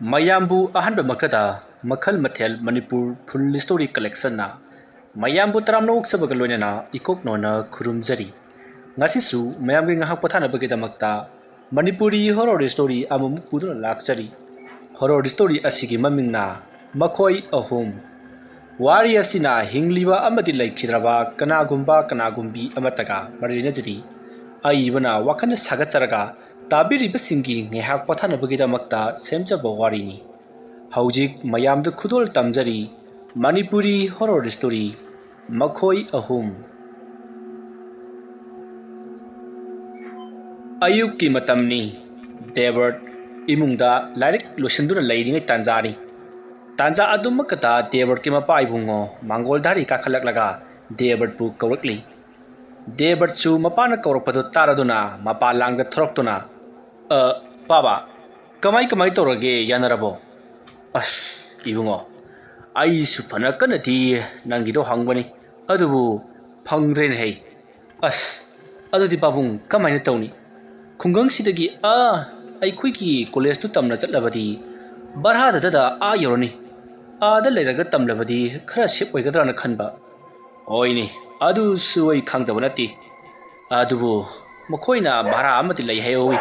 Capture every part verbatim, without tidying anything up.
ꯃꯌꯥꯝꯕꯨ ꯑꯍꯥꯟꯕꯃꯛꯇꯗ ꯃꯈꯜ ꯃꯊꯦꯜ ꯃꯅꯤꯄꯨꯔ ꯐꯨꯜ ꯁ꯭ꯇꯣꯔꯤ ꯀꯂꯦꯛꯁꯟꯅ ꯃꯌꯥꯝꯕꯨ ꯇꯔꯥꯝꯅ ꯑꯣꯛꯆꯕꯒ ꯂꯣꯏꯅꯅ ꯏꯀꯣꯛ ꯅꯣꯟꯅ ꯈꯨꯔꯨꯝꯖꯔꯤ꯫ ꯉꯁꯤꯁꯨ ꯃꯌꯥꯝꯒꯤ ꯉꯥꯏꯍꯥꯛ ꯄꯣꯊꯥꯅꯕꯒꯤꯗꯃꯛꯇ ꯃꯅꯤꯄꯨꯔꯤ ꯍꯣꯔꯣꯔ ꯁ꯭ꯇꯣꯔꯤ ꯑꯃꯃꯨꯛ ꯄꯨꯗꯨꯅ ꯂꯥꯛꯆꯔꯤ꯫ ꯍꯣꯔꯣꯔ ꯁ꯭ꯇꯣꯔꯤ ꯑꯁꯤꯒꯤ ꯃꯃꯤꯡꯅ ꯃꯈꯣꯏ ꯑꯍꯨꯝ꯫ ꯋꯥꯔꯤ ꯑꯁꯤꯅ ꯍꯤꯡꯂꯤꯕ ꯑꯃꯗꯤ ꯂꯩꯈꯤꯗ꯭ꯔꯕ ꯀꯅꯥꯒꯨꯝꯕ ꯀꯅꯥꯒꯨꯝꯕꯤ ꯑꯃꯠꯇꯒ ꯃꯔꯤ ꯂꯩꯅꯖꯔꯤ꯫ ꯑꯏꯕꯅ ꯋꯥꯈꯜ ꯁꯥꯒꯠꯆꯔꯒ ꯇꯥꯕꯤꯔꯤꯕꯁꯤꯡꯒꯤ ꯉꯥꯏꯍꯥꯛ ꯄꯣꯊꯥꯅꯕꯒꯤꯗꯃꯛꯇ ꯁꯦꯝꯖꯕ ꯋꯥꯔꯤꯅꯤ꯫ ꯍꯧꯖꯤꯛ ꯃꯌꯥꯝꯗ ꯈꯨꯗꯣꯜ ꯇꯝꯖꯔꯤ ꯃꯅꯤꯄꯨꯔꯤ ꯍꯣꯔꯣꯔ ꯁ꯭ꯇꯣꯔꯤ ꯃꯈꯣꯏ ꯑꯍꯨꯝ꯫ ꯑꯌꯨꯛꯀꯤ ꯃꯇꯝꯅꯤ꯫ ꯗꯦꯕꯔꯠ ꯏꯃꯨꯡꯗ ꯂꯥꯏꯔꯤꯛ ꯂꯣꯏꯁꯤꯟꯗꯨꯅ ꯂꯩꯔꯤꯉꯩ ꯇꯥꯟꯖꯥꯅꯤ꯫ ꯇꯥꯟꯖꯥ ꯑꯗꯨꯃꯛꯇꯗ ꯗꯦꯕꯔꯠꯀꯤ ꯃꯄꯥ ꯏꯕꯨꯡꯉꯣ ꯃꯥꯡꯒꯣꯜ ꯙꯥꯔꯤ ꯀꯥꯈꯠꯂꯛꯂꯒ ꯗꯦꯕꯔꯠꯄꯨ ꯀꯧꯔꯛꯂꯤ꯫ ꯗꯦꯕꯔꯠꯁꯨ ꯃꯄꯥꯅ ꯀꯧꯔꯛꯄꯗꯨ ꯇꯥꯔꯗꯨꯅ ꯃꯄꯥ ꯂꯥꯡꯗ ꯊꯣꯔꯛꯇꯨꯅ, "ꯑ, ꯄꯥꯕ, ꯀꯃꯥꯏ ꯀꯃꯥꯏ ꯇꯧꯔꯒꯦ, ꯌꯥꯅꯔꯕꯣ?" "ꯑꯁ, ꯏꯕꯨꯡꯉꯣ, ꯑꯩꯁꯨ ꯐꯅ ꯀꯟꯅꯗꯤ ꯅꯪꯒꯤꯗꯣ ꯍꯪꯕꯅꯤ, ꯑꯗꯨꯕꯨ ꯐꯪꯗ꯭ꯔꯦꯅꯦ ꯍꯩ꯫ ꯑꯁ, ꯑꯗꯨꯗꯤ ꯄꯥꯕꯨꯡ ꯀꯃꯥꯏꯅ ꯇꯧꯅꯤ? ꯈꯨꯡꯒꯪꯁꯤꯗꯒꯤ ꯑꯥ ꯑꯩꯈꯣꯏꯒꯤ ꯀꯣꯂꯦꯖꯇꯨ ꯇꯝꯅ ꯆꯠꯂꯕꯗꯤ ꯚꯔꯥꯗꯗ ꯑꯥ ꯌꯧꯔꯅꯤ꯫ ꯑꯥꯗ ꯂꯩꯔꯒ ꯇꯝꯂꯕꯗꯤ ꯈꯔ ꯁꯦꯞ ꯑꯣꯏꯒꯗ꯭ꯔꯥꯅ ꯈꯟꯕ꯫" "ꯍꯣꯏꯅꯦ, ꯑꯗꯨꯁꯨ ꯑꯩ ꯈꯪꯗꯕ ꯅꯠꯇꯦ꯫ ꯑꯗꯨꯕꯨ ꯃꯈꯣꯏꯅ ꯚꯔꯥ ꯑꯃꯗꯤ ꯂꯩ ꯍꯥꯏꯍꯧꯋꯤ꯫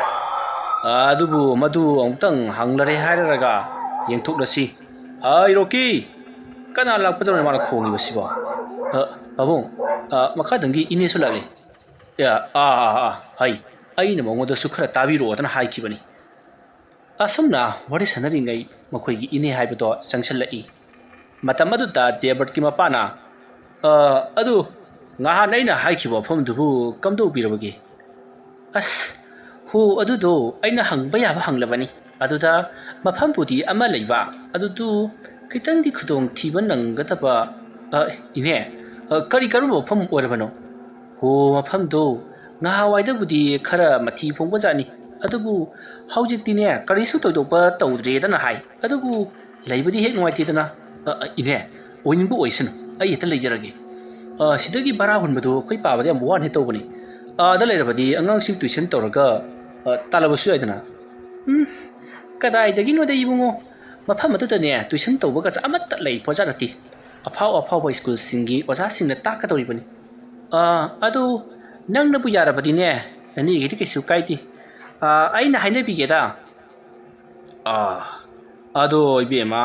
ꯑꯗꯨꯕꯨ ꯃꯗꯨ ꯑꯃꯨꯛꯇꯪ ꯍꯪꯂꯔꯦ ꯍꯥꯏꯔꯒ ꯌꯦꯡꯊꯣꯛꯂꯁꯤ꯫ ꯍꯥꯏ ꯔꯣꯀꯤ, ꯀꯅꯥ ꯂꯥꯛꯄꯗꯧꯅ ꯃꯥꯅ ꯈꯣꯡꯉꯤꯕꯁꯤꯕꯣ? ꯑ, ꯄꯥꯕꯨꯡ, ꯑ, ꯃꯈꯥꯗꯪꯒꯤ ꯏꯅꯦꯁꯨ ꯂꯥꯛꯂꯦ꯫ ꯑꯦ, ꯑꯥ, ꯑꯥ, ꯑꯥ, ꯍꯥꯏ, ꯑꯩꯅ ꯃꯉꯣꯟꯗꯁꯨ ꯈꯔ ꯇꯥꯕꯤꯔꯛꯑꯣꯗꯅ ꯍꯥꯏꯈꯤꯕꯅꯤ꯫" ꯑꯁꯨꯝꯅ ꯋꯥꯔꯤ ꯁꯥꯟꯅꯔꯤꯉꯩ ꯃꯈꯣꯏꯒꯤ ꯏꯅꯦ ꯍꯥꯏꯕꯗꯣ ꯆꯪꯁꯤꯜꯂꯛꯏ꯫ ꯃꯇꯝ ꯑꯗꯨꯗ ꯗꯦꯕꯔꯠꯀꯤ ꯃꯄꯥꯅ, "ꯑ, ꯑꯗꯨ ꯉꯍꯥꯟ ꯑꯩꯅ ꯍꯥꯏꯈꯤꯕ ꯋꯥꯐꯝꯗꯨꯕꯨ ꯀꯝꯗꯧꯕꯤꯔꯕꯒꯦ?" "ꯑꯁ, ꯍꯣ, ꯑꯗꯨꯗꯣ ꯑꯩꯅ ꯍꯪꯕ ꯌꯥꯕ ꯍꯪꯂꯕꯅꯤ꯫ ꯑꯗꯨꯗ ꯃꯐꯝꯕꯨꯗꯤ ꯑꯃ ꯂꯩꯕ, ꯑꯗꯨꯗꯨ ꯈꯤꯇꯪꯗꯤ ꯈꯨꯗꯣꯡ ꯊꯤꯕ ꯅꯪꯒꯗꯕ꯫" "ꯑ, ꯏꯅꯦ, ꯑ, ꯀꯔꯤ ꯀꯔꯝꯕ ꯃꯐꯝ ꯑꯣꯏꯔꯕꯅꯣ?" "ꯍꯣ, ꯃꯐꯝꯗꯣ ꯉꯍꯥꯟꯋꯥꯏꯗꯕꯨꯗꯤ ꯈꯔ ꯃꯊꯤ ꯐꯣꯡꯕꯖꯥꯠꯅꯤ, ꯑꯗꯨꯕꯨ ꯍꯧꯖꯤꯛꯇꯤꯅꯦ ꯀꯔꯤꯁꯨ ꯊꯣꯏꯗꯣꯛꯄ ꯇꯧꯗ꯭ꯔꯦꯗꯅ ꯍꯥꯏ꯫ ꯑꯗꯨꯕꯨ ꯂꯩꯕꯗꯤ ꯍꯦꯛ ꯅꯨꯡꯉꯥꯏꯇꯦꯗꯅ꯫" "ꯑ, ꯑ, ꯏꯅꯦ, ꯑꯣꯏꯅꯤꯡꯕ ꯑꯣꯏꯁꯅꯨ, ꯑꯩ ꯍꯦꯛꯇ ꯂꯩꯖꯔꯒꯦ꯫ ꯑ, ꯁꯤꯗꯒꯤ ꯚꯔꯥ ꯍꯨꯟꯕꯗꯨ ꯑꯩꯈꯣꯏ ꯄꯥꯕꯗ ꯌꯥꯝ ꯋꯥꯅ ꯍꯦꯛ ꯇꯧꯕꯅꯤ꯫ ꯑꯥꯗ ꯂꯩꯔꯕꯗꯤ ꯑꯉꯥꯡꯁꯤꯡ ꯇꯨꯏꯁꯟ ꯇꯧꯔꯒ, ꯑ, ꯇꯥꯜꯂꯕꯁꯨ ꯌꯥꯏꯗꯅ꯫" "ꯎꯝ, "ꯀꯗꯥꯏꯗꯒꯤꯅꯣꯗ ꯏꯕꯨꯡꯉꯣ, ꯃꯐꯝ ꯑꯗꯨꯗꯅꯦ ꯇꯨꯏꯁꯟ ꯇꯧꯕꯒꯁꯦ ꯑꯃꯠꯇ ꯂꯩ ꯄꯣꯠꯖꯥꯠ ꯅꯠꯇꯦ꯫ ꯑꯐꯥꯎ ꯑꯐꯥꯎꯕ ꯁ꯭ꯀꯨꯜꯁꯤꯡꯒꯤ ꯑꯣꯖꯥꯁꯤꯡꯅ ꯇꯥꯛꯀꯗꯧꯔꯤꯕꯅꯤ꯫ ꯑꯥ, ꯑꯗꯨ ꯅꯪꯅꯕꯨ ꯌꯥꯔꯕꯗꯤꯅꯦ, ꯅꯅꯦꯒꯤꯗꯤ ꯀꯩꯁꯨ ꯀꯥꯏꯗꯦ꯫ ꯑꯥ, ꯑꯩꯅ ꯍꯥꯏꯅꯕꯤꯒꯦꯗ꯫" "ꯑꯥ, ꯑꯗꯣ ꯏꯕꯦꯝꯃ,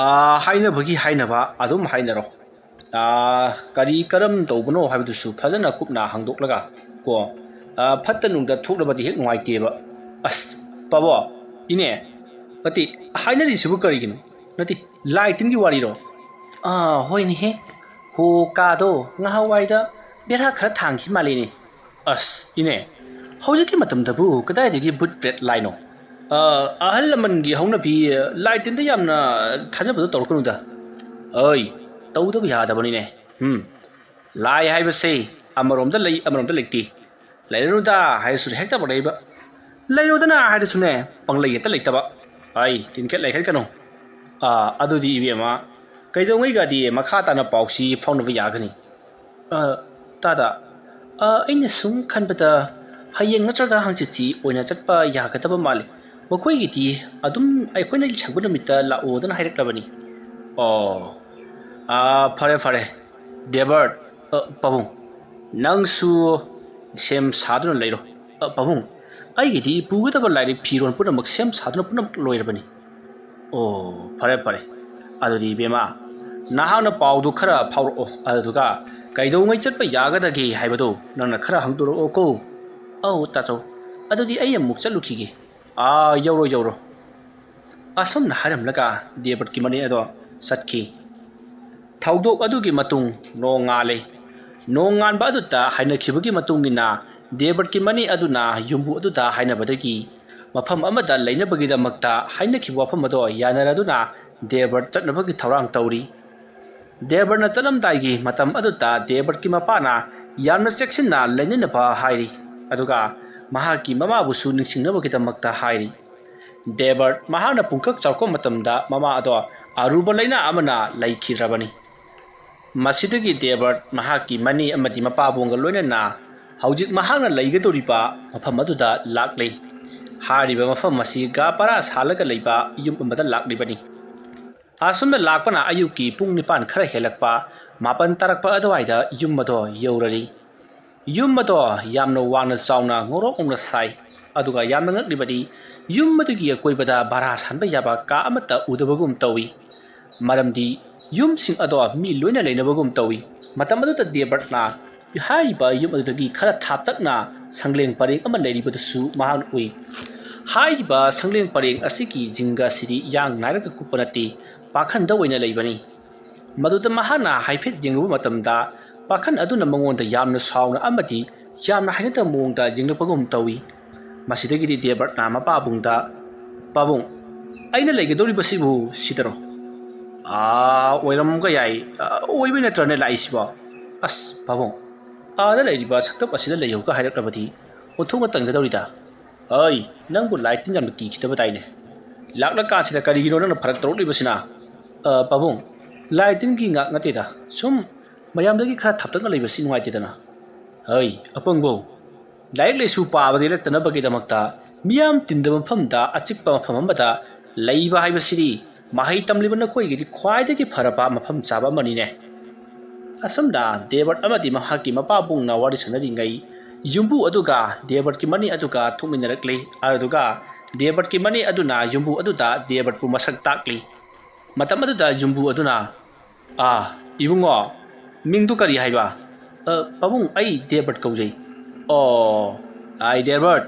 ꯑꯥ, ꯍꯥꯏꯅꯕꯒꯤ ꯍꯥꯏꯅꯕ ꯑꯗꯨꯝ ꯍꯥꯏꯅꯔꯣ꯫ ꯑꯥ, ꯀꯔꯤ ꯀꯔꯝ ꯇꯧꯕꯅꯣ ꯍꯥꯏꯕꯗꯨꯁꯨ ꯐꯖꯅ ꯀꯨꯞꯅ ꯍꯪꯗꯣꯛꯂꯒ ꯀꯣ, ꯑꯥ, ꯐꯠꯇ ꯅꯨꯡꯗ ꯊꯣꯛꯂꯕꯗꯤ ꯍꯦꯛ ꯅꯨꯡꯉꯥꯏꯇꯦꯕ꯫" "ꯑꯁ, ꯄꯥꯕꯣ, ꯏꯅꯦ, ꯅꯠꯇꯦ, ꯍꯥꯏꯅꯔꯤꯁꯤꯕꯨ ꯀꯔꯤꯒꯤꯅꯣ? ꯅꯠꯇꯦ, ꯂꯥꯏ ꯇꯤꯟꯒꯤ ꯋꯥꯔꯤꯔꯣ?" "ꯑꯥ, ꯍꯣꯏꯅꯦꯍꯦ꯫ ꯍꯣ, ꯀꯥꯗꯣ ꯉꯍꯥꯟꯋꯥꯏꯗ ꯕꯦꯔꯥ ꯈꯔ ꯊꯥꯡꯈꯤ ꯃꯥꯜꯂꯤꯅꯦ꯫" "ꯑꯁ, ꯏꯅꯦ, ꯍꯧꯖꯤꯛꯀꯤ ꯃꯇꯝꯗꯕꯨ ꯀꯗꯥꯏꯗꯒꯤ ꯚꯨꯠ ꯄ꯭ꯔꯦꯠ ꯂꯥꯏꯅꯣ? ꯑ, ꯑꯍꯜ ꯂꯃꯟꯒꯤ ꯍꯧꯅꯕꯤ, ꯂꯥꯏ ꯇꯤꯟꯗ ꯌꯥꯝꯅ ꯊꯥꯖꯕꯗꯣ ꯇꯧꯔꯛꯀꯅꯨꯗ꯫ ꯑꯩ, ꯇꯧꯗꯕ ꯌꯥꯗꯕꯅꯤꯅꯦ꯫ ꯎꯝ, ꯂꯥꯏ ꯍꯥꯏꯕꯁꯦ ꯑꯃꯔꯣꯝꯗ ꯂꯩ, ꯑꯃꯔꯣꯝꯗ ꯂꯩꯇꯦ꯫ ꯂꯩꯔꯅꯨꯗ ꯍꯥꯏꯔꯁꯨ ꯍꯦꯛꯇ ꯄꯪꯂꯩꯕ, ꯂꯩꯔꯣꯗꯅ ꯍꯥꯏꯔꯁꯨꯅꯦ, ꯄꯪꯂꯩ ꯍꯦꯛꯇ ꯂꯩꯇꯕ꯫ ꯑꯩ, ꯇꯤꯟꯈꯦꯠ ꯂꯩꯈꯠꯀꯅꯨ꯫ ꯑ, ꯑꯗꯨꯗꯤ ꯏꯕꯦꯝꯃ, ꯀꯩꯗꯧꯉꯩꯒꯗꯤ ꯃꯈꯥ ꯇꯥꯅ ꯄꯥꯎꯁꯤ ꯐꯥꯎꯅꯕ ꯌꯥꯒꯅꯤ?" "ꯑ, ꯇꯥꯗ, ꯑ, ꯑꯩꯅ ꯁꯨꯝ ꯈꯟꯕꯗ ꯍꯌꯦꯡ ꯅꯠꯇ꯭ꯔꯒ ꯍꯪꯆꯤꯠꯁꯤ ꯑꯣꯏꯅ ꯆꯠꯄ ꯌꯥꯒꯗꯕ ꯃꯥꯜꯂꯤ꯫ ꯃꯈꯣꯏꯒꯤꯗꯤ ꯑꯗꯨꯝ ꯑꯩꯈꯣꯏꯅ ꯁꯪꯕ ꯅꯨꯃꯤꯠꯇ ꯂꯥꯛꯑꯣꯗꯅ ꯍꯥꯏꯔꯛꯂꯕꯅꯤ꯫" "ꯑꯣ, ꯑ, ꯐꯔꯦ, ꯐꯔꯦ꯫ ꯗꯦꯕꯔꯠ, ꯑ, ꯄꯥꯕꯨꯡ, ꯅꯪꯁꯨ ꯁꯦꯝ ꯁꯥꯗꯨꯅ ꯂꯩꯔꯣ꯫ ꯑ, ꯄꯥꯕꯨꯡ, ꯑꯩꯒꯤꯗꯤ ꯄꯨꯒꯗꯕ ꯂꯥꯏꯔꯤꯛ ꯐꯤꯔꯣꯜ ꯄꯨꯝꯅꯃꯛ ꯁꯦꯝ ꯁꯥꯗꯨꯅ ꯄꯨꯝꯅꯃꯛ ꯂꯣꯏꯔꯕꯅꯤ꯫" "ꯑꯣ, ꯐꯔꯦ, ꯐꯔꯦ꯫ ꯑꯗꯨꯗꯤ ꯏꯕꯦꯝꯃ, ꯅꯍꯥꯛꯅ ꯄꯥꯎꯗꯨ ꯈꯔ ꯐꯥꯎꯔꯛꯑꯣ, ꯑꯗꯨꯗꯨꯒ ꯀꯩꯗꯧꯉꯩ ꯆꯠꯄ ꯌꯥꯒꯗꯒꯦ ꯍꯥꯏꯕꯗꯨ ꯅꯪꯅ ꯈꯔ ꯍꯪꯗꯣꯔꯛꯑꯣꯀꯣ꯫" "ꯑꯧ, ꯇꯥꯆꯧ, ꯑꯗꯨꯗꯤ ꯑꯩ ꯑꯃꯨꯛ ꯆꯠꯂꯨꯈꯤꯒꯦ꯫" "ꯑꯥ, ꯌꯧꯔꯣ, ꯌꯧꯔꯣ꯫" ꯑꯁꯨꯝꯅ ꯍꯥꯏꯔꯝꯂꯒ ꯗꯦꯕꯔꯠꯀꯤ ꯃꯅꯦ ꯑꯗꯣ ꯆꯠꯈꯤ꯫ ꯊꯧꯗꯣꯛ ꯑꯗꯨꯒꯤ ꯃꯇꯨꯡ ꯅꯣꯡꯉꯥꯜꯂꯦ꯫ ꯅꯣꯡꯉꯥꯟꯕ ꯑꯗꯨꯗ ꯍꯥꯏꯅꯈꯤꯕꯒꯤ ꯃꯇꯨꯡ ꯏꯟꯅ ꯗꯦꯕꯔꯠꯀꯤ ꯃꯅꯦ ꯑꯗꯨꯅ ꯌꯨꯝꯕꯨ ꯑꯗꯨꯗ ꯍꯥꯏꯅꯕꯗꯒꯤ ꯃꯐꯝ ꯑꯃꯗ ꯂꯩꯅꯕꯒꯤꯗꯃꯛꯇ ꯍꯥꯏꯅꯈꯤꯕ ꯋꯥꯐꯝ ꯑꯗꯣ ꯌꯥꯅꯔꯗꯨꯅ ꯗꯦꯕꯔꯠ ꯆꯠꯅꯕꯒꯤ ꯊꯧꯔꯥꯡ ꯇꯧꯔꯤ꯫ ꯗꯦꯕꯔꯠꯅ ꯆꯠꯂꯝꯗꯥꯏꯒꯤ ꯃꯇꯝ ꯑꯗꯨꯗ ꯗꯦꯕꯔꯠꯀꯤ ꯃꯄꯥꯅ ꯌꯥꯝꯅ ꯆꯦꯛꯁꯤꯟꯅ ꯂꯩꯅꯅꯕ ꯍꯥꯏꯔꯤ, ꯑꯗꯨꯒ ꯃꯍꯥꯛꯀꯤ ꯃꯃꯥꯕꯨꯁꯨ ꯅꯤꯡꯁꯤꯡꯅꯕꯒꯤꯗꯃꯛꯇ ꯍꯥꯏꯔꯤ꯫ ꯗꯦꯕꯔꯠ ꯃꯍꯥꯛꯅ ꯄꯨꯡꯀꯛ ꯆꯥꯎꯔꯛꯄ ꯃꯇꯝꯗ ꯃꯃꯥ ꯑꯗꯣ ꯑꯔꯨꯕ ꯂꯥꯏꯅꯥ ꯑꯃꯅ ꯂꯩꯈꯤꯗ꯭ꯔꯕꯅꯤ꯫ ꯃꯁꯤꯗꯒꯤ ꯗꯦꯕꯔꯠ ꯃꯍꯥꯛꯀꯤ ꯃꯅꯦ ꯑꯃꯗꯤ ꯃꯄꯥꯕꯨꯡꯒ ꯂꯣꯏꯅꯅ ꯍꯧꯖꯤꯛ ꯃꯍꯥꯛꯅ ꯂꯩꯒꯗꯧꯔꯤꯕ ꯃꯐꯝ ꯑꯗꯨꯗ ꯂꯥꯛꯂꯤ꯫ ꯍꯥꯏꯔꯤꯕ ꯃꯐꯝ ꯑꯁꯤ ꯒꯥ ꯄꯔꯥ ꯁꯥꯜꯂꯒ ꯂꯩꯕ ꯌꯨꯝ ꯑꯃꯗ ꯂꯥꯛꯂꯤꯕꯅꯤ꯫ ꯑꯁꯨꯝꯅ ꯂꯥꯛꯄꯅ ꯑꯌꯨꯛꯀꯤ ꯄꯨꯡ ꯅꯤꯄꯥꯟ ꯈꯔ ꯍꯦꯜꯂꯛꯄ, ꯃꯥꯄꯟ ꯇꯥꯔꯛꯄ ꯑꯗꯨꯋꯥꯏꯗ ꯌꯨꯝ ꯑꯗꯣ ꯌꯧꯔꯔꯤ꯫ ꯌꯨꯝ ꯑꯗꯣ ꯌꯥꯝꯅ ꯋꯥꯡꯅ ꯆꯥꯎꯅ ꯉꯧꯔꯣꯛ ꯉꯧꯅ ꯁꯥꯏ꯫ ꯑꯗꯨꯒ ꯌꯥꯝꯅ ꯉꯛꯂꯤꯕꯗꯤ, ꯌꯨꯝ ꯑꯗꯨꯒꯤ ꯑꯀꯣꯏꯕꯗ ꯚꯔꯥ ꯁꯥꯟꯕ ꯌꯥꯕ ꯀꯥ ꯑꯃꯠꯇ ꯎꯗꯕꯒꯨꯝ ꯇꯧꯏ꯫ ꯃꯔꯝꯗꯤ ꯌꯨꯝꯁꯤꯡ ꯑꯗꯣ ꯃꯤ ꯂꯣꯏꯅ ꯂꯩꯅꯕꯒꯨꯝ ꯇꯧꯏ꯫ ꯃꯇꯝ ꯑꯗꯨꯗ ꯗꯦꯕꯔꯠꯅ ꯍꯥꯏꯔꯤꯕ ꯌꯨꯝ ꯑꯗꯨꯗꯒꯤ ꯈꯔ ꯊꯥꯞꯇꯛꯅ ꯁꯪꯂꯦꯡ ꯄꯔꯦꯡ ꯑꯃ ꯂꯩꯔꯤꯕꯗꯨꯁꯨ ꯃꯍꯥꯛꯅ ꯎꯏ꯫ ꯍꯥꯏꯔꯤꯕ ꯁꯪꯂꯦꯡ ꯄꯔꯦꯡ ꯑꯁꯤꯒꯤ ꯖꯤꯡꯒ ꯑꯁꯤꯗꯤ ꯌꯥꯡ ꯅꯥꯏꯔꯒ ꯀꯨꯞꯄ ꯅꯠꯇꯦ, ꯄꯥꯈꯟꯗ ꯑꯣꯏꯅ ꯂꯩꯕꯅꯤ꯫ ꯃꯗꯨꯗ ꯃꯍꯥꯛꯅ ꯍꯥꯏꯐꯦꯠ ꯌꯦꯡꯂꯨꯕ ꯃꯇꯝꯗ, ꯄꯥꯈꯟ ꯑꯗꯨꯅ ꯃꯉꯣꯟꯗ ꯌꯥꯝꯅ ꯁꯥꯎꯅ ꯑꯃꯗꯤ ꯌꯥꯝꯅ ꯍꯩꯅꯗꯕ ꯃꯑꯣꯡꯗ ꯌꯦꯡꯂꯛꯄꯒꯨꯝ ꯇꯧꯏ꯫ ꯃꯁꯤꯗꯒꯤꯗꯤ ꯗꯦꯕꯔꯠꯅ ꯃꯄꯥꯕꯨꯡꯗ, "ꯄꯥꯕꯨꯡ, ꯑꯩꯅ ꯂꯩꯒꯗꯧꯔꯤꯕꯁꯤꯕꯨ ꯁꯤꯗꯔꯣ?" "ꯑꯥ, ꯑꯣꯏꯔꯝꯕ ꯌꯥꯏ꯫ ꯑꯥ, ꯑꯣꯏꯕꯩ ꯅꯠꯇ꯭ꯔꯅꯦ ꯂꯥꯛꯏꯁꯤꯕꯣ?" "ꯑꯁ, ꯄꯥꯕꯨꯡ, ꯑꯥꯗ ꯂꯩꯔꯤꯕ ꯁꯛꯇꯞ ꯑꯁꯤꯗ ꯂꯩꯌꯨꯒ ꯍꯥꯏꯔꯛꯂꯕꯗꯤ ꯑꯣꯟꯊꯣꯛꯅ ꯇꯟꯒꯗꯧꯔꯤꯗ꯫ ꯑꯩ, ꯅꯪꯕꯨ ꯂꯥꯏ ꯇꯤꯟ ꯌꯥꯝꯅ ꯀꯤꯈꯤꯗꯕ ꯗꯥꯏꯅꯦ? ꯂꯥꯛꯂꯀꯥꯟꯁꯤꯗ ꯀꯔꯤꯒꯤꯅꯣ ꯅꯪꯅ ꯐꯔꯛ ꯇꯧꯔꯛꯂꯤꯕꯁꯤꯅ?" "ꯑ, ꯄꯥꯕꯨꯡ, ꯂꯥꯏ ꯇꯤꯟꯒꯤ ꯉꯥꯛ ꯅꯠꯇꯦꯗ꯫ ꯁꯨꯝ ꯃꯌꯥꯝꯗꯒꯤ ꯈꯔ ꯊꯥꯞꯇꯛꯅ ꯂꯩꯕꯁꯤ ꯅꯨꯡꯉꯥꯏꯇꯦꯗꯅ꯫" "ꯍꯩ, ꯑꯄꯪꯕꯧ, ꯂꯥꯏꯔꯤꯛ ꯂꯥꯏꯁꯨ ꯄꯥꯕꯗ ꯂꯦꯞꯇꯅꯕꯒꯤꯗꯃꯛꯇ ꯃꯤꯌꯥꯝ ꯇꯤꯟꯗꯕ ꯃꯐꯝꯗ ꯑꯆꯤꯛꯄ ꯃꯐꯝ ꯑꯃꯗ ꯂꯩꯕ ꯍꯥꯏꯕꯁꯤꯗꯤ ꯃꯍꯩ ꯇꯝꯂꯤꯕ ꯅꯈꯣꯏꯒꯤꯗꯤ ꯈ꯭ꯋꯥꯏꯗꯒꯤ ꯐꯔꯕ ꯃꯐꯝ ꯆꯥꯕ ꯑꯃꯅꯤꯅꯦ꯫" ꯑꯁꯨꯝꯅ ꯗꯦꯕꯔꯠ ꯑꯃꯗꯤ ꯃꯍꯥꯛꯀꯤ ꯃꯄꯥꯕꯨꯡꯅ ꯋꯥꯔꯤ ꯁꯥꯟꯅꯔꯤꯉꯩ, ꯌꯨꯝꯕꯨ ꯑꯗꯨꯒ ꯗꯦꯕꯔꯠꯀꯤ ꯃꯅꯦ ꯑꯗꯨꯒ ꯊꯣꯛꯃꯤꯟꯅꯔꯛꯂꯤ꯫ ꯑꯗꯨꯒ ꯗꯦꯕꯔꯠꯀꯤ ꯃꯅꯦ ꯑꯗꯨꯅ ꯌꯨꯝꯕꯨ ꯑꯗꯨꯗ ꯗꯦꯕꯔꯠꯄꯨ ꯃꯁꯛ ꯇꯥꯛꯂꯤ꯫ ꯃꯇꯝ ꯑꯗꯨꯗ ꯌꯨꯝꯕꯨ ꯑꯗꯨꯅ, "ꯑꯥ, ꯏꯕꯨꯡꯉꯣ, ꯃꯤꯡꯗꯨ ꯀꯔꯤ ꯍꯥꯏꯕ?" "ꯑ, ꯄꯥꯕꯨꯡ, ꯑꯩ ꯗꯦꯕꯔꯠ ꯀꯧꯖꯩ꯫" "ꯑꯣ, ꯑꯥꯏ ꯗꯦꯕꯔꯠ,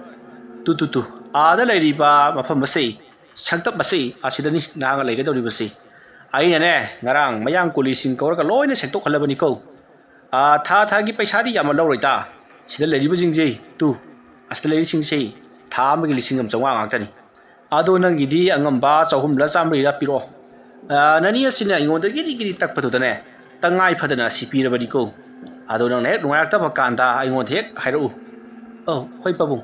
ꯇꯨ, ꯇꯨ, ꯇꯨ, ꯑꯥꯗ ꯂꯩꯔꯤꯕ ꯃꯐꯝ ꯑꯁꯤ, ꯁꯛꯇꯞ ꯑꯁꯤ, ꯑꯁꯤꯗꯅꯤ ꯅꯍꯥꯛꯅ ꯂꯩꯒꯗꯧꯔꯤꯕꯁꯤ꯫ ꯑꯩꯅꯅꯦ, ꯉꯔꯥꯡ ꯃꯌꯥꯡ ꯀꯨꯂꯤꯁꯤꯡ ꯀꯧꯔꯒ ꯂꯣꯏꯅ ꯁꯦꯡꯗꯣꯛꯍꯜꯂꯕꯅꯤꯀꯣ꯫ ꯑꯥ, ꯊꯥ ꯊꯥꯒꯤ ꯄꯩꯁꯥꯗꯤ ꯌꯥꯝꯅ ꯂꯧꯔꯣꯏꯗ꯫ ꯁꯤꯗ ꯂꯩꯔꯤꯕꯁꯤꯡꯁꯤ, ꯇꯨ, ꯑꯁꯤꯗ ꯂꯩꯔꯤꯁꯤꯡꯁꯤ ꯊꯥ ꯑꯃꯒꯤ ꯂꯤꯁꯤꯡ ꯑꯃ ꯆꯥꯝꯃꯉꯥ ꯉꯥꯛꯇꯅꯤ꯫ ꯑꯗꯣ ꯅꯪꯒꯤꯗꯤ ꯑꯉꯝꯕ ꯆꯍꯨꯝꯂ ꯆꯥꯝꯃꯔꯤꯔ ꯄꯤꯔꯛꯑꯣ꯫ ꯑꯥ, ꯅꯅꯤ ꯑꯁꯤꯅ ꯑꯩꯉꯣꯟꯗ ꯒꯤꯔꯤ ꯒꯤꯔꯤ ꯇꯛꯄꯗꯨꯗꯅꯦ, ꯇꯉꯥꯏ ꯐꯗꯅ ꯁꯤ ꯄꯤꯔꯕꯅꯤꯀꯣ꯫ ꯑꯗꯣ ꯅꯪꯅ ꯍꯦꯛ ꯅꯨꯡꯉꯥꯏꯔꯛꯇꯕ ꯀꯥꯟꯗ ꯑꯩꯉꯣꯟꯗ ꯍꯦꯛ ꯍꯥꯏꯔꯛꯎ꯫" "ꯑꯧ, ꯍꯣꯏ ꯄꯥꯕꯨꯡ꯫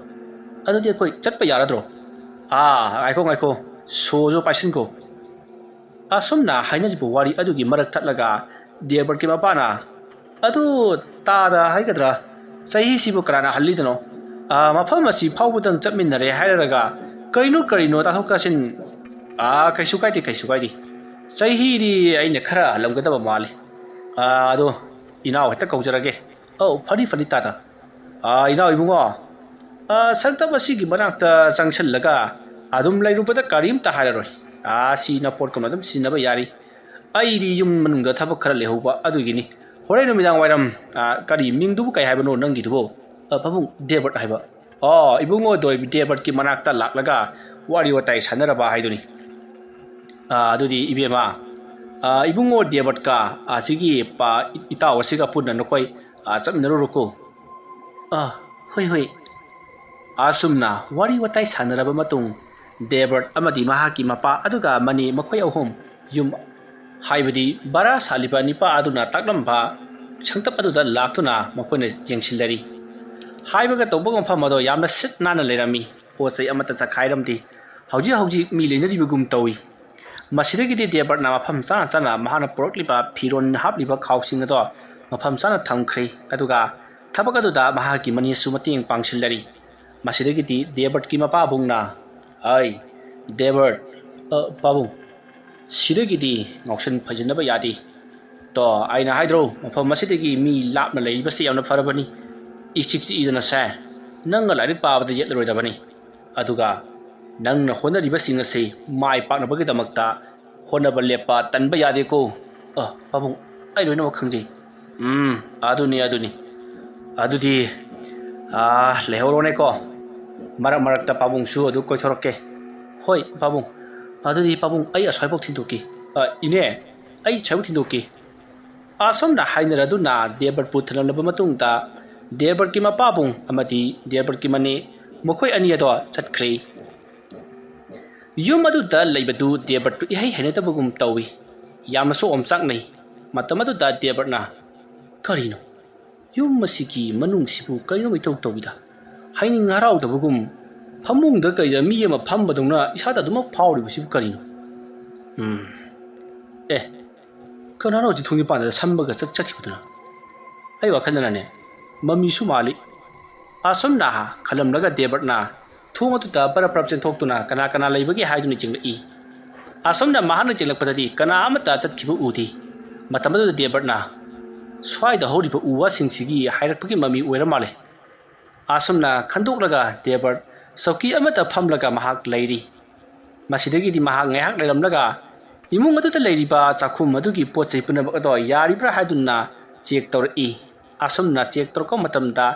ꯑꯗꯨꯗꯤ ꯑꯩꯈꯣꯏ ꯆꯠꯄ ꯌꯥꯔꯗ꯭ꯔꯣ?" "ꯑꯥ, ꯉꯥꯏꯈꯣ, ꯉꯥꯏꯈꯣ, ꯁꯣꯁꯨ ꯄꯥꯏꯁꯤꯟꯈꯣ꯫" ꯑꯁꯨꯝꯅ ꯍꯥꯏꯅꯔꯤꯕ ꯋꯥꯔꯤ ꯑꯗꯨꯒꯤ ꯃꯔꯛ ꯊꯠꯂꯒ ꯗꯦꯕꯔꯠꯀꯤ ꯃꯄꯥꯅ, "ꯑꯗꯨ ꯇꯥꯗ ꯍꯥꯏꯒꯗ꯭ꯔꯥ, ꯆꯍꯤꯁꯤꯕꯨ ꯀꯅꯥꯅ ꯍꯜꯂꯤꯗꯅꯣ? "ꯑꯥ, ꯃꯐꯝ ꯑꯁꯤ ꯐꯥꯎꯕꯗꯪ ꯆꯠꯃꯤꯟꯅꯔꯦ ꯍꯥꯏꯔꯒ ꯀꯔꯤꯅꯣ ꯀꯔꯤꯅꯣ ꯇꯥꯊꯣꯛ ꯇꯥꯁꯤꯟ?" "ꯑꯥ, ꯀꯩꯁꯨ ꯀꯥꯏꯗꯦ, ꯀꯩꯁꯨ ꯀꯥꯏꯗꯦ꯫ ꯆꯍꯤꯗꯤ ꯑꯩꯅ ꯈꯔ ꯍꯜꯂꯝꯒꯗꯕ ꯃꯥꯜꯂꯤ꯫ ꯑꯥ, ꯑꯗꯣ ꯏꯅꯥꯎ ꯍꯦꯛꯇ ꯀꯧꯖꯔꯒꯦ꯫ ꯑꯧ, ꯐꯅꯤ, ꯐꯅꯤ, ꯇꯥꯗ꯫ ꯑꯥ, ꯏꯅꯥꯎ ꯏꯕꯨꯡꯉꯣ, ꯑꯥ, ꯁꯪꯇꯞ ꯑꯁꯤꯒꯤ ꯃꯅꯥꯛꯇ ꯆꯪꯁꯤꯜꯂꯒ ꯑꯗꯨꯝ ꯂꯩꯔꯨꯕꯗ ꯀꯔꯤꯝꯇ ꯍꯥꯏꯔꯔꯣꯏ꯫ ꯑꯥ, ꯁꯤ ꯅꯄꯣꯠꯀꯨꯝꯅ ꯑꯗꯨꯝ ꯁꯤꯖꯤꯟꯅꯕ ꯌꯥꯔꯤ꯫ ꯑꯩꯗꯤ ꯌꯨꯝ ꯃꯅꯨꯡꯗ ꯊꯕꯛ ꯈꯔ ꯂꯩꯍꯧꯕ ꯑꯗꯨꯒꯤꯅꯤ꯫ ꯍꯣꯔꯦꯟ ꯅꯨꯃꯤꯗꯥꯡ ꯋꯥꯏꯔꯝ, ꯑꯥ, ꯀꯔꯤ ꯃꯤꯡꯗꯨꯕꯨ ꯀꯩ ꯍꯥꯏꯕꯅꯣ ꯅꯪꯒꯤꯗꯨꯕꯨ?" "ꯑꯥ, ꯄꯥꯕꯨꯡ, ꯗꯦꯕꯔꯠ ꯍꯥꯏꯕ꯫" "ꯑꯣ, ꯏꯕꯨꯡꯉꯣ ꯗꯣꯏ-, ꯗꯦꯕꯔꯠꯀꯤ ꯃꯅꯥꯛꯇ ꯂꯥꯛꯂꯒ ꯋꯥꯔꯤ ꯋꯥꯇꯥꯏ ꯁꯥꯟꯅꯔꯕ ꯍꯥꯏꯗꯨꯅꯤ꯫ ꯑꯥ, ꯑꯗꯨꯗꯤ ꯏꯕꯦꯝꯃ, ꯑꯥ, ꯏꯕꯨꯡꯉꯣ ꯗꯦꯕꯔꯠꯀ ꯑꯁꯤꯒꯤ ꯄꯥ-, ꯏꯇꯥꯎ ꯑꯁꯤꯒ ꯄꯨꯟꯅ ꯅꯈꯣꯏ, ꯑꯥ, ꯆꯠꯃꯤꯟꯅꯔꯨꯔꯣꯀꯣ꯫" "ꯑꯥ, ꯍꯣꯏ, ꯍꯣꯏ꯫" ꯑꯁꯨꯝꯅ ꯋꯥꯔꯤ ꯋꯥꯇꯥꯏ ꯁꯥꯟꯅꯔꯕ ꯃꯇꯨꯡ, ꯗꯦꯕꯔꯠ ꯑꯃꯗꯤ ꯃꯍꯥꯛꯀꯤ ꯃꯄꯥ ꯑꯗꯨꯒ ꯃꯅꯤ, ꯃꯈꯣꯏ ꯑꯍꯨꯝ ꯌꯨꯝ, ꯍꯥꯏꯕꯗꯤ ꯚꯔꯥ ꯁꯥꯜꯂꯤꯕ ꯅꯤꯄꯥ ꯑꯗꯨꯅ ꯇꯥꯛꯂꯝꯕ ꯁꯪꯇꯞ ꯑꯗꯨꯗ ꯂꯥꯛꯇꯨꯅ ꯃꯈꯣꯏꯅ ꯌꯦꯡꯁꯤꯜꯂꯔꯤ꯫ ꯍꯥꯏꯕꯒ ꯇꯧꯕꯒ ꯃꯐꯝ ꯑꯗꯣ ꯌꯥꯝꯅ ꯁꯤꯠ ꯅꯥꯟꯅ ꯂꯩꯔꯝꯃꯤ꯫ ꯄꯣꯠ ꯆꯩ ꯑꯃꯠꯇ ꯆꯈꯥꯏꯔꯝꯗꯦ꯫ ꯍꯧꯖꯤꯛ ꯍꯧꯖꯤꯛ ꯃꯤ ꯂꯩꯅꯔꯤꯕꯒꯨꯝ ꯇꯧꯏ꯫ ꯃꯁꯤꯗꯒꯤꯗꯤ ꯗꯦꯕꯔꯠꯅ ꯃꯐꯝ ꯆꯥꯅ ꯆꯥꯅ ꯃꯍꯥꯛꯅ ꯄꯨꯔꯛꯂꯤꯕ ꯐꯤꯔꯣꯟ ꯍꯥꯞꯂꯤꯕ ꯈꯥꯎꯁꯤꯡ ꯑꯗꯣ ꯃꯐꯝ ꯆꯥꯅ ꯊꯝꯈ꯭ꯔꯦ꯫ ꯑꯗꯨꯒ ꯊꯕꯛ ꯑꯗꯨꯗ ꯃꯍꯥꯛꯀꯤ ꯃꯅꯤꯁꯨ ꯃꯇꯦꯡ ꯄꯥꯡꯁꯤꯜꯂꯔꯤ꯫ ꯃꯁꯤꯗꯒꯤꯗꯤ ꯗꯦꯕꯔꯠꯀꯤ ꯃꯄꯥꯕꯨꯡꯅ, "ꯑꯩ, ꯗꯦꯕꯔꯠ, ꯑ, ꯄꯥꯕꯨꯡ, ꯁꯤꯗꯒꯤꯗꯤ ꯉꯥꯎꯁꯟ ꯐꯩꯖꯟꯅꯕ ꯌꯥꯗꯦ꯫ ꯇꯣ, ꯑꯩꯅ ꯍꯥꯏꯗ꯭ꯔꯣ, ꯃꯐꯝ ꯑꯁꯤꯗꯒꯤ ꯃꯤ ꯂꯥꯞꯅ ꯂꯩꯔꯤꯕꯁꯤ ꯌꯥꯝꯅ ꯐꯔꯕꯅꯤ꯫ ꯏꯆꯤꯛ ꯆꯤꯛꯏꯗꯅ ꯁꯦ, ꯅꯪꯅ ꯂꯥꯏꯔꯤꯛ ꯄꯥꯕꯗ ꯌꯦꯠꯂꯔꯣꯏꯗꯕꯅꯤ꯫ ꯑꯗꯨꯒ ꯅꯪꯅ ꯍꯣꯠꯅꯔꯤꯕꯁꯤꯡ ꯑꯁꯤ ꯃꯥꯏ ꯄꯥꯛꯅꯕꯒꯤꯗꯃꯛꯇ ꯍꯣꯠꯅꯕ ꯂꯦꯞꯄ ꯇꯟꯕ ꯌꯥꯗꯦꯀꯣ꯫" "ꯑ, ꯄꯥꯕꯨꯡ, ꯑꯩ ꯂꯣꯏꯅꯃꯛ ꯈꯪꯖꯩ꯫" "ꯎꯝ, ꯑꯗꯨꯅꯤ, ꯑꯗꯨꯅꯤ꯫ ꯑꯗꯨꯗꯤ, ꯑꯥ, ꯂꯩꯍꯧꯔꯣꯅꯦꯀꯣ꯫ ꯃꯔꯛ ꯃꯔꯛꯇ ꯄꯥꯕꯨꯡꯁꯨ ꯑꯗꯨ ꯀꯣꯏꯊꯣꯔꯛꯀꯦ꯫" "ꯍꯣꯏ, ꯄꯥꯕꯨꯡ꯫ ꯑꯗꯨꯗꯤ, ꯄꯥꯕꯨꯡ, ꯑꯩ ꯑꯁ꯭ꯋꯥꯏꯐꯥꯎ ꯊꯤꯟꯗꯣꯛꯀꯦ꯫ ꯑ, ꯏꯅꯦ, ꯑꯩ ꯑꯁ꯭ꯋꯥꯏꯐꯥꯎ ꯊꯤꯟꯗꯣꯛꯀꯦ꯫" ꯑꯁꯨꯝꯅ ꯍꯥꯏꯅꯔꯗꯨꯅ ꯗꯦꯕꯔꯠꯄꯨ ꯊꯅꯝꯂꯕ ꯃꯇꯨꯡꯗ, ꯗꯦꯕꯔꯠꯀꯤ ꯃꯄꯥꯕꯨꯡ ꯑꯃꯗꯤ ꯗꯦꯕꯔꯠꯀꯤ ꯃꯅꯦ, ꯃꯈꯣꯏ ꯑꯅꯤ ꯑꯗꯣ ꯆꯠꯈ꯭ꯔꯦ꯫ ꯌꯨꯝ ꯑꯗꯨꯗ ꯂꯩꯕꯗꯨ ꯗꯦꯕꯔꯠꯇꯨ ꯏꯍꯩ ꯍꯩꯅꯗꯕꯒꯨꯝ ꯇꯧꯏ꯫ ꯌꯥꯝꯅꯁꯨ ꯑꯣꯝꯆꯥꯛꯅꯩ꯫ ꯃꯇꯝ ꯑꯗꯨꯗ ꯗꯦꯕꯔꯠꯅ, "ꯀꯔꯤꯅꯣ? ꯌꯨꯝ ꯑꯁꯤꯒꯤ ꯃꯅꯨꯡꯁꯤꯕꯨ ꯀꯔꯤꯅꯣ ꯏꯇꯧ ꯇꯧꯏꯗ? ꯍꯥꯏꯅꯤꯡ ꯍꯔꯥꯎꯗꯕꯒꯨꯝ, ꯐꯃꯨꯡꯗ ꯀꯩꯗ ꯃꯤ ꯑꯃ ꯐꯝꯕꯗꯧꯅ ꯏꯁꯥꯗ ꯑꯗꯨꯃꯛ ꯐꯥꯎꯔꯤꯕꯁꯤꯕꯨ ꯀꯔꯤꯅꯣ? ꯎꯝ, ꯑꯦ, ꯀꯅꯥꯅꯣ ꯍꯧꯖꯤꯛ ꯊꯣꯡꯒꯤ ꯄꯥꯟꯗ ꯁꯝꯕꯒ ꯆꯠ-, ꯆꯠꯈꯤꯕꯗꯨꯅ? ꯑꯩ ꯋꯥꯈꯜꯗꯅꯅꯦ, ꯃꯃꯤꯁꯨ ꯃꯥꯜꯂꯤ, ꯑꯁꯨꯝꯅ ꯈꯜꯂꯝꯂꯒ ꯗꯦꯕꯔꯠꯅ ꯊꯣꯡ ꯑꯗꯨꯗ ꯄꯔꯞ ꯄꯔꯞ ꯆꯦꯟꯊꯣꯛꯇꯨꯅ ꯀꯅꯥ ꯀꯅꯥ ꯂꯩꯕꯒꯦ ꯍꯥꯏꯗꯨꯅ ꯆꯦꯡꯂꯛꯏ꯫ ꯑꯁꯨꯝꯅ ꯃꯍꯥꯛꯅ ꯆꯦꯜꯂꯛꯄꯗꯗꯤ ꯀꯅꯥ ꯑꯃꯠꯇ ꯆꯠꯈꯤꯕ ꯎꯗꯦ꯫ ꯃꯇꯝ ꯑꯗꯨꯗ ꯗꯦꯕꯔꯠꯅ, "ꯁ꯭ꯋꯥꯏꯗ ꯍꯧꯔꯤꯕ ꯎ ꯋꯥꯁꯤꯡꯁꯤꯒꯤ ꯍꯥꯏꯔꯛꯄꯒꯤ ꯃꯃꯤ ꯑꯣꯏꯔ ꯃꯥꯜꯂꯦ"꯫ ꯑꯁꯨꯝꯅ ꯈꯟꯗꯣꯛꯂꯒ ꯗꯦꯕꯔꯠ ꯆꯧꯀꯤ ꯑꯃꯠꯇ ꯐꯝꯂꯒ ꯃꯍꯥꯛ ꯂꯩꯔꯤ꯫ ꯃꯁꯤꯗꯒꯤꯗꯤ ꯃꯍꯥꯛ ꯉꯥꯏꯍꯥꯛ ꯂꯩꯔꯝꯂꯒ ꯏꯃꯨꯡ ꯑꯗꯨꯗ ꯂꯩꯔꯤꯕ ꯆꯥꯛꯈꯨꯝ ꯑꯗꯨꯒꯤ ꯄꯣꯠ ꯆꯩ ꯄꯨꯝꯅꯃꯛ ꯑꯗꯣ ꯌꯥꯔꯤꯕ꯭ꯔꯥ ꯍꯥꯏꯗꯨꯅ ꯆꯦꯛ ꯇꯧꯔꯛꯏ꯫ ꯑꯁꯨꯝꯅ ꯆꯦꯛ ꯇꯧꯔꯛꯄ ꯃꯇꯝꯗ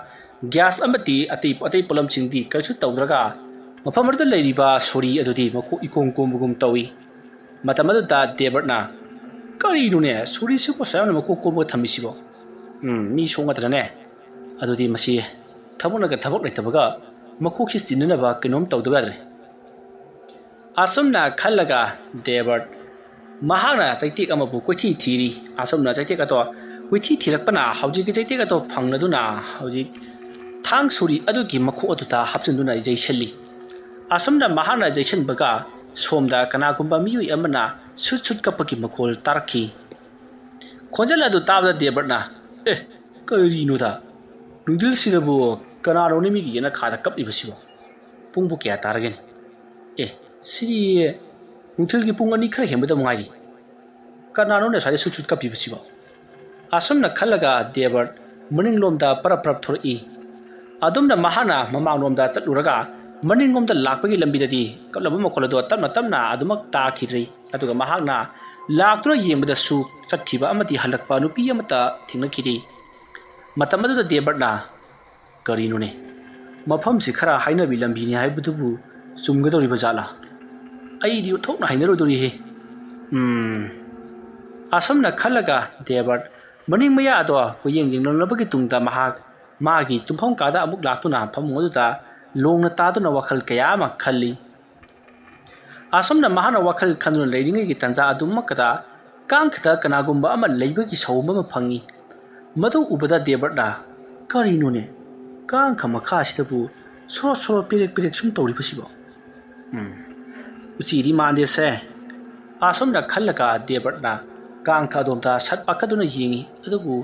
ꯒ꯭ꯌꯥꯁ ꯑꯃꯗꯤ ꯑꯇꯩ ꯑꯇꯩ ꯄꯣꯠꯂꯝꯁꯤꯡꯗꯤ ꯀꯔꯤꯁꯨ ꯇꯧꯗ꯭ꯔꯒ ꯃꯐꯝ ꯑꯗꯨꯗ ꯂꯩꯔꯤꯕ ꯁꯣꯔꯤ ꯑꯗꯨꯗꯤ ꯃꯀꯣꯛ ꯏꯀꯣꯡ ꯀꯣꯝꯕꯒꯨꯝ ꯇꯧꯏ꯫ ꯃꯇꯝ ꯑꯗꯨꯗ ꯗꯦꯕꯔꯠꯅ, "ꯀꯔꯤꯅꯣꯅꯦ, ꯁꯣꯔꯤꯁꯤꯕꯨ ꯑꯁꯨꯛ ꯌꯥꯝꯅ ꯃꯀꯣꯛ ꯀꯣꯝꯕꯒ ꯊꯝꯃꯤꯁꯤꯕꯣ? ꯎꯝ, ꯃꯤ ꯁꯣꯛ ꯅꯠꯇ꯭ꯔꯅꯦ? ꯑꯗꯨꯗꯤ ꯃꯁꯤ ꯊꯕꯛꯅꯒ ꯊꯕꯛ ꯂꯩꯇꯕꯒ ꯃꯀꯣꯛꯁꯤ ꯆꯤꯟꯅꯅꯕ ꯀꯩꯅꯣꯝ ꯇꯧꯗꯕ ꯌꯥꯗ꯭ꯔꯦ"꯫ ꯑꯁꯨꯝꯅ ꯈꯜꯂꯒ ꯗꯦꯕꯔꯠ ꯃꯍꯥꯛꯅ ꯆꯩꯇꯦꯛ ꯑꯃꯕꯨ ꯀꯣꯏꯊꯤ ꯊꯤꯔꯤ꯫ ꯑꯁꯨꯝꯅ ꯆꯩꯇꯦꯛ ꯑꯗꯣ ꯀꯣꯏꯊꯤ ꯊꯤꯔꯛꯄꯅ ꯍꯧꯖꯤꯛꯀꯤ ꯆꯩꯇꯦꯛ ꯑꯗꯣ ꯐꯪꯂꯗꯨꯅ ꯍꯧꯖꯤꯛ ꯊꯥꯡ ꯁꯣꯔꯤ ꯑꯗꯨꯒꯤ ꯃꯈꯣꯛ ꯑꯗꯨꯗ ꯍꯥꯞꯆꯤꯟꯗꯨꯅ ꯌꯩꯁꯜꯂꯤ꯫ ꯑꯁꯨꯝꯅ ꯃꯍꯥꯛꯅ ꯌꯩꯁꯟꯕꯒ ꯁꯣꯝꯗ ꯀꯅꯥꯒꯨꯝꯕ ꯃꯤꯑꯣꯏ ꯑꯃꯅ ꯁꯨꯠ ꯁꯨꯠ ꯀꯞꯄꯒꯤ ꯃꯈꯣꯜ ꯇꯥꯔꯛꯈꯤ꯫ ꯈꯣꯟꯖꯦꯜ ꯑꯗꯨ ꯇꯥꯕꯗ ꯗꯦꯕꯔꯠꯅ, "ꯑꯦ, ꯀꯔꯤꯅꯣꯗ? ꯅꯨꯡꯊꯤꯜꯁꯤꯗꯕꯨ ꯀꯅꯥꯅꯣꯅꯦ ꯃꯤꯒꯤ ꯌꯦꯅꯈꯥꯗ ꯀꯞꯂꯤꯕꯁꯤꯕꯣ? ꯄꯨꯡꯕꯨ ꯀꯌꯥ ꯇꯥꯔꯒꯦꯅꯦ? ꯑꯦ, ꯁꯤꯗꯤ ꯅꯨꯡꯊꯤꯜꯒꯤ ꯄꯨꯡ ꯑꯅꯤ ꯈꯔ ꯍꯦꯟꯕꯗ ꯉꯥꯏꯔꯤ꯫ ꯀꯅꯥꯅꯣꯅꯦ ꯑꯁ꯭ꯋꯥꯏꯗ ꯁꯨꯠ ꯁꯨꯠ ꯀꯞꯄꯤꯕꯁꯤꯕꯣ?" ꯑꯁꯨꯝꯅ ꯈꯜꯂꯒ ꯗꯦꯕꯔꯠ ꯃꯅꯤꯡꯂꯣꯝꯗ ꯄꯔꯞ ꯄꯔꯞ ꯊꯣꯔꯛꯏ꯫ ꯑꯗꯨꯝꯅ ꯃꯍꯥꯛꯅ ꯃꯃꯥꯡꯂꯣꯝꯗ ꯆꯠꯂꯨꯔꯒ ꯃꯅꯤꯡꯂꯣꯝꯗ ꯂꯥꯛꯄꯒꯤ ꯂꯝꯕꯤꯗꯗꯤ ꯀꯞꯂꯝꯕ ꯃꯈꯣꯜ ꯑꯗꯨ ꯇꯞꯅ ꯇꯞꯅ ꯑꯗꯨꯃꯛ ꯇꯥꯈꯤꯗ꯭ꯔꯤ꯫ ꯑꯗꯨꯒ ꯃꯍꯥꯛꯅ ꯂꯥꯛꯇꯨꯅ ꯌꯦꯡꯕꯗꯁꯨ ꯆꯠꯈꯤꯕ ꯑꯃꯗꯤ ꯍꯜꯂꯛꯄ ꯅꯨꯄꯤ ꯑꯃꯠꯇ ꯊꯦꯡꯅꯈꯤꯗꯦ꯫ ꯃꯇꯝ ꯑꯗꯨꯗ ꯗꯦꯕꯔꯠꯅ, "ꯀꯔꯤꯅꯣꯅꯦ? ꯃꯐꯝꯁꯤ ꯈꯔ ꯍꯥꯏꯅꯕꯤ ꯂꯝꯕꯤꯅꯤ ꯍꯥꯏꯕꯗꯨꯕꯨ ꯆꯨꯝꯒꯗꯧꯔꯤꯕ ꯖꯥꯠꯂꯥ? ꯑꯩꯗꯤ ꯑꯣꯟꯊꯣꯛꯅ ꯍꯩꯅꯔꯣꯏꯗꯧꯔꯤꯍꯦ꯫ ꯎꯝ꯫" ꯑꯁꯨꯝꯅ ꯈꯜꯂꯒ ꯗꯦꯕꯔꯠ ꯃꯅꯤꯡ ꯃꯌꯥ ꯑꯗꯣ ꯀꯣꯏꯌꯦꯡ ꯌꯦꯡꯂꯝꯂꯕꯒꯤ ꯇꯨꯡꯗ ꯃꯍꯥꯛ ꯃꯥꯒꯤ ꯇꯨꯝꯐꯝ ꯀꯥꯗ ꯑꯃꯨꯛ ꯂꯥꯛꯇꯨꯅ ꯐꯃꯨꯡ ꯑꯗꯨꯗ ꯂꯣꯡꯅ ꯇꯥꯗꯨꯅ ꯋꯥꯈꯜ ꯀꯌꯥ ꯑꯃ ꯈꯜꯂꯤ꯫ ꯑꯁꯨꯝꯅ ꯃꯍꯥꯛꯅ ꯋꯥꯈꯜ ꯈꯟꯗꯨꯅ ꯂꯩꯔꯤꯉꯩꯒꯤ ꯇꯥꯟꯖꯥ ꯑꯗꯨꯃꯛꯇꯗ ꯀꯥꯡꯈꯗ ꯀꯅꯥꯒꯨꯝꯕ ꯑꯃ ꯂꯩꯕꯒꯤ ꯁꯥꯎꯝ ꯑꯃ ꯐꯪꯉꯤ꯫ ꯃꯗꯨ ꯎꯕꯗ ꯗꯦꯕꯔꯠꯅ, "ꯀꯔꯤꯅꯣꯅꯦ? ꯀꯥꯡꯈ ꯃꯈꯥꯁꯤꯗꯕꯨ ꯁꯣꯔꯣ ꯁꯣꯔꯣ ꯄꯦꯔꯦꯛ ꯄꯦꯔꯦꯛ ꯁꯨꯝ ꯇꯧꯔꯤꯕꯁꯤꯕꯣ? ꯎꯝ, ꯎꯆꯤꯗꯤ ꯃꯥꯟꯗꯦꯁꯦ"꯫ ꯑꯁꯨꯝꯅ ꯈꯜꯂꯒ ꯗꯦꯕꯔꯠꯅ ꯀꯥꯡꯈ ꯑꯗꯣꯝꯗ ꯁꯠ ꯄꯥꯏꯈꯠꯇꯨꯅ ꯌꯦꯡꯉꯤ, ꯑꯗꯨꯕꯨ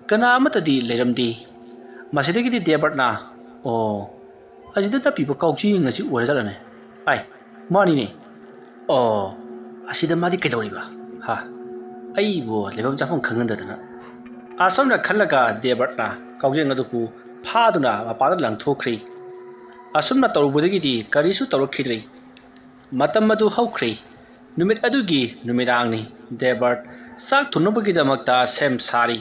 ꯀꯅꯥ ꯑꯃꯠꯇꯗꯤ ꯂꯩꯔꯝꯗꯦ꯫ ꯃꯁꯤꯗꯒꯤꯗꯤ ꯗꯦꯕꯔꯠꯅ, ꯑꯣ, ꯑꯁꯤꯗ ꯅꯞꯄꯤꯕ ꯀꯥꯎꯖꯦꯡ ꯑꯁꯤ ꯑꯣꯏꯔꯖꯥꯠꯂꯅꯦ? ꯑꯥꯏ, ꯃꯥꯅꯤꯅꯦ꯫ ꯑꯣ, ꯑꯁꯤꯗ ꯃꯥꯗꯤ ꯀꯩꯗꯧꯔꯤꯕ? ꯍꯥ? ꯑꯩꯕꯨ ꯂꯩꯐꯝ ꯆꯥꯐꯝ ꯈꯪꯍꯟꯗꯗꯅ꯫ ꯑꯁꯨꯝꯅ ꯈꯜꯂꯒ ꯗꯦꯕꯔꯠꯅ ꯀꯥꯎꯖꯦꯡ ꯑꯗꯨꯕꯨ ꯐꯥꯗꯨꯅ ꯃꯄꯥꯟꯗ ꯂꯪꯊꯣꯛꯈ꯭ꯔꯦ꯫ ꯑꯁꯨꯝꯅ ꯇꯧꯔꯨꯕꯗꯒꯤꯗꯤ ꯀꯔꯤꯁꯨ ꯇꯧꯔꯛꯈꯤꯗ꯭ꯔꯦ꯫ ꯃꯇꯝ ꯑꯗꯨ ꯍꯧꯈ꯭ꯔꯦ꯫ ꯅꯨꯃꯤꯠ ꯑꯗꯨꯒꯤ ꯅꯨꯃꯤꯗꯥꯡꯅꯤ꯫ ꯗꯦꯕꯔꯠ ꯆꯥꯛ ꯊꯣꯡꯅꯕꯒꯤꯗꯃꯛꯇ ꯁꯦꯝ ꯁꯥꯔꯤ꯫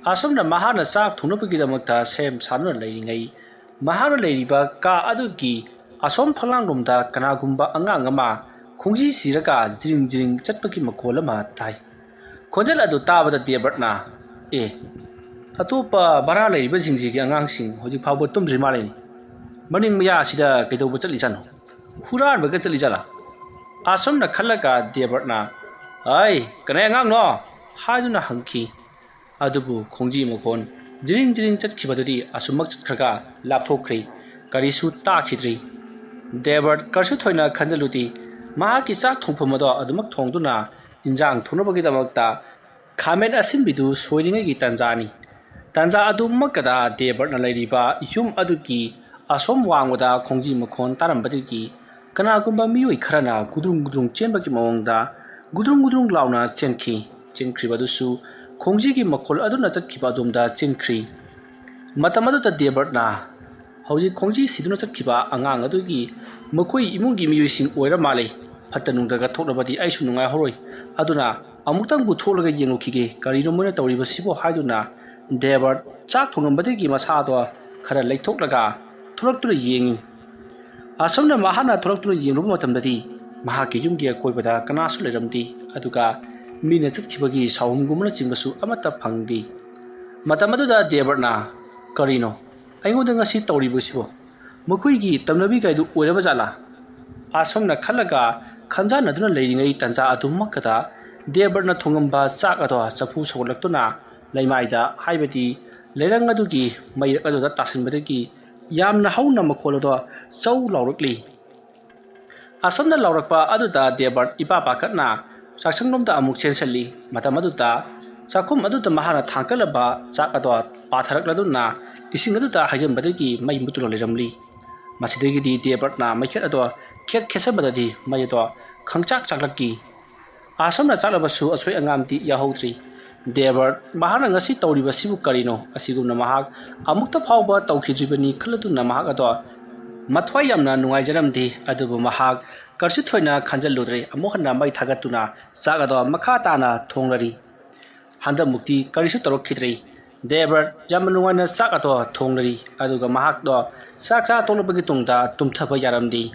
ꯑꯁꯨꯝꯅ ꯃꯍꯥꯛꯅ ꯆꯥꯛ ꯊꯣꯡꯅꯕꯒꯤꯗꯃꯛꯇ ꯁꯦꯝ ꯁꯥꯗꯨꯅ ꯂꯩꯔꯤꯉꯩ, ꯃꯍꯥꯛꯅ ꯂꯩꯔꯤꯕ ꯀꯥ ꯑꯗꯨꯒꯤ ꯑꯁꯣꯝ ꯐꯛꯂꯥꯡꯂꯣꯝꯗ ꯀꯅꯥꯒꯨꯝꯕ ꯑꯉꯥꯡ ꯑꯃ ꯈꯣꯡꯖꯤ ꯁꯤꯔꯒ ꯖꯤꯔꯤꯡ ꯖꯤꯔꯤꯡ ꯆꯠꯄꯒꯤ ꯃꯈꯣꯜ ꯑꯃ ꯇꯥꯏ꯫ ꯈꯣꯟꯖꯦꯜ ꯑꯗꯨ ꯇꯥꯕꯗ ꯗꯦꯕꯔꯠꯅ, "ꯑꯦ, ꯑꯇꯣꯞꯄ ꯚꯔꯥ ꯂꯩꯔꯤꯕꯁꯤꯡꯁꯤꯒꯤ ꯑꯉꯥꯡꯁꯤꯡ ꯍꯧꯖꯤꯛ ꯐꯥꯎꯕ ꯇꯨꯝꯗ꯭ꯔꯤ ꯃꯥꯜꯂꯦꯅꯦ꯫ ꯃꯅꯤꯡ ꯃꯌꯥ ꯑꯁꯤꯗ ꯀꯩꯗꯧꯕ ꯆꯠꯂꯤꯖꯥꯠꯅꯣ? ꯍꯨꯔꯥꯟꯕꯒ ꯆꯠꯂꯤꯖꯥꯠꯂꯥ?" ꯑꯁꯨꯝꯅ ꯈꯜꯂꯒ ꯗꯦꯕꯔꯠꯅ, "ꯑꯩ, ꯀꯅꯥꯏ ꯑꯉꯥꯡꯅꯣ?" ꯍꯥꯏꯗꯨꯅ ꯍꯪꯈꯤ꯫ ꯑꯗꯨꯕꯨ ꯈꯣꯡꯖꯤ ꯃꯈꯣꯟ ꯖꯤꯔꯤꯡ ꯖꯤꯔꯤꯡ ꯆꯠꯈꯤꯕꯗꯨꯗꯤ ꯑꯁꯨꯝꯃꯛ ꯆꯠꯈ꯭ꯔꯒ ꯂꯥꯞꯊꯣꯛꯈ꯭ꯔꯦ꯫ ꯀꯔꯤꯁꯨ ꯇꯥꯈꯤꯗ꯭ꯔꯦ꯫ ꯗꯦꯕꯔꯠ ꯀꯔꯤꯁꯨ ꯊꯣꯏꯅ ꯈꯟꯖꯤꯜꯂꯨꯗꯦ꯫ ꯃꯍꯥꯛꯀꯤ ꯆꯥꯛ ꯊꯣꯡꯐꯝ ꯑꯗꯣ ꯑꯗꯨꯃꯛ ꯊꯣꯡꯗꯨꯅ ꯏꯟꯖꯥꯡ ꯊꯣꯡꯅꯕꯒꯤꯗꯃꯛꯇ ꯈꯥꯃꯦꯟ ꯑꯁꯤꯟꯕꯤꯗꯨ ꯁꯣꯏꯔꯤꯉꯩꯒꯤ ꯇꯥꯟꯖꯥꯅꯤ꯫ ꯇꯥꯟꯖꯥ ꯑꯗꯨꯃꯛꯇꯗ ꯗꯦꯕꯔꯠꯅ ꯂꯩꯔꯤꯕ ꯌꯨꯝ ꯑꯗꯨꯒꯤ ꯑꯁꯣꯝ ꯋꯥꯡꯃꯗ ꯈꯣꯡꯖꯤ ꯃꯈꯣꯟ ꯇꯥꯔꯝꯕꯗꯒꯤ ꯀꯅꯥꯒꯨꯝꯕ ꯃꯤꯑꯣꯏ ꯈꯔꯅ ꯒꯨꯗ꯭ꯔꯨꯡ ꯒꯨꯗ꯭ꯔꯨꯡ ꯆꯦꯟꯕꯒꯤ ꯃꯑꯣꯡꯗ ꯒꯨꯗ꯭ꯔꯨꯡ ꯒꯨꯗ꯭ꯔꯨꯡ ꯂꯥꯎꯅ ꯆꯦꯟꯈꯤ꯫ ꯆꯦꯟꯈ꯭ꯔꯤꯕ ꯑꯗꯨꯁꯨ ꯈꯣꯡꯖꯤꯒꯤ ꯃꯈꯣꯜ ꯑꯗꯨꯅ ꯆꯠꯈꯤꯕ ꯑꯗꯣꯝꯗ ꯆꯦꯟꯈ꯭ꯔꯤ꯫ ꯃꯇꯝ ꯑꯗꯨꯗ ꯗꯦꯕꯔꯠꯅ ꯍꯧꯖꯤꯛ ꯈꯣꯡꯖꯤ ꯁꯤꯗꯨꯅ ꯆꯠꯈꯤꯕ ꯑꯉꯥꯡ ꯑꯗꯨꯒꯤ ꯃꯈꯣꯏ ꯏꯃꯨꯡꯒꯤ ꯃꯤꯑꯣꯏꯁꯤꯡ ꯑꯣꯏꯔ ꯃꯥꯜꯂꯦ꯫ ꯐꯠꯇ ꯅꯨꯡꯗꯒ ꯊꯣꯛꯂꯕꯗꯤ ꯑꯩꯁꯨ ꯅꯨꯡꯉꯥꯏꯍꯧꯔꯣꯏ꯫ ꯑꯗꯨꯅ ꯑꯃꯨꯛꯇꯪꯕꯨ ꯊꯣꯛꯂꯒ ꯌꯦꯡꯂꯨꯈꯤꯒꯦ, ꯀꯔꯤꯅꯣ ꯃꯣꯏꯅ ꯇꯧꯔꯤꯕꯁꯤꯕꯣ ꯍꯥꯏꯗꯨꯅ ꯗꯦꯕꯔꯠ ꯆꯥꯛ ꯊꯣꯡꯉꯝꯕꯗꯒꯤ ꯃꯁꯥꯗꯣ ꯈꯔ ꯂꯩꯊꯣꯛꯂꯒ ꯊꯣꯛꯂꯛꯇꯨꯅ ꯌꯦꯡꯉꯤ꯫ ꯑꯁꯨꯝꯅ ꯃꯍꯥꯛꯅ ꯊꯣꯛꯂꯛꯇꯨꯅ ꯌꯦꯡꯂꯨꯕ ꯃꯇꯝꯗꯗꯤ ꯃꯍꯥꯛꯀꯤ ꯌꯨꯝꯒꯤ ꯑꯀꯣꯏꯕꯗ ꯀꯅꯥꯁꯨ ꯂꯩꯔꯝꯗꯦ꯫ ꯑꯗꯨꯒ ꯃꯤꯅ ꯆꯠꯈꯤꯕꯒꯤ ꯁꯥꯎꯍꯨꯝꯒꯨꯝꯕꯅꯆꯤꯡꯕꯁꯨ ꯑꯃꯠꯇ ꯐꯪꯗꯦ꯫ ꯃꯇꯝ ꯑꯗꯨꯗ ꯗꯦꯕꯔꯠꯅ, "ꯀꯔꯤꯅꯣ ꯑꯩꯉꯣꯟꯗ ꯉꯁꯤ ꯇꯧꯔꯤꯕꯁꯤꯕꯣ? ꯃꯈꯣꯏꯒꯤ ꯇꯝꯅꯕꯤ ꯀꯥꯏꯗꯨ ꯑꯣꯏꯔꯕ ꯖꯥꯠꯂꯥ?" ꯑꯁꯨꯝꯅ ꯈꯜꯂꯒ ꯈꯟꯖꯥꯟꯅꯗꯨꯅ ꯂꯩꯔꯤꯉꯩ ꯇꯟꯖꯥ ꯑꯗꯨꯃꯛꯇꯗ ꯗꯦꯕꯔꯠꯅ ꯊꯣꯡꯉꯝꯕ ꯆꯥꯛ ꯑꯗꯣ ꯆꯐꯨ ꯁꯧꯒꯠꯂꯛꯇꯨꯅ ꯂꯩꯃꯥꯏꯗ, ꯍꯥꯏꯕꯗꯤ ꯂꯩꯔꯪ ꯑꯗꯨꯒꯤ ꯃꯩꯔꯛ ꯑꯗꯨꯗ ꯇꯥꯁꯤꯟꯕꯗꯒꯤ ꯌꯥꯝꯅ ꯍꯧꯅ ꯃꯈꯣꯜ ꯑꯗꯣ ꯆꯧ ꯂꯥꯎꯔꯛꯂꯤ꯫ ꯑꯁꯨꯝꯅ ꯂꯥꯎꯔꯛꯄ ꯑꯗꯨꯗ ꯗꯦꯕꯔꯠ ꯏꯄꯥ ꯄꯥꯈꯠꯅ ꯆꯥꯛꯁꯪꯂꯣꯝꯗ ꯑꯃꯨꯛ ꯆꯦꯟꯁꯤꯜꯂꯤ꯫ ꯃꯇꯝ ꯑꯗꯨꯗ ꯆꯥꯛꯈꯨꯝ ꯑꯗꯨꯗ ꯃꯍꯥꯛꯅ ꯊꯥꯡꯒꯠꯂꯕ ꯆꯥꯛ ꯑꯗꯣ ꯄꯥꯊꯔꯛꯂꯗꯨꯅ ꯏꯁꯤꯡ ꯑꯗꯨꯗ ꯍꯩꯖꯤꯟꯕꯗꯒꯤ ꯃꯩ ꯃꯨꯠꯇꯨꯅ ꯂꯩꯔꯝꯂꯤ꯫ ꯃꯁꯤꯗꯒꯤꯗꯤ ꯗꯦꯕꯔꯠꯅ ꯃꯩꯈꯦꯠ ꯑꯗꯣ ꯈꯦꯠ ꯈꯦꯠꯆꯟꯕꯗꯗꯤ ꯃꯩ ꯑꯗꯣ ꯈꯪꯆꯥꯛ ꯆꯥꯛꯂꯛꯈꯤ꯫ ꯑꯁꯨꯝꯅ ꯆꯥꯛꯂꯕꯁꯨ ꯑꯁꯣꯏ ꯑꯉꯥꯝꯗꯤ ꯌꯥꯎꯍꯧꯗ꯭ꯔꯤ꯫ ꯗꯦꯕꯔꯠ, ꯃꯍꯥꯛꯅ ꯉꯁꯤ ꯇꯧꯔꯤꯕꯁꯤꯕꯨ ꯀꯔꯤꯅꯣ? ꯑꯁꯤꯒꯨꯝꯅ ꯃꯍꯥꯛ ꯑꯃꯨꯛꯇ ꯐꯥꯎꯕ ꯇꯧꯈꯤꯗ꯭ꯔꯤꯕꯅꯤ ꯈꯜꯂꯗꯨꯅ ꯃꯍꯥꯛ ꯑꯗꯣ ꯃꯊ꯭ꯋꯥꯏ ꯌꯥꯝꯅ ꯅꯨꯡꯉꯥꯏꯖꯔꯝꯗꯦ꯫ ꯑꯗꯨꯕꯨ ꯃꯍꯥꯛ ꯀꯔꯤꯁꯨ ꯊꯣꯏꯅ ꯈꯟꯖꯤꯜꯂꯨꯗ꯭ꯔꯦ꯫ ꯑꯃꯨꯛ ꯍꯟꯅ ꯃꯩ ꯊꯥꯒꯠꯇꯨꯅ ꯆꯥꯛ ꯑꯗꯣ ꯃꯈꯥ ꯇꯥꯅ ꯊꯣꯡꯂꯔꯤ꯫ ꯍꯟꯗꯛꯃꯨꯛꯇꯤ ꯀꯔꯤꯁꯨ ꯇꯧꯔꯛꯈꯤꯗ꯭ꯔꯦ꯫ ꯗꯦꯕꯔꯠ ꯌꯥꯝꯅ ꯅꯨꯡꯉꯥꯏꯅ ꯆꯥꯛ ꯑꯗꯣ ꯊꯣꯡꯂꯔꯤ꯫ ꯑꯗꯨꯒ ꯃꯍꯥꯛꯇꯣ ꯆꯥꯛ ꯆꯥ ꯇꯣꯛꯂꯕꯒꯤ ꯇꯨꯡꯗ ꯇꯨꯝꯊꯕ ꯌꯥꯔꯝꯗꯦ꯫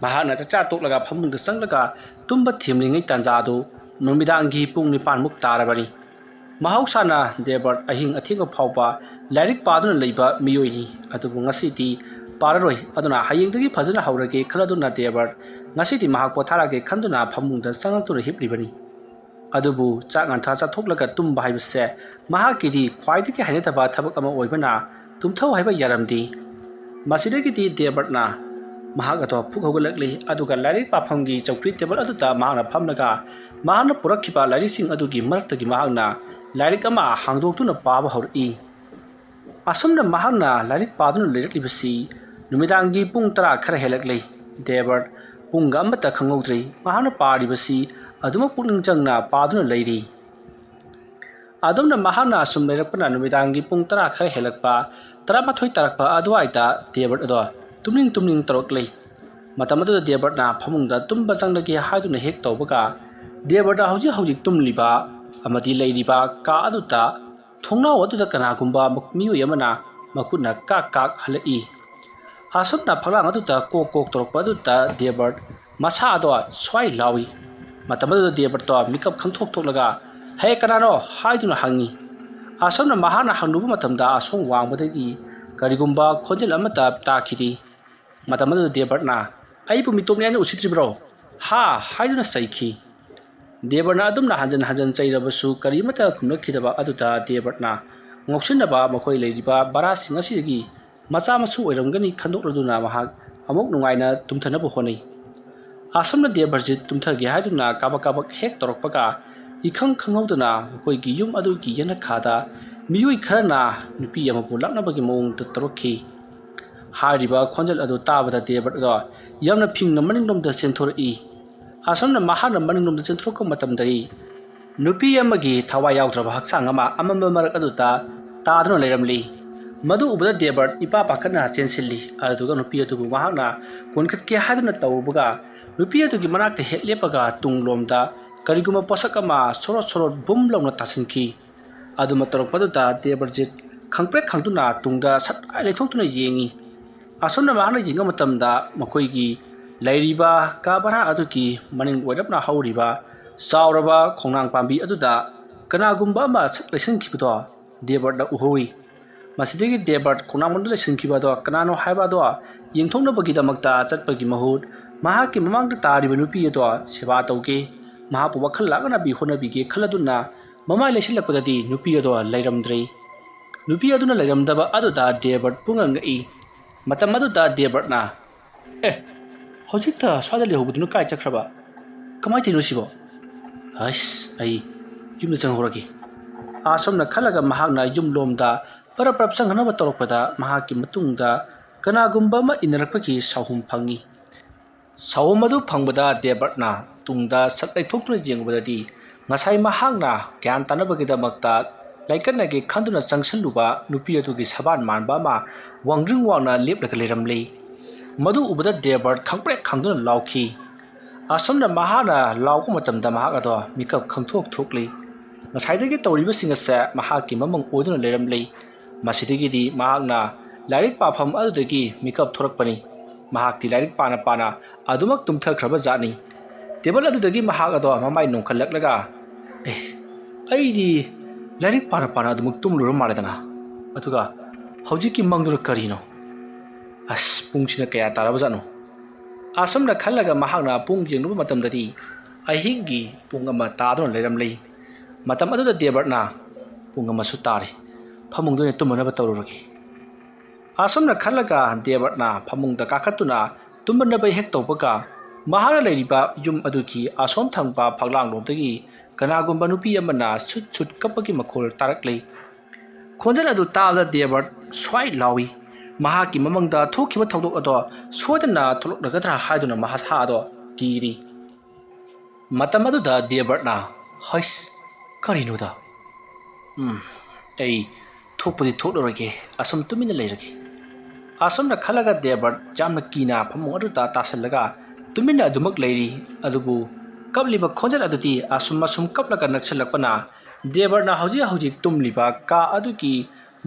ꯃꯍꯥꯛꯅ ꯆꯥꯛ ꯆꯥ ꯇꯣꯛꯂꯒ ꯐꯃꯨꯡꯗ ꯆꯪꯂꯒ ꯇꯨꯝꯕ ꯊꯦꯝꯂꯤꯉꯩ ꯇꯥꯟꯖꯥꯗꯨ ꯅꯨꯃꯤꯗꯥꯡꯒꯤ ꯄꯨꯡ ꯅꯤꯄꯥꯟꯃꯨꯛ ꯇꯥꯔꯕꯅꯤ꯫ ꯃꯍꯧꯁꯥꯅ ꯗꯦꯕꯔꯠ ꯑꯍꯤꯡ ꯑꯊꯦꯡꯕ ꯐꯥꯎꯕ ꯂꯥꯏꯔꯤꯛ ꯄꯥꯗꯨꯅ ꯂꯩꯕ ꯃꯤꯑꯣꯏꯅꯤ꯫ ꯑꯗꯨꯕꯨ ꯉꯁꯤꯗꯤ ꯄꯥꯔꯔꯣꯏ꯫ ꯑꯗꯨꯅ ꯍꯌꯦꯡꯗꯒꯤ ꯐꯖꯅ ꯍꯧꯔꯒꯦ ꯈꯜꯂꯗꯨꯅ ꯗꯦꯕꯔꯠ ꯉꯁꯤꯗꯤ ꯃꯍꯥꯛ ꯄꯣꯊꯥꯔꯒꯦ ꯈꯟꯗꯨꯅ ꯐꯃꯨꯡꯗ ꯆꯪꯂꯛꯇꯨꯅ ꯍꯤꯞꯂꯤꯕꯅꯤ꯫ ꯑꯗꯨꯕꯨ ꯆꯥꯛ ꯉꯟꯊꯥ ꯆꯥꯊꯣꯛꯂꯒ ꯇꯨꯝꯕ ꯍꯥꯏꯕꯁꯦ ꯃꯍꯥꯛꯀꯤꯗꯤ ꯈ꯭ꯋꯥꯏꯗꯒꯤ ꯍꯩꯅꯗꯕ ꯊꯕꯛ ꯑꯃ ꯑꯣꯏꯕꯅ ꯇꯨꯝꯊꯧ ꯍꯥꯏꯕ ꯌꯥꯔꯝꯗꯦ꯫ ꯃꯁꯤꯗꯒꯤꯗꯤ ꯗꯦꯕꯔꯠꯅ ꯃꯍꯥꯛ ꯑꯗꯣ ꯐꯨꯛ ꯍꯧꯒꯠꯂꯛꯂꯤ꯫ ꯑꯗꯨꯒ ꯂꯥꯏꯔꯤꯛ ꯄꯥꯐꯝꯒꯤ ꯆꯧꯀ꯭ꯔꯤ ꯇꯦꯕꯜ ꯑꯗꯨꯗ ꯃꯍꯥꯛꯅ ꯐꯝꯂꯒ ꯃꯍꯥꯛꯅ ꯄꯨꯔꯛꯈꯤꯕ ꯂꯥꯏꯔꯤꯛꯁꯤꯡ ꯑꯗꯨꯒꯤ ꯃꯔꯛꯇꯒꯤ ꯃꯍꯥꯛꯅ ꯂꯥꯏꯔꯤꯛ ꯑꯃ ꯍꯥꯡꯗꯣꯛꯇꯨꯅ ꯄꯥꯕ ꯍꯧꯔꯛꯏ꯫ ꯑꯁꯨꯝꯅ ꯃꯍꯥꯛꯅ ꯂꯥꯏꯔꯤꯛ ꯄꯥꯗꯨꯅ ꯂꯩꯔꯛꯂꯤꯕꯁꯤ ꯅꯨꯃꯤꯗꯥꯡꯒꯤ ꯄꯨꯡ ꯇꯔꯥ ꯈꯔ ꯍꯦꯜꯂꯛꯂꯦ꯫ ꯗꯦꯕꯔꯠ ꯄꯨꯡꯒ ꯑꯃꯠꯇ ꯈꯪꯍꯧꯗ꯭ꯔꯦ꯫ ꯃꯍꯥꯛꯅ ꯄꯥꯔꯤꯕꯁꯤ ꯑꯗꯨꯃꯛ ꯄꯨꯛꯅꯤꯡ ꯆꯪꯅ ꯄꯥꯗꯨꯅ ꯂꯩꯔꯤ꯫ ꯑꯗꯨꯝꯅ ꯃꯍꯥꯛꯅ ꯑꯁꯨꯝ ꯂꯩꯔꯛꯄꯅ ꯅꯨꯃꯤꯗꯥꯡꯒꯤ ꯄꯨꯡ ꯇꯔꯥ ꯈꯔ ꯍꯦꯜꯂꯛꯄ, ꯇꯔꯥꯃꯥꯊꯣꯏ ꯇꯥꯔꯛꯄ ꯑꯗꯨꯋꯥꯏꯗ ꯗꯦꯕꯔꯠ ꯑꯗꯣ ꯇꯨꯝꯅꯤꯡ ꯇꯨꯝꯅꯤꯡ ꯇꯧꯔꯛꯂꯦ꯫ ꯃꯇꯝ ꯑꯗꯨꯗ ꯗꯦꯕꯔꯠꯅ ꯐꯃꯨꯡꯗ ꯇꯨꯝꯕ ꯆꯪꯂꯒꯦ ꯍꯥꯏꯗꯨꯅ ꯍꯦꯛ ꯇꯧꯕꯒ, ꯗꯦꯕꯔꯠ ꯍꯧꯖꯤꯛ ꯍꯧꯖꯤꯛ ꯇꯨꯝꯂꯤꯕ ꯑꯃꯗꯤ ꯂꯩꯔꯤꯕ ꯀꯥ ꯑꯗꯨꯗ ꯊꯣꯡꯅꯥꯎ ꯑꯗꯨꯗ ꯀꯅꯥꯒꯨꯝꯕ ꯃꯤꯑꯣꯏ ꯑꯃꯅ ꯃꯈꯨꯠꯅ ꯀꯥꯛ ꯀꯥꯛ ꯍꯜꯂꯛꯏ꯫ ꯑꯁꯨꯝꯅ ꯐꯛꯂꯥꯡ ꯑꯗꯨꯗ ꯀꯣꯛ ꯀꯣꯛ ꯇꯧꯔꯛꯄ ꯑꯗꯨꯗ ꯗꯦꯕꯔꯠ ꯃꯁꯥ ꯑꯗꯣ ꯁ꯭ꯋꯥꯏ ꯂꯥꯎꯏ꯫ ꯃꯇꯝ ꯑꯗꯨꯗ ꯗꯦꯕꯔꯠꯇꯣ ꯃꯤꯀꯞ ꯈꯪꯊꯣꯛ ꯊꯣꯛꯂꯒ, "ꯍꯦ, ꯀꯅꯥꯅꯣ?" ꯍꯥꯏꯗꯨꯅ ꯍꯪꯉꯤ꯫ ꯑꯁꯨꯝꯅ ꯃꯍꯥꯛꯅ ꯍꯪꯂꯨꯕ ꯃꯇꯝꯗ ꯑꯁꯣꯝ ꯋꯥꯡꯃꯗꯒꯤ ꯀꯔꯤꯒꯨꯝꯕ ꯈꯣꯟꯖꯦꯜ ꯑꯃꯠꯇ ꯇꯥꯈꯤꯗꯦ꯫ ꯃꯇꯝ ꯑꯗꯨꯗ ꯗꯦꯕꯔꯠꯅ, "ꯑꯩꯕꯨ ꯃꯤꯇꯣꯞꯅꯤ ꯍꯥꯏꯅ ꯎꯁꯤꯠꯇ꯭ꯔꯤꯕ꯭ꯔꯣ? ꯍꯥ?" ꯍꯥꯏꯗꯨꯅ ꯆꯩꯈꯤ꯫ ꯗꯦꯕꯔꯠꯅ ꯑꯗꯨꯝꯅ ꯍꯟꯖꯤꯟ ꯍꯟꯖꯤꯟ ꯆꯩꯔꯕꯁꯨ ꯀꯔꯤꯃꯠꯇ ꯈꯨꯝꯂꯛꯈꯤꯗꯕ ꯑꯗꯨꯗ ꯗꯦꯕꯔꯠꯅ ꯉꯥꯎꯁꯤꯟꯅꯕ ꯃꯈꯣꯏ ꯂꯩꯔꯤꯕ ꯚꯔꯥꯁꯤꯡ ꯑꯁꯤꯗꯒꯤ ꯃꯆꯥ ꯃꯁꯨ ꯑꯣꯏꯔꯝꯒꯅꯤ ꯈꯟꯗꯣꯛꯂꯗꯨꯅ ꯃꯍꯥꯛ ꯑꯃꯨꯛ ꯅꯨꯡꯉꯥꯏꯅ ꯇꯨꯝꯊꯅꯕ ꯍꯣꯠꯅꯩ꯫ ꯑꯁꯨꯝꯅ ꯗꯦꯕꯔꯖꯤꯠ ꯇꯨꯝꯊꯒꯦ ꯍꯥꯏꯗꯨꯅ ꯀꯥꯕꯛ ꯀꯥꯕꯛ ꯍꯦꯛ ꯇꯧꯔꯛꯄꯒ, ꯏꯈꯪ ꯈꯪꯍꯧꯗꯅ ꯃꯈꯣꯏꯒꯤ ꯌꯨꯝ ꯑꯗꯨꯒꯤ ꯌꯦꯅꯈꯥꯗ ꯃꯤꯑꯣꯏ ꯈꯔꯅ ꯅꯨꯄꯤ ꯑꯃꯕꯨ ꯂꯥꯛꯅꯕꯒꯤ ꯃꯑꯣꯡꯗ ꯇꯧꯔꯛꯈꯤ꯫ ꯍꯥꯏꯔꯤꯕ ꯈꯣꯟꯖꯦꯜ ꯑꯗꯨ ꯇꯥꯕꯗ ꯗꯦꯕꯔꯠ ꯑꯗꯣ ꯌꯥꯝꯅ ꯐꯤꯡꯅ ꯃꯅꯤꯡꯂꯣꯝꯗ ꯆꯦꯟꯊꯣꯔꯛꯏ꯫ ꯑꯁꯨꯝꯅ ꯃꯍꯥꯛꯅ ꯃꯅꯤꯡꯂꯣꯝꯗ ꯆꯦꯟꯊꯣꯔꯛꯄ ꯃꯇꯝꯗꯗꯤ, ꯅꯨꯄꯤ ꯑꯃꯒꯤ ꯊꯋꯥꯏ ꯌꯥꯎꯗ꯭ꯔꯕ ꯍꯛꯆꯥꯡ ꯑꯃ ꯑꯃꯝꯕ ꯃꯔꯛ ꯑꯗꯨꯗ ꯇꯥꯗꯨꯅ ꯂꯩꯔꯝꯂꯤ꯫ ꯃꯗꯨ ꯎꯕꯗ ꯗꯦꯕꯔꯠ ꯏꯄꯥ ꯄꯥꯈꯠꯅ ꯆꯦꯟꯁꯤꯜꯂꯤ꯫ ꯑꯗꯨꯗꯨꯒ ꯅꯨꯄꯤ ꯑꯗꯨꯕꯨ ꯃꯍꯥꯛꯅ ꯀꯣꯟꯈꯠꯀꯦ ꯍꯥꯏꯗꯨꯅ ꯇꯧꯕꯒ, ꯅꯨꯄꯤ ꯑꯗꯨꯒꯤ ꯃꯅꯥꯛꯇ ꯍꯦꯛ ꯂꯦꯞꯄꯒ ꯇꯨꯡꯂꯣꯝꯗ ꯀꯔꯤꯒꯨꯝꯕ ꯄꯣꯠꯁꯛ ꯑꯃ ꯁꯣꯔꯣꯠ ꯁꯣꯔꯣꯠ ꯕꯨꯝ ꯂꯥꯎꯅ ꯇꯥꯁꯤꯟꯈꯤ꯫ ꯑꯗꯨꯃ ꯇꯧꯔꯛꯄꯗꯨꯗ ꯗꯦꯕꯔꯖꯤꯠ ꯈꯪꯄ꯭ꯔꯦꯛ ꯈꯪꯗꯨꯅ ꯇꯨꯡꯗ ꯁꯠ ꯍꯥꯏ ꯂꯩꯊꯣꯛꯇꯨꯅ ꯌꯦꯡꯉꯤ꯫ ꯑꯁꯨꯝꯅ ꯃꯍꯥꯛꯅ ꯌꯦꯡꯕ ꯃꯇꯝꯗ ꯃꯈꯣꯏꯒꯤ ꯂꯩꯔꯤꯕ ꯀꯥ ꯚꯔꯥ ꯑꯗꯨꯒꯤ ꯃꯅꯤꯡ ꯑꯣꯏꯔꯞꯅ ꯍꯧꯔꯤꯕ ꯆꯥꯎꯔꯕ ꯈꯣꯡꯅꯥꯡ ꯄꯥꯝꯕꯤ ꯑꯗꯨꯗ ꯀꯅꯥꯒꯨꯝꯕ ꯑꯃ ꯁꯠ ꯂꯩꯁꯤꯟꯈꯤꯕꯗꯣ ꯗꯦꯕꯔꯠꯅ ꯎꯍꯧꯏ꯫ ꯃꯁꯤꯗꯒꯤ ꯗꯦꯕꯔꯠ ꯈꯣꯡꯅꯥꯡ ꯃꯅꯨꯡꯗ ꯂꯩꯁꯤꯟꯈꯤꯕ ꯑꯗꯣ ꯀꯅꯥꯅꯣ ꯍꯥꯏꯕ ꯑꯗꯣ ꯌꯦꯡꯊꯣꯛꯅꯕꯒꯤꯗꯃꯛꯇ ꯆꯠꯄꯒꯤ ꯃꯍꯨꯠ, ꯃꯍꯥꯛꯀꯤ ꯃꯃꯥꯡꯗ ꯇꯥꯔꯤꯕ ꯅꯨꯄꯤ ꯑꯗꯣ ꯁꯦꯕꯥ ꯇꯧꯒꯦ, ꯃꯍꯥꯛꯄꯨ ꯋꯥꯈꯜ ꯂꯥꯛꯅꯅꯕꯤ ꯍꯣꯠꯅꯕꯤꯒꯦ ꯈꯜꯂꯗꯨꯅ ꯃꯃꯥꯏ ꯂꯩꯁꯤꯜꯂꯛꯄꯗꯗꯤ ꯅꯨꯄꯤ ꯑꯗꯣ ꯂꯩꯔꯝꯗ꯭ꯔꯦ꯫ ꯅꯨꯄꯤ ꯑꯗꯨꯅ ꯂꯩꯔꯝꯗꯕ ꯑꯗꯨꯗ ꯗꯦꯕꯔꯠ ꯄꯨꯡꯉꯛ ꯉꯛꯏ꯫ ꯃꯇꯝ ꯑꯗꯨꯗ ꯗꯦꯕꯔꯠꯅ, "ꯑꯦ, ꯍꯧꯖꯤꯛꯇ ꯁ꯭ꯋꯥꯏꯗ ꯂꯩꯍꯧꯕꯗꯨꯅ ꯀꯥꯏ ꯆꯠꯈ꯭ꯔꯕ? ꯀꯃꯥꯏꯅ ꯇꯧꯔꯤꯅꯣ ꯁꯤꯕꯣ? ꯍꯩꯁ, ꯑꯩ ꯌꯨꯝꯗ ꯆꯪꯍꯧꯔꯒꯦ꯫" ꯑꯁꯨꯝꯅ ꯈꯜꯂꯒ ꯃꯍꯥꯛꯅ ꯌꯨꯝꯂꯣꯝꯗ ꯄꯔꯞ ꯄꯔꯞ ꯆꯪꯅꯅꯕ ꯇꯧꯔꯛꯄꯗ ꯃꯍꯥꯛꯀꯤ ꯃꯇꯨꯡꯗ ꯀꯅꯥꯒꯨꯝꯕ ꯑꯃ ꯏꯟꯅꯔꯛꯄꯒꯤ ꯁꯥꯎꯍꯨꯝ ꯐꯪꯉꯤ꯫ ꯁꯥꯎꯍꯨꯝ ꯑꯗꯨ ꯐꯪꯕꯗ ꯗꯦꯕꯔꯠꯅ ꯇꯨꯡꯗ ꯁꯠ ꯂꯩꯊꯣꯛꯇꯨꯅ ꯌꯦꯡꯕꯗꯗꯤ ꯉꯁꯥꯏ ꯃꯍꯥꯛꯅ ꯒ꯭ꯌꯥꯟ ꯇꯥꯅꯕꯒꯤꯗꯃꯛꯇ ꯂꯥꯏꯀꯠꯅꯒꯦ ꯈꯟꯗꯨꯅ ꯆꯪꯁꯤꯜꯂꯨꯕ ꯅꯨꯄꯤ ꯑꯗꯨꯒꯤ ꯁꯕꯥꯟ ꯃꯥꯟꯕ ꯑꯃ ꯋꯥꯡꯗ꯭ꯔꯤꯡ ꯋꯥꯡꯅ ꯂꯦꯞꯂꯒ ꯂꯩꯔꯝꯂꯤ꯫ ꯃꯗꯨ ꯎꯕꯗ ꯗꯦꯕꯔꯠ ꯈꯪꯄ꯭ꯔꯦꯛ ꯈꯪꯗꯨꯅ ꯂꯥꯎꯈꯤ꯫ ꯑꯁꯨꯝꯅ ꯃꯍꯥꯛꯅ ꯂꯥꯎꯕ ꯃꯇꯝꯗ ꯃꯍꯥꯛ ꯑꯗꯣ ꯃꯤꯀꯞ ꯈꯪꯊꯣꯛ ꯊꯣꯛꯂꯤ꯫ ꯉꯁꯥꯏꯗꯒꯤ ꯇꯧꯔꯤꯕꯁꯤꯡ ꯑꯁꯦ ꯃꯍꯥꯛꯀꯤ ꯃꯃꯪ ꯑꯣꯏꯗꯨꯅ ꯂꯩꯔꯝꯂꯤ꯫ ꯃꯁꯤꯗꯒꯤꯗꯤ ꯃꯍꯥꯛꯅ ꯂꯥꯏꯔꯤꯛ ꯄꯥꯐꯝ ꯑꯗꯨꯗꯒꯤ ꯃꯤꯀꯞ ꯊꯣꯔꯛꯄꯅꯤ꯫ ꯃꯍꯥꯛꯇꯤ ꯂꯥꯏꯔꯤꯛ ꯄꯥꯅ ꯄꯥꯅ ꯑꯗꯨꯃꯛ ꯇꯨꯝꯊꯈ꯭ꯔꯕ ꯖꯥꯠꯅꯤ꯫ ꯇꯦꯕꯜ ꯑꯗꯨꯗꯒꯤ ꯃꯍꯥꯛ ꯑꯗꯣ ꯃꯃꯥꯏ ꯅꯣꯡꯈꯠꯂꯛꯂꯒ, "ꯑꯦ, ꯑꯩꯗꯤ ꯂꯥꯏꯔꯤꯛ ꯄꯥꯅ ꯄꯥꯅ ꯑꯗꯨꯃꯛ ꯇꯨꯝꯂꯨꯔ ꯃꯥꯜꯂꯦꯗꯅ꯫ ꯑꯗꯨꯒ ꯍꯧꯖꯤꯛꯀꯤ ꯃꯪꯗꯨꯅ ꯀꯔꯤꯅꯣ? ꯑꯁ, ꯄꯨꯡꯁꯤꯅ ꯀꯌꯥ ꯇꯥꯔꯕ ꯖꯥꯠꯅꯣ?" ꯑꯁꯨꯝꯅ ꯈꯜꯂꯒ ꯃꯍꯥꯛꯅ ꯄꯨꯡ ꯌꯦꯡꯂꯨꯕ ꯃꯇꯝꯗꯗꯤ ꯑꯍꯤꯡꯒꯤ ꯄꯨꯡ ꯑꯃ ꯇꯥꯗꯨꯅ ꯂꯩꯔꯝꯂꯤ꯫ ꯃꯇꯝ ꯑꯗꯨꯗ ꯗꯦꯕꯔꯠꯅ, "ꯄꯨꯡ ꯑꯃꯁꯨ ꯇꯥꯔꯦ, ꯐꯃꯨꯡꯗ ꯑꯣꯏꯅ ꯇꯨꯝꯃꯅꯕ ꯇꯧꯔꯨꯔꯒꯦ꯫" ꯑꯁꯨꯝꯅ ꯈꯜꯂꯒ ꯗꯦꯕꯔꯠꯅ ꯐꯃꯨꯡꯗ ꯀꯥꯈꯠꯇꯨꯅ ꯇꯨꯝꯃꯅꯕ ꯍꯦꯛ ꯇꯧꯕꯒ, ꯃꯍꯥꯛꯅ ꯂꯩꯔꯤꯕ ꯌꯨꯝ ꯑꯗꯨꯒꯤ ꯑꯁꯣꯝ ꯊꯪꯕ ꯐꯛꯂꯥꯡꯂꯣꯝꯗꯒꯤ ꯀꯅꯥꯒꯨꯝꯕ ꯅꯨꯄꯤ ꯑꯃꯅ ꯁꯨꯠ ꯁꯨꯠ ꯀꯞꯄꯒꯤ ꯃꯈꯣꯜ ꯇꯥꯔꯛꯂꯤ꯫ ꯈꯣꯟꯖꯦꯜ ꯑꯗꯨ ꯇꯥꯕꯗ ꯗꯦꯕꯔꯠ ꯁ꯭ꯋꯥꯏ ꯂꯥꯎꯏ꯫ ꯃꯍꯥꯛꯀꯤ ꯃꯃꯥꯡꯗ ꯊꯣꯛꯈꯤꯕ ꯊꯧꯗꯣꯛ ꯑꯗꯣ ꯁꯣꯏꯗꯅ ꯊꯣꯛꯂꯛꯂꯒꯗ꯭ꯔꯥ ꯍꯥꯏꯗꯨꯅ ꯃꯁꯥ ꯑꯗꯣ ꯀꯤꯔꯤ꯫ ꯃꯇꯝ ꯑꯗꯨꯗ ꯗꯦꯕꯔꯠꯅ, "ꯍꯩꯁ, ꯀꯔꯤꯅꯣꯗ? ꯎꯝ, ꯑꯩ ꯊꯣꯛꯄꯗꯤ ꯊꯣꯛꯂꯔꯣꯏꯒꯦ, ꯑꯁꯨꯝ ꯇꯨꯃꯤꯟꯅ ꯂꯩꯔꯒꯦ꯫" ꯑꯁꯨꯝꯅ ꯈꯜꯂꯒ ꯗꯦꯕꯔꯠ ꯌꯥꯝꯅ ꯀꯤꯅ ꯐꯃꯨꯡ ꯑꯗꯨꯗ ꯇꯥꯁꯜꯂꯒ ꯇꯨꯃꯤꯟꯅ ꯑꯗꯨꯃꯛ ꯂꯩꯔꯤ꯫ ꯑꯗꯨꯕꯨ ꯀꯞꯂꯤꯕ ꯈꯣꯟꯖꯦꯜ ꯑꯗꯨꯗꯤ ꯑꯁꯨꯝ ꯑꯁꯨꯝ ꯀꯞꯂꯒ ꯅꯛꯁꯜꯂꯛꯄꯅ ꯗꯦꯕꯔꯠꯅ ꯍꯧꯖꯤꯛ ꯍꯧꯖꯤꯛ ꯇꯨꯝꯂꯤꯕ ꯀꯥ ꯑꯗꯨꯒꯤ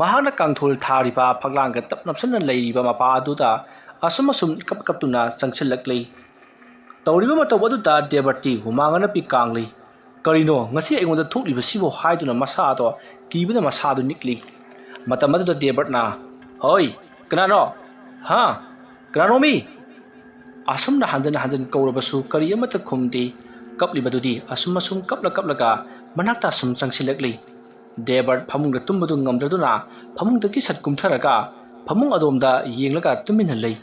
ꯃꯍꯥꯛꯅ ꯀꯥꯡꯊꯣꯜ ꯊꯥꯔꯤꯕ ꯐꯛꯂꯥꯡꯒ ꯇꯞ ꯅꯞꯁꯟꯅ ꯂꯩꯔꯤꯕ ꯃꯄꯥ ꯑꯗꯨꯗ ꯑꯁꯨꯝ ꯑꯁꯨꯝ ꯀꯞ ꯀꯞꯇꯨꯅ ꯆꯪꯁꯤꯜꯂꯛꯂꯤ꯫ ꯇꯧꯔꯤꯕ ꯃꯇꯧ ꯑꯗꯨꯗ ꯗꯦꯕꯔꯠꯇꯤ ꯍꯨꯃꯥꯡ ꯑꯅꯞꯄꯤ ꯀꯥꯡꯂꯤ꯫ "ꯀꯔꯤꯅꯣ ꯉꯁꯤ ꯑꯩꯉꯣꯟꯗ ꯊꯣꯛꯂꯤꯕꯁꯤꯕꯨ?" ꯍꯥꯏꯗꯨꯅ ꯃꯁꯥꯗꯣ ꯀꯤꯕꯅ ꯃꯁꯥꯗꯨ ꯅꯤꯛꯂꯤ꯫ ꯃꯇꯝ ꯑꯗꯨꯗ ꯗꯦꯕꯔꯠꯅ, "ꯍꯣꯏ, ꯀꯅꯥꯅꯣ? ꯍꯥ? ꯀꯅꯥꯅꯣꯃꯤ?" ꯑꯁꯨꯝꯅ ꯍꯟꯖꯤꯟ ꯍꯟꯖꯤꯟ ꯀꯧꯔꯕꯁꯨ ꯀꯔꯤ ꯑꯃꯠꯇ ꯈꯨꯝꯗꯦ꯫ ꯀꯞꯂꯤꯕꯗꯨꯗꯤ ꯑꯁꯨꯝ ꯑꯁꯨꯝ ꯀꯞꯂ ꯀꯞꯂꯒ ꯃꯅꯥꯛꯇ ꯑꯁꯨꯝ ꯆꯪꯁꯤꯜꯂꯛꯂꯤ꯫ ꯗꯦꯕꯔꯠ ꯐꯃꯨꯡꯗ ꯇꯨꯝꯕꯗꯨ ꯉꯝꯗ꯭ꯔꯗꯨꯅ ꯐꯃꯨꯡꯗꯒꯤ ꯁꯠ ꯀꯨꯝꯊꯔꯒ ꯐꯃꯨꯡ ꯑꯗꯣꯝꯗ ꯌꯦꯡꯂꯒ ꯇꯨꯃꯤꯟꯅ ꯂꯩ꯫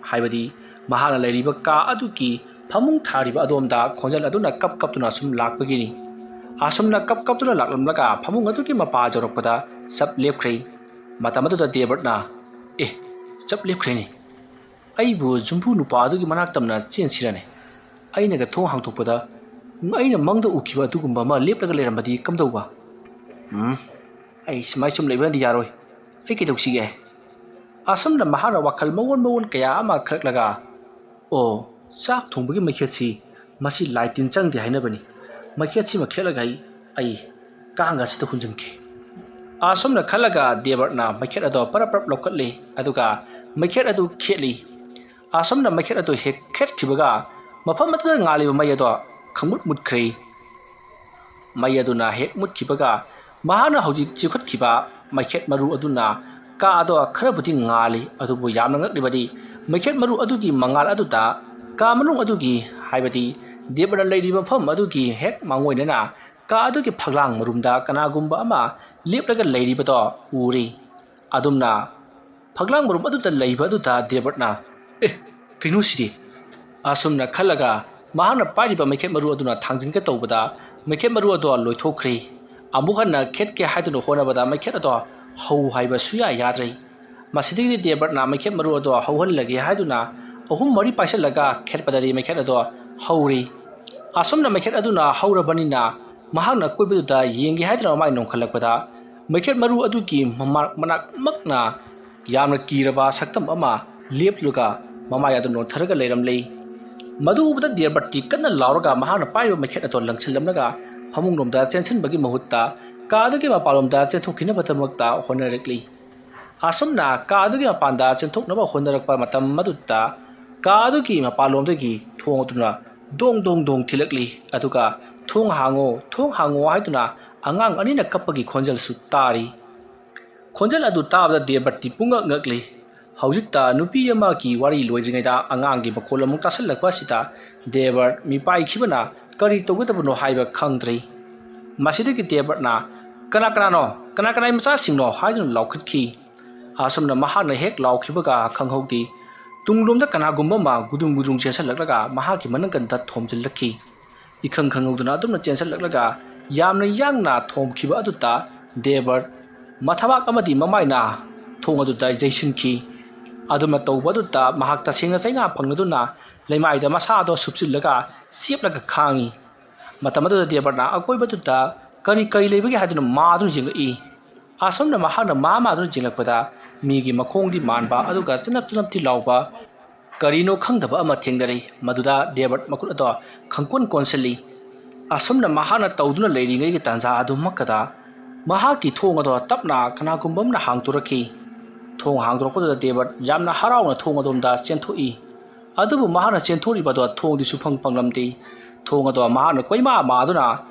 ꯍꯥꯏꯕꯗꯤ ꯃꯍꯥꯛꯅ ꯂꯩꯔꯤꯕ ꯀꯥ ꯑꯗꯨꯒꯤ ꯐꯃꯨꯡ ꯊꯥꯔꯤꯕ ꯑꯗꯣꯝꯗ ꯈꯣꯟꯖꯦꯜ ꯑꯗꯨꯅ ꯀꯞ ꯀꯞꯇꯨꯅ ꯁꯨꯝ ꯂꯥꯛꯄꯒꯤꯅꯤ꯫ ꯑꯁꯨꯝꯅ ꯀꯞ ꯀꯞꯇꯨꯅ ꯂꯥꯛꯂꯝꯂꯒ ꯐꯃꯨꯡ ꯑꯗꯨꯒꯤ ꯃꯄꯥ ꯌꯧꯔꯛꯄꯗ ꯆꯞ ꯂꯦꯞꯈ꯭ꯔꯦ꯫ ꯃꯇꯝ ꯑꯗꯨꯗ ꯗꯦꯕꯔꯠꯅ, "ꯑꯦ, ꯆꯞ ꯂꯦꯞꯈ꯭ꯔꯦꯅꯦ꯫ ꯑꯩꯕꯨ ꯌꯨꯝꯕꯨ ꯅꯨꯄꯥ ꯑꯗꯨꯒꯤ ꯃꯅꯥꯛ ꯇꯝꯅ ꯆꯦꯟꯁꯤꯔꯅꯦ? ꯑꯩꯅꯒ ꯊꯣꯡ ꯍꯥꯡꯗꯣꯛꯄꯗ ꯑꯩꯅ ꯃꯪꯗ ꯎꯈꯤꯕ ꯑꯗꯨꯒꯨꯝꯕ ꯑꯃ ꯂꯦꯞꯂꯒ ꯂꯩꯔꯝꯕꯗꯤ ꯀꯝꯗꯧꯕ? ꯎꯝ, ꯑꯩ ꯁꯨꯃꯥꯏ ꯁꯨꯝ ꯂꯩꯕꯅꯗꯤ ꯌꯥꯔꯣꯏ꯫ ꯑꯩ ꯀꯩꯗꯧꯁꯤꯒꯦ?" ꯑꯁꯨꯝꯅ ꯃꯍꯥꯛꯅ ꯋꯥꯈꯜ ꯃꯑꯣꯟ ꯃꯑꯣꯟ ꯀꯌꯥ ꯑꯃ ꯈꯜꯂꯛꯂꯒ, "ꯑꯣ, ꯆꯥꯛ ꯊꯣꯡꯕꯒꯤ ꯃꯩꯈꯦꯠꯁꯤ ꯃꯁꯤ ꯂꯥꯏ ꯇꯤꯟ ꯆꯪꯗꯦ ꯍꯥꯏꯅꯕꯅꯤ꯫ ꯃꯩꯈꯦꯠꯁꯤꯃ ꯈꯦꯠꯂꯒ ꯑꯩ, ꯑꯩ ꯀꯥꯡꯒ ꯑꯁꯤꯗ ꯍꯨꯟꯖꯤꯟꯈꯤ꯫" ꯑꯁꯨꯝꯅ ꯈꯜꯂꯒ ꯗꯦꯕꯔꯠꯅ ꯃꯩꯈꯦꯠ ꯑꯗꯣ ꯄꯔꯞ ꯄꯔꯞ ꯂꯧꯈꯠꯂꯤ, ꯑꯗꯨꯒ ꯃꯩꯈꯦꯠ ꯑꯗꯨ ꯈꯦꯠꯂꯤ꯫ ꯑꯁꯨꯝꯅ ꯃꯩꯈꯦꯠ ꯑꯗꯨ ꯍꯦꯛ ꯈꯦꯠꯈꯤꯕꯒ ꯃꯐꯝ ꯑꯗꯨꯗ ꯉꯥꯜꯂꯤꯕ ꯃꯩ ꯑꯗꯣ ꯈꯪꯃꯨꯠ ꯃꯨꯠꯈ꯭ꯔꯦ꯫ ꯃꯩ ꯑꯗꯨꯅ ꯍꯦꯛ ꯃꯨꯠꯈꯤꯕꯒ ꯃꯍꯥꯛꯅ ꯍꯧꯖꯤꯛ ꯆꯤꯈꯠꯈꯤꯕ ꯃꯩꯈꯦꯠ ꯃꯔꯨ ꯑꯗꯨꯅ ꯀꯥ ꯑꯗꯣ ꯈꯔꯕꯨꯗꯤ ꯉꯥꯜꯂꯤ, ꯑꯗꯨꯕꯨ ꯌꯥꯝꯅ ꯉꯛꯂꯤꯕꯗꯤ ꯃꯩꯈꯦꯠ ꯃꯔꯨ ꯑꯗꯨꯒꯤ ꯃꯉꯥꯜ ꯑꯗꯨꯗ ꯀꯥ ꯃꯅꯨꯡ ꯑꯗꯨꯒꯤ, ꯍꯥꯏꯕꯗꯤ ꯗꯦꯕꯔꯠꯅ ꯂꯩꯔꯤꯕ ꯃꯐꯝ ꯑꯗꯨꯒꯤ ꯍꯦꯛ ꯃꯥꯡꯑꯣꯏꯅꯅ ꯀꯥ ꯑꯗꯨꯒꯤ ꯐꯛꯂꯥꯡ ꯃꯔꯨꯝꯗ ꯀꯅꯥꯒꯨꯝꯕ ꯑꯃ ꯂꯦꯞꯂꯒ ꯂꯩꯔꯤꯕꯗꯣ ꯎꯔꯤ꯫ ꯑꯗꯨꯝꯅ ꯐꯛꯂꯥꯡ ꯃꯔꯨꯝ ꯑꯗꯨꯗ ꯂꯩꯕ ꯑꯗꯨꯗ ꯗꯦꯕꯔꯠꯅ, "ꯑꯦ, ꯀꯩꯅꯣ ꯁꯤꯗꯤ?" ꯑꯁꯨꯝꯅ ꯈꯜꯂꯒ ꯃꯍꯥꯛꯅ ꯄꯥꯏꯔꯤꯕ ꯃꯩꯈꯦꯠ ꯃꯔꯨ ꯑꯗꯨꯅ ꯊꯥꯡꯖꯤꯟꯒꯦ ꯇꯧꯕꯗ ꯃꯩꯈꯦꯠ ꯃꯔꯨ ꯑꯗꯣ ꯂꯣꯏꯊꯣꯛꯈ꯭ꯔꯦ꯫ ꯑꯃꯨꯛ ꯍꯟꯅ ꯈꯦꯠꯀꯦ ꯍꯥꯏꯗꯨꯅ ꯍꯣꯠꯅꯕꯗ ꯃꯩꯈꯦꯠ ꯑꯗꯣ ꯍꯧ ꯍꯥꯏꯕ ꯁꯨꯌꯥ ꯌꯥꯗ꯭ꯔꯦ꯫ ꯃꯁꯤꯗꯒꯤꯗꯤ ꯗꯦꯕꯔꯠꯅ ꯃꯩꯈꯦꯠ ꯃꯔꯨ ꯑꯗꯣ ꯍꯧꯍꯜꯂꯒꯦ ꯍꯥꯏꯗꯨꯅ ꯑꯍꯨꯝ ꯃꯔꯤ ꯄꯥꯏꯁꯤꯜꯂꯒ ꯈꯦꯠꯄꯗꯗꯤ ꯃꯩꯈꯦꯠ ꯑꯗꯣ ꯍꯧꯔꯤ꯫ ꯑꯁꯨꯝꯅ ꯃꯩꯈꯦꯠ ꯑꯗꯨꯅ ꯍꯧꯔꯕꯅꯤꯅ ꯃꯍꯥꯛꯅ ꯑꯀꯣꯏꯕꯗꯨꯗ ꯌꯦꯡꯒꯦ ꯍꯥꯏꯗꯨꯅ ꯃꯃꯥꯏ ꯅꯣꯟꯈꯠꯂꯛꯄꯗ ꯃꯩꯈꯦꯠ ꯃꯔꯨ ꯑꯗꯨꯒꯤ ꯃꯃꯥ-, ꯃꯅꯥꯛꯃꯛꯅ ꯌꯥꯝꯅ ꯀꯤꯔꯕ ꯁꯛꯇꯝ ꯑꯃ ꯂꯦꯞꯂꯒ ꯃꯃꯥꯏ ꯑꯗꯨ ꯅꯣꯟꯊꯔꯒ ꯂꯩꯔꯝꯂꯤ꯫ ꯃꯗꯨ ꯎꯕꯗ ꯗꯦꯕꯔꯠꯇꯤ ꯀꯟꯅ ꯂꯥꯎꯔꯒ ꯃꯍꯥꯛꯅ ꯄꯥꯏꯔꯤꯕ ꯃꯩꯈꯦꯠ ꯑꯗꯣ ꯂꯪꯁꯤꯜꯂꯝꯂꯒ ꯐꯃꯨꯡꯂꯣꯝꯗ ꯆꯦꯟꯁꯤꯟꯕꯒꯤ ꯃꯍꯨꯠꯇ ꯀꯥ ꯑꯗꯨꯒꯤ ꯃꯄꯥꯟꯂꯣꯝꯗ ꯆꯦꯟꯊꯣꯛꯈꯤꯅꯕꯗꯃꯛꯇ ꯍꯣꯠꯅꯔꯛꯂꯤ꯫ ꯑꯁꯨꯝꯅ ꯀꯥ ꯑꯗꯨꯒꯤ ꯃꯄꯥꯟꯗ ꯆꯦꯟꯊꯣꯛꯅꯕ ꯍꯣꯠꯅꯔꯛꯄ ꯃꯇꯝ ꯑꯗꯨꯗ ꯀꯥ ꯑꯗꯨꯒꯤ ꯃꯄꯥꯟꯂꯣꯝꯗꯒꯤ ꯊꯣꯡ ꯑꯗꯨꯅ ꯗꯣꯡ ꯗꯣꯡ ꯗꯣꯡ ꯊꯤꯜꯂꯛꯂꯤ꯫ ꯑꯗꯨꯒ "ꯊꯣꯡ ꯍꯥꯡꯉꯣ, ꯊꯣꯡ ꯍꯥꯡꯉꯣ" ꯍꯥꯏꯗꯨꯅ ꯑꯉꯥꯡ ꯑꯅꯤꯅ ꯀꯞꯄꯒꯤ ꯈꯣꯟꯖꯦꯜꯁꯨ ꯇꯥꯔꯤ꯫ ꯈꯣꯟꯖꯦꯜ ꯑꯗꯨ ꯇꯥꯕꯗ ꯗꯦꯕꯔꯠꯇꯤ ꯄꯨꯡꯉꯛ ꯉꯛꯂꯤ꯫ ꯍꯧꯖꯤꯛꯇ ꯅꯨꯄꯤ ꯑꯃꯒꯤ ꯋꯥꯔꯤ ꯂꯣꯏꯗ꯭ꯔꯤꯉꯩꯗ ꯑꯉꯥꯡꯒꯤ ꯃꯈꯣꯜ ꯑꯃꯨꯛ ꯇꯥꯁꯤꯜꯂꯛꯄ ꯑꯁꯤꯗ ꯗꯦꯕꯔꯠ ꯃꯤꯄꯥꯏꯈꯤꯕꯅ ꯀꯔꯤ ꯇꯧꯒꯗꯕꯅꯣ ꯍꯥꯏꯕ ꯈꯪꯗ꯭ꯔꯤ꯫ ꯃꯁꯤꯗꯒꯤ ꯗꯦꯕꯔꯠꯅ "ꯀꯅꯥ ꯀꯅꯥꯅꯣ? ꯀꯅꯥ ꯀꯅꯥꯒꯤ ꯃꯆꯥꯁꯤꯡꯅꯣ?" ꯍꯥꯏꯗꯨꯅ ꯂꯥꯎꯈꯠꯈꯤ꯫ ꯑꯁꯨꯝꯅ ꯃꯍꯥꯛꯅ ꯍꯦꯛ ꯂꯥꯎꯈꯤꯕꯒ ꯈꯪꯍꯧꯗꯦ, ꯇꯨꯡꯂꯣꯝꯗ ꯀꯅꯥꯒꯨꯝꯕ ꯑꯃ ꯒꯨꯗꯨꯡ ꯒꯨꯗꯨꯡ ꯆꯦꯟꯁꯤꯜꯂꯛꯂꯒ ꯃꯍꯥꯛꯀꯤ ꯃꯅꯪꯒꯟꯗ ꯊꯣꯝꯖꯤꯜꯂꯛꯈꯤ꯫ ꯏꯈꯪ ꯈꯪꯍꯧꯗꯅ ꯑꯗꯨꯝꯅ ꯆꯦꯟꯁꯤꯜꯂꯛꯂꯒ ꯌꯥꯝꯅ ꯌꯥꯡꯅ ꯊꯣꯝꯈꯤꯕ ꯑꯗꯨꯗ ꯗꯦꯕꯔꯠ ꯃꯊꯕꯥꯛ ꯑꯃꯗꯤ ꯃꯃꯥꯏꯅ ꯊꯣꯡ ꯑꯗꯨꯗ ꯌꯩꯁꯤꯟꯈꯤ꯫ ꯑꯗꯨꯝꯅ ꯇꯧꯕ ꯑꯗꯨꯗ ꯃꯍꯥꯛ ꯇꯁꯦꯡꯅ ꯆꯩꯅꯥ ꯐꯪꯂꯗꯨꯅ ꯂꯩꯃꯥꯏꯗ ꯃꯁꯥꯗꯣ ꯁꯨꯞꯆꯤꯜꯂꯒ ꯆꯦꯞꯂꯒ ꯈꯥꯡꯉꯤ꯫ ꯃꯇꯝ ꯑꯗꯨꯗ ꯗꯦꯕꯔꯠꯅ ꯑꯀꯣꯏꯕꯗꯨꯗ ꯀꯔꯤ ꯀꯔꯤ ꯂꯩꯕꯒꯦ ꯍꯥꯏꯗꯨꯅ ꯃꯥꯗꯨꯅ ꯌꯦꯡꯂꯛꯏ꯫ ꯑꯁꯨꯝꯅ ꯃꯍꯥꯛꯅ ꯃꯥ ꯃꯥꯗꯨꯅ ꯌꯦꯡꯂꯛꯄꯗ ꯃꯤꯒꯤ ꯃꯈꯣꯡꯗꯤ ꯃꯥꯟꯕ ꯑꯗꯨꯒ ꯆꯅꯞ ꯆꯅꯞꯇꯤ ꯂꯥꯎꯕ ꯀꯔꯤꯅꯣ ꯈꯪꯗꯕ ꯑꯃ ꯊꯦꯡꯅꯔꯤ꯫ ꯃꯗꯨꯗ ꯗꯦꯕꯔꯠ ꯃꯈꯨꯠ ꯑꯗꯣ ꯈꯪꯀꯣꯟ ꯀꯣꯟꯁꯤꯜꯂꯤ꯫ ꯑꯁꯨꯝꯅ ꯃꯍꯥꯛꯅ ꯇꯧꯗꯨꯅ ꯂꯩꯔꯤꯉꯩꯒꯤ ꯇꯥꯟꯖꯥ ꯑꯗꯨꯃꯛꯇꯗ ꯃꯍꯥꯛꯀꯤ ꯊꯣꯡ ꯑꯗꯣ ꯇꯞꯅ ꯀꯅꯥꯒꯨꯝꯕ ꯑꯃꯅ ꯍꯥꯡꯗꯣꯔꯛꯈꯤ꯫ ꯊꯣꯡ ꯍꯥꯡꯗꯣꯔꯛꯄꯗꯨꯗ ꯗꯦꯕꯔꯠ ꯌꯥꯝꯅ ꯍꯔꯥꯎꯅ ꯊꯣꯡ ꯑꯗꯣꯝꯗ ꯆꯦꯟꯊꯣꯛꯏ꯫ ꯑꯗꯨꯕꯨ ꯃꯍꯥꯛꯅ ꯆꯦꯟꯊꯣꯔꯤꯕ ꯑꯗꯣ ꯊꯣꯡꯗꯤ ꯁꯨꯐꯪ ꯐꯪꯂꯝꯗꯦ꯫ ꯊꯣꯡ ꯑꯗꯣ ꯃꯍꯥꯛꯅ ꯀꯣꯏꯃꯥ ꯃꯥꯗꯨꯅ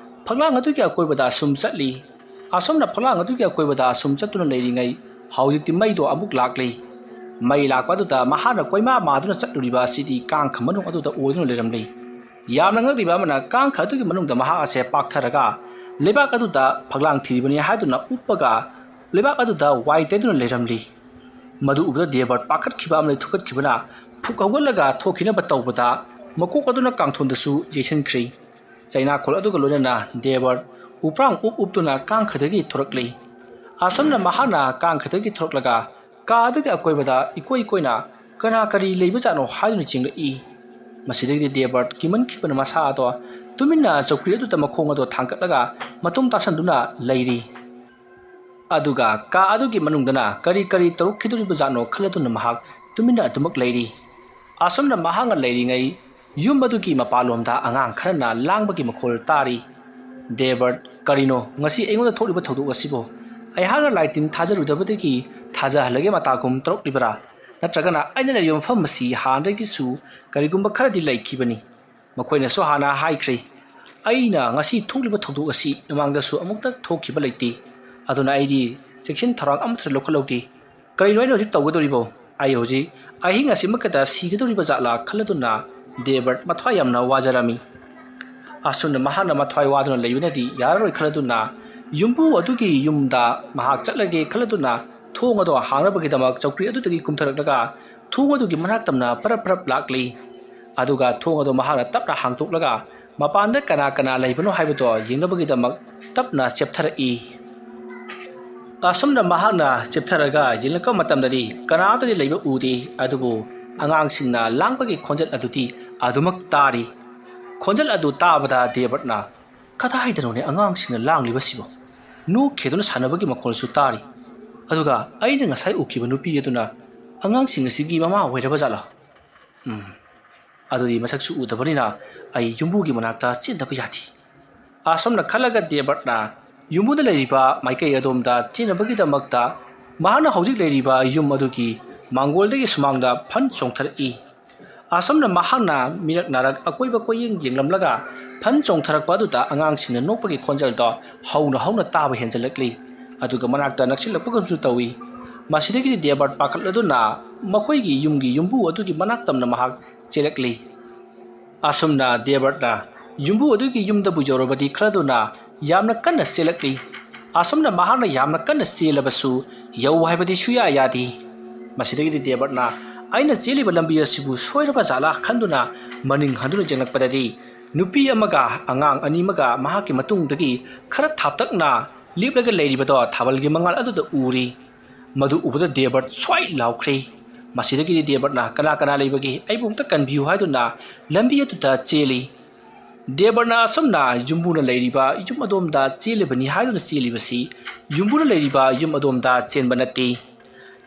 ꯐꯛꯂꯥꯡ ꯑꯗꯨꯒꯤ ꯑꯀꯣꯏꯕꯗ ꯁꯨꯝ ꯆꯠꯂꯤ꯫ ꯑꯁꯨꯝꯅ ꯐꯛꯂꯥꯡ ꯑꯗꯨꯒꯤ ꯑꯀꯣꯏꯕꯗ ꯁꯨꯝ ꯆꯠꯇꯨꯅ ꯂꯩꯔꯤꯉꯩ ꯍꯧꯖꯤꯛꯇꯤ ꯃꯩꯗꯣ ꯑꯃꯨꯛ ꯂꯥꯛꯂꯤ꯫ ꯃꯩ ꯂꯥꯛꯄ ꯑꯗꯨꯗ ꯃꯍꯥꯛꯅ ꯀꯣꯏꯃꯥ ꯃꯥꯗꯨꯅ ꯆꯠꯂꯨꯔꯤꯕ ꯑꯁꯤꯗꯤ ꯀꯥꯡꯈ ꯃꯅꯨꯡ ꯑꯗꯨꯗ ꯑꯣꯏꯗꯨꯅ ꯂꯩꯔꯝꯂꯤ꯫ ꯌꯥꯝꯅ ꯉꯛꯂꯤꯕ ꯑꯃꯅ ꯀꯥꯡꯈ ꯑꯗꯨꯒꯤ ꯃꯅꯨꯡꯗ ꯃꯍꯥꯛ ꯑꯁꯦ ꯄꯥꯛꯊꯔꯒ ꯂꯩꯕꯥꯛ ꯑꯗꯨꯗ ꯐꯛꯂꯥꯡ ꯊꯤꯔꯤꯕꯅꯤ ꯍꯥꯏꯗꯨꯅ ꯎꯞꯄꯒ ꯂꯩꯕꯥꯛ ꯑꯗꯨꯗ ꯋꯥꯏ ꯇꯩꯗꯨꯅ ꯂꯩꯔꯝꯂꯤ꯫ ꯃꯗꯨ ꯎꯕꯗ ꯗꯦꯕꯔꯠ ꯄꯥꯈꯠꯈꯤꯕ ꯑꯃꯗꯤ ꯊꯨꯀꯠꯈꯤꯕꯅ ꯐꯨꯛ ꯍꯧꯒꯠꯂꯒ ꯊꯣꯛꯈꯤꯅꯕ ꯇꯧꯕꯗ ꯃꯀꯣꯛ ꯑꯗꯨꯅ ꯀꯥꯡꯊꯣꯟꯗꯁꯨ ꯌꯩꯁꯤꯟꯈ꯭ꯔꯤ꯫ ꯆꯩꯅꯥꯈꯣꯜ ꯑꯗꯨꯒ ꯂꯣꯏꯅꯅ ꯗꯦꯕꯔꯠ ꯎꯄ꯭ꯔꯥꯡ ꯎꯞ ꯎꯞꯇꯨꯅ ꯀꯥꯡꯈꯗꯒꯤ ꯊꯣꯔꯛꯂꯤ꯫ ꯑꯁꯨꯝꯅ ꯃꯍꯥꯛꯅ ꯀꯥꯡꯈꯗꯒꯤ ꯊꯣꯔꯛꯂꯒ ꯀꯥ ꯑꯗꯨꯒꯤ ꯑꯀꯣꯏꯕꯗ ꯏꯀꯣꯏ ꯀꯣꯏꯅ ꯀꯅꯥ ꯀꯔꯤ ꯂꯩꯕꯖꯥꯠꯅꯣ ꯍꯥꯏꯗꯨꯅ ꯆꯤꯡꯂꯛꯏ꯫ ꯃꯁꯤꯗꯒꯤꯗꯤ ꯗꯦꯕꯔꯠ ꯀꯤꯃꯟꯈꯤꯕꯅ ꯃꯁꯥ ꯑꯗꯣ ꯇꯨꯃꯤꯟꯅ ꯆꯧꯀ꯭ꯔꯤ ꯑꯗꯨꯗ ꯃꯈꯣꯡ ꯑꯗꯣ ꯊꯥꯡꯒꯠꯂꯒ ꯃꯇꯨꯝ ꯇꯥꯁꯟꯗꯨꯅ ꯂꯩꯔꯤ꯫ ꯑꯗꯨꯒ ꯀꯥ ꯑꯗꯨꯒꯤ ꯃꯅꯨꯡꯗꯅ ꯀꯔꯤ ꯀꯔꯤ ꯇꯧꯔꯛꯈꯤꯗꯣꯔꯤꯕꯖꯥꯠꯅꯣ ꯈꯜꯂꯗꯨꯅ ꯃꯍꯥꯛ ꯇꯨꯃꯤꯟꯅ ꯑꯗꯨꯃꯛ ꯂꯩꯔꯤ꯫ ꯑꯁꯨꯝꯅ ꯃꯍꯥꯛꯅ ꯂꯩꯔꯤꯉꯩ ꯌꯨꯝ ꯑꯗꯨꯒꯤ ꯃꯄꯥꯟꯂꯣꯝꯗ ꯑꯉꯥꯡ ꯈꯔꯅ ꯂꯥꯡꯕꯒꯤ ꯃꯈꯣꯜ ꯇꯥꯔꯤ꯫ "ꯗꯦꯕꯔꯠ, ꯀꯔꯤꯅꯣ ꯉꯁꯤ ꯑꯩꯉꯣꯟꯗ ꯊꯣꯛꯂꯤꯕ ꯊꯧꯗꯣꯛ ꯑꯁꯤꯕꯨ? ꯑꯩꯍꯥꯛꯅ ꯂꯥꯏ ꯇꯤꯟ ꯊꯥꯖꯔꯨꯗꯕꯗꯒꯤ ꯊꯥꯖꯍꯜꯂꯒꯦ ꯃꯇꯥꯒꯨꯝ ꯇꯧꯔꯛꯂꯤꯕꯔꯥ? ꯅꯠꯇ꯭ꯔꯒꯅ ꯑꯩꯅ ꯂꯩꯔꯤꯕ ꯃꯐꯝ ꯑꯁꯤ ꯍꯥꯟꯅꯗꯒꯤꯁꯨ ꯀꯔꯤꯒꯨꯝꯕ ꯈꯔꯗꯤ ꯂꯩꯈꯤꯕꯅꯤ꯫ ꯃꯈꯣꯏꯅꯁꯨ ꯍꯥꯟꯅ ꯍꯥꯏꯈ꯭ꯔꯦ꯫ ꯑꯩꯅ ꯉꯁꯤ ꯊꯣꯛꯂꯤꯕ ꯊꯧꯗꯣꯛ ꯑꯁꯤ ꯃꯃꯥꯡꯗꯁꯨ ꯑꯃꯨꯛꯇ ꯊꯣꯛꯈꯤꯕ ꯂꯩꯇꯦ꯫ ꯑꯗꯨꯅ ꯑꯩꯗꯤ ꯆꯦꯛꯁꯤꯟ ꯊꯧꯔꯥꯡ ꯑꯃꯠꯇꯁꯨ ꯂꯧꯈꯠꯍꯧꯗꯦ꯫ ꯀꯔꯤꯅꯣ ꯑꯩꯅ ꯍꯧꯖꯤꯛ ꯇꯧꯒꯗꯧꯔꯤꯕꯣ? ꯑꯩ ꯍꯧꯖꯤꯛ ꯑꯍꯤꯡ ꯑꯁꯤꯃꯛꯇꯗ ꯁꯤꯒꯗꯧꯔꯤꯕ ꯖꯥꯠꯂꯥ?" ꯈꯜꯂꯗꯨꯅ ꯗꯦꯕꯔꯠ ꯃꯊ꯭ꯋꯥꯏ ꯌꯥꯝꯅ ꯋꯥꯖꯔꯝꯃꯤ꯫ ꯑꯁꯨꯝꯅ ꯃꯍꯥꯛꯅ ꯃꯊ꯭ꯋꯥꯏ ꯋꯥꯗꯨꯅ ꯂꯩꯕꯅꯗꯤ ꯌꯥꯔꯔꯣꯏ ꯈꯜꯂꯗꯨꯅ ꯌꯨꯝꯕꯨ ꯑꯗꯨꯒꯤ ꯌꯨꯝꯗ ꯃꯍꯥꯛ ꯆꯠꯂꯒꯦ ꯈꯜꯂꯗꯨꯅ ꯊꯣꯡ ꯑꯗꯣ ꯍꯥꯡꯅꯕꯒꯤꯗꯃꯛ ꯆꯧꯀ꯭ꯔꯤ ꯑꯗꯨꯗꯒꯤ ꯀꯨꯝꯊꯔꯛꯂꯒ ꯊꯣꯡ ꯑꯗꯨꯒꯤ ꯃꯅꯥꯛ ꯇꯝꯅ ꯄꯔꯞ ꯄꯔꯞ ꯂꯥꯛꯂꯤ꯫ ꯑꯗꯨꯒ ꯊꯣꯡ ꯑꯗꯨ ꯃꯍꯥꯛꯅ ꯇꯞꯅ ꯍꯥꯡꯗꯣꯛꯂꯒ ꯃꯄꯥꯟꯗ ꯀꯅꯥ ꯀꯅꯥ ꯂꯩꯕꯅꯣ ꯍꯥꯏꯕꯗꯣ ꯌꯦꯡꯅꯕꯒꯤꯗꯃꯛ ꯇꯞꯅ ꯆꯦꯞꯊꯔꯛꯏ꯫ ꯑꯁꯨꯝꯅ ꯃꯍꯥꯛꯅ ꯆꯦꯞꯊꯔꯒ ꯌꯦꯡꯂꯛꯄ ꯃꯇꯝꯗꯗꯤ ꯀꯅꯥ ꯑꯃꯠꯇꯗꯤ ꯂꯩꯕ ꯎꯗꯦ꯫ ꯑꯗꯨꯕꯨ ꯑꯉꯥꯡꯁꯤꯡꯅ ꯂꯥꯡꯕꯒꯤ ꯈꯣꯟꯖꯦꯜ ꯑꯗꯨꯗꯤ ꯑꯗꯨꯃꯛ ꯇꯥꯔꯤ꯫ ꯈꯣꯟꯖꯦꯜ ꯑꯗꯨ ꯇꯥꯕꯗ ꯗꯦꯕꯔꯠꯅ, "ꯀꯗꯥꯏꯗꯅꯣꯅꯦ ꯑꯉꯥꯡꯁꯤꯡꯅ ꯂꯥꯡꯂꯤꯕꯁꯤꯕꯣ? ꯅꯣꯛꯈꯤꯗꯨꯅ ꯁꯥꯟꯅꯕꯒꯤ ꯃꯈꯣꯜꯁꯨ ꯇꯥꯔꯤ꯫ ꯑꯗꯨꯒ ꯑꯩꯅ ꯉꯁꯥꯏ ꯎꯈꯤꯕ ꯅꯨꯄꯤ ꯑꯗꯨꯅ ꯑꯉꯥꯡꯁꯤꯡ ꯑꯁꯤꯒꯤ ꯃꯃꯥ ꯑꯣꯏꯔꯕ ꯖꯥꯠꯂꯥ? ꯎꯝ, ꯑꯗꯨꯗꯤ ꯃꯁꯛꯁꯨ ꯎꯗꯕꯅꯤꯅ ꯑꯩ ꯌꯨꯝꯕꯨꯒꯤ ꯃꯅꯥꯛꯇ ꯆꯦꯟꯗꯕ ꯌꯥꯗꯦ"꯫ ꯑꯁꯨꯝꯅ ꯈꯜꯂꯒ ꯗꯦꯕꯔꯠꯅ ꯌꯨꯝꯕꯨꯗ ꯂꯩꯔꯤꯕ ꯃꯥꯏꯀꯩ ꯑꯗꯣꯝꯗ ꯆꯦꯟꯅꯕꯒꯤꯗꯃꯛꯇ ꯃꯍꯥꯛꯅ ꯍꯧꯖꯤꯛ ꯂꯩꯔꯤꯕ ꯌꯨꯝ ꯑꯗꯨꯒꯤ ꯃꯥꯡꯒꯣꯜꯗꯒꯤ ꯁꯨꯃꯥꯡꯗ ꯐꯟ ꯆꯣꯡꯊꯔꯛꯏ꯫ ꯑꯁꯨꯝꯅ ꯃꯍꯥꯛꯅ ꯃꯤꯔꯛ ꯅꯥꯔꯛ ꯑꯀꯣꯏꯕ ꯀꯣꯏꯌꯦꯡ ꯌꯦꯡꯂꯝꯂꯒ ꯐꯟ ꯆꯣꯡꯊꯔꯛꯄ ꯑꯗꯨꯗ ꯑꯉꯥꯡꯁꯤꯡꯅ ꯅꯣꯛꯄꯒꯤ ꯈꯣꯟꯖꯦꯜꯗꯣ ꯍꯧꯅ ꯍꯧꯅ ꯇꯥꯕ ꯍꯦꯟꯖꯜꯂꯛꯂꯤ꯫ ꯑꯗꯨꯒ ꯃꯅꯥꯛꯇ ꯅꯛꯁꯤꯜꯂꯛꯄꯒꯨꯝꯁꯨ ꯇꯧꯏ꯫ ꯃꯁꯤꯗꯒꯤꯗꯤ ꯗꯦꯕꯔꯠ ꯄꯥꯈꯠꯂꯗꯨꯅ ꯃꯈꯣꯏꯒꯤ ꯌꯨꯝꯒꯤ ꯌꯨꯝꯕꯨ ꯑꯗꯨꯒꯤ ꯃꯅꯥꯛ ꯇꯝꯅ ꯃꯍꯥꯛ ꯆꯦꯜꯂꯛꯂꯤ꯫ ꯑꯁꯨꯝꯅ ꯗꯦꯕꯔꯠꯅ ꯌꯨꯝꯕꯨ ꯑꯗꯨꯒꯤ ꯌꯨꯝꯗꯕꯨ ꯌꯧꯔꯕꯗꯤ ꯈꯜꯂꯗꯨꯅ ꯌꯥꯝꯅ ꯀꯟꯅ ꯆꯦꯜꯂꯛꯂꯤ꯫ ꯑꯁꯨꯝꯅ ꯃꯍꯥꯛꯅ ꯌꯥꯝꯅ ꯀꯟꯅ ꯆꯦꯜꯂꯕꯁꯨ ꯌꯧ ꯍꯥꯏꯕꯗꯤ ꯁꯨꯌꯥ ꯌꯥꯗꯦ꯫ ꯃꯁꯤꯗꯒꯤꯗꯤ ꯗꯦꯕꯔꯠꯅ ꯑꯩꯅ ꯆꯦꯜꯂꯤꯕ ꯂꯝꯕꯤ ꯑꯁꯤꯕꯨ ꯁꯣꯏꯔꯕ ꯖꯥꯠꯂꯥ ꯈꯟꯗꯨꯅ ꯃꯅꯤꯡ ꯍꯟꯗꯨꯅ ꯌꯦꯡꯂꯛꯄꯗꯗꯤ ꯅꯨꯄꯤ ꯑꯃꯒ ꯑꯉꯥꯡ ꯑꯅꯤꯃꯒ ꯃꯍꯥꯛꯀꯤ ꯃꯇꯨꯡꯗꯒꯤ ꯈꯔ ꯊꯥꯞꯇꯛꯅ ꯂꯦꯞꯂꯒ ꯂꯩꯔꯤꯕꯗꯣ ꯊꯥꯕꯜꯒꯤ ꯃꯉꯥꯜ ꯑꯗꯨꯗ ꯎꯔꯤ꯫ ꯃꯗꯨ ꯎꯕꯗ ꯗꯦꯕꯔꯠ ꯁ꯭ꯋꯥꯏ ꯂꯥꯎꯈ꯭ꯔꯦ꯫ ꯃꯁꯤꯗꯒꯤꯗꯤ ꯗꯦꯕꯔꯠꯅ "ꯀꯅꯥ ꯀꯅꯥ ꯂꯩꯕꯒꯦ? ꯑꯩꯕꯨ ꯑꯝꯇ ꯀꯟꯕꯤꯌꯨ" ꯍꯥꯏꯗꯨꯅ ꯂꯝꯕꯤ ꯑꯗꯨꯗ ꯆꯦꯜꯂꯤ꯫ ꯗꯦꯕꯔꯠꯅ ꯑꯁꯨꯝꯅ ꯌꯨꯝꯕꯨꯅ ꯂꯩꯔꯤꯕ ꯌꯨꯝ ꯑꯗꯣꯝꯗ ꯆꯦꯜꯂꯤꯕꯅꯤ ꯍꯥꯏꯗꯨꯅ ꯆꯦꯜꯂꯤꯕꯁꯤ ꯌꯨꯝꯕꯨꯅ ꯂꯩꯔꯤꯕ ꯌꯨꯝ ꯑꯗꯣꯝꯗ ꯆꯦꯟꯕ ꯅꯠꯇꯦ꯫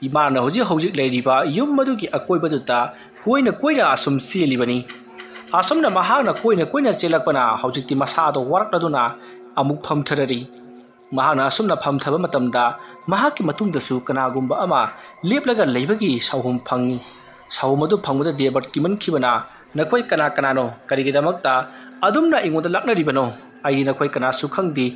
ꯏꯃꯥꯅ ꯍꯧꯖꯤꯛ ꯍꯧꯖꯤꯛ ꯂꯩꯔꯤꯕ ꯌꯨꯝ ꯑꯗꯨꯒꯤ ꯑꯀꯣꯏꯕꯗꯨꯗ ꯀꯣꯏꯅ ꯀꯣꯏꯅ ꯑꯁꯨꯝ ꯆꯦꯜꯂꯤꯕꯅꯤ꯫ ꯑꯁꯨꯝꯅ ꯃꯍꯥꯛꯅ ꯀꯣꯏꯅ ꯀꯣꯏꯅ ꯆꯦꯜꯂꯛꯄꯅ ꯍꯧꯖꯤꯛꯇꯤ ꯃꯁꯥꯗꯣ ꯋꯥꯔꯛꯂꯗꯨꯅ ꯑꯃꯨꯛ ꯐꯝꯊꯔꯔꯤ꯫ ꯃꯍꯥꯛꯅ ꯑꯁꯨꯝꯅ ꯐꯝꯊꯕ ꯃꯇꯝꯗ ꯃꯍꯥꯛꯀꯤ ꯃꯇꯨꯡꯗꯁꯨ ꯀꯅꯥꯒꯨꯝꯕ ꯑꯃ ꯂꯦꯞꯂꯒ ꯂꯩꯕꯒꯤ ꯁꯥꯎꯍꯨꯝ ꯐꯪꯏ꯫ ꯁꯥꯎꯍꯨꯝ ꯑꯗꯨ ꯐꯪꯕꯗ ꯗꯦꯕꯔꯠ ꯀꯤꯃꯟꯈꯤꯕꯅ, "ꯅꯈꯣꯏ ꯀꯅꯥ ꯀꯅꯥꯅꯣ? ꯀꯔꯤꯒꯤꯗꯃꯛꯇ ꯑꯗꯨꯝꯅ ꯑꯩꯉꯣꯟꯗ ꯂꯥꯛꯅꯔꯤꯕꯅꯣ? ꯑꯩꯗꯤ ꯅꯈꯣꯏ ꯀꯅꯥꯁꯨ ꯈꯪꯗꯦ꯫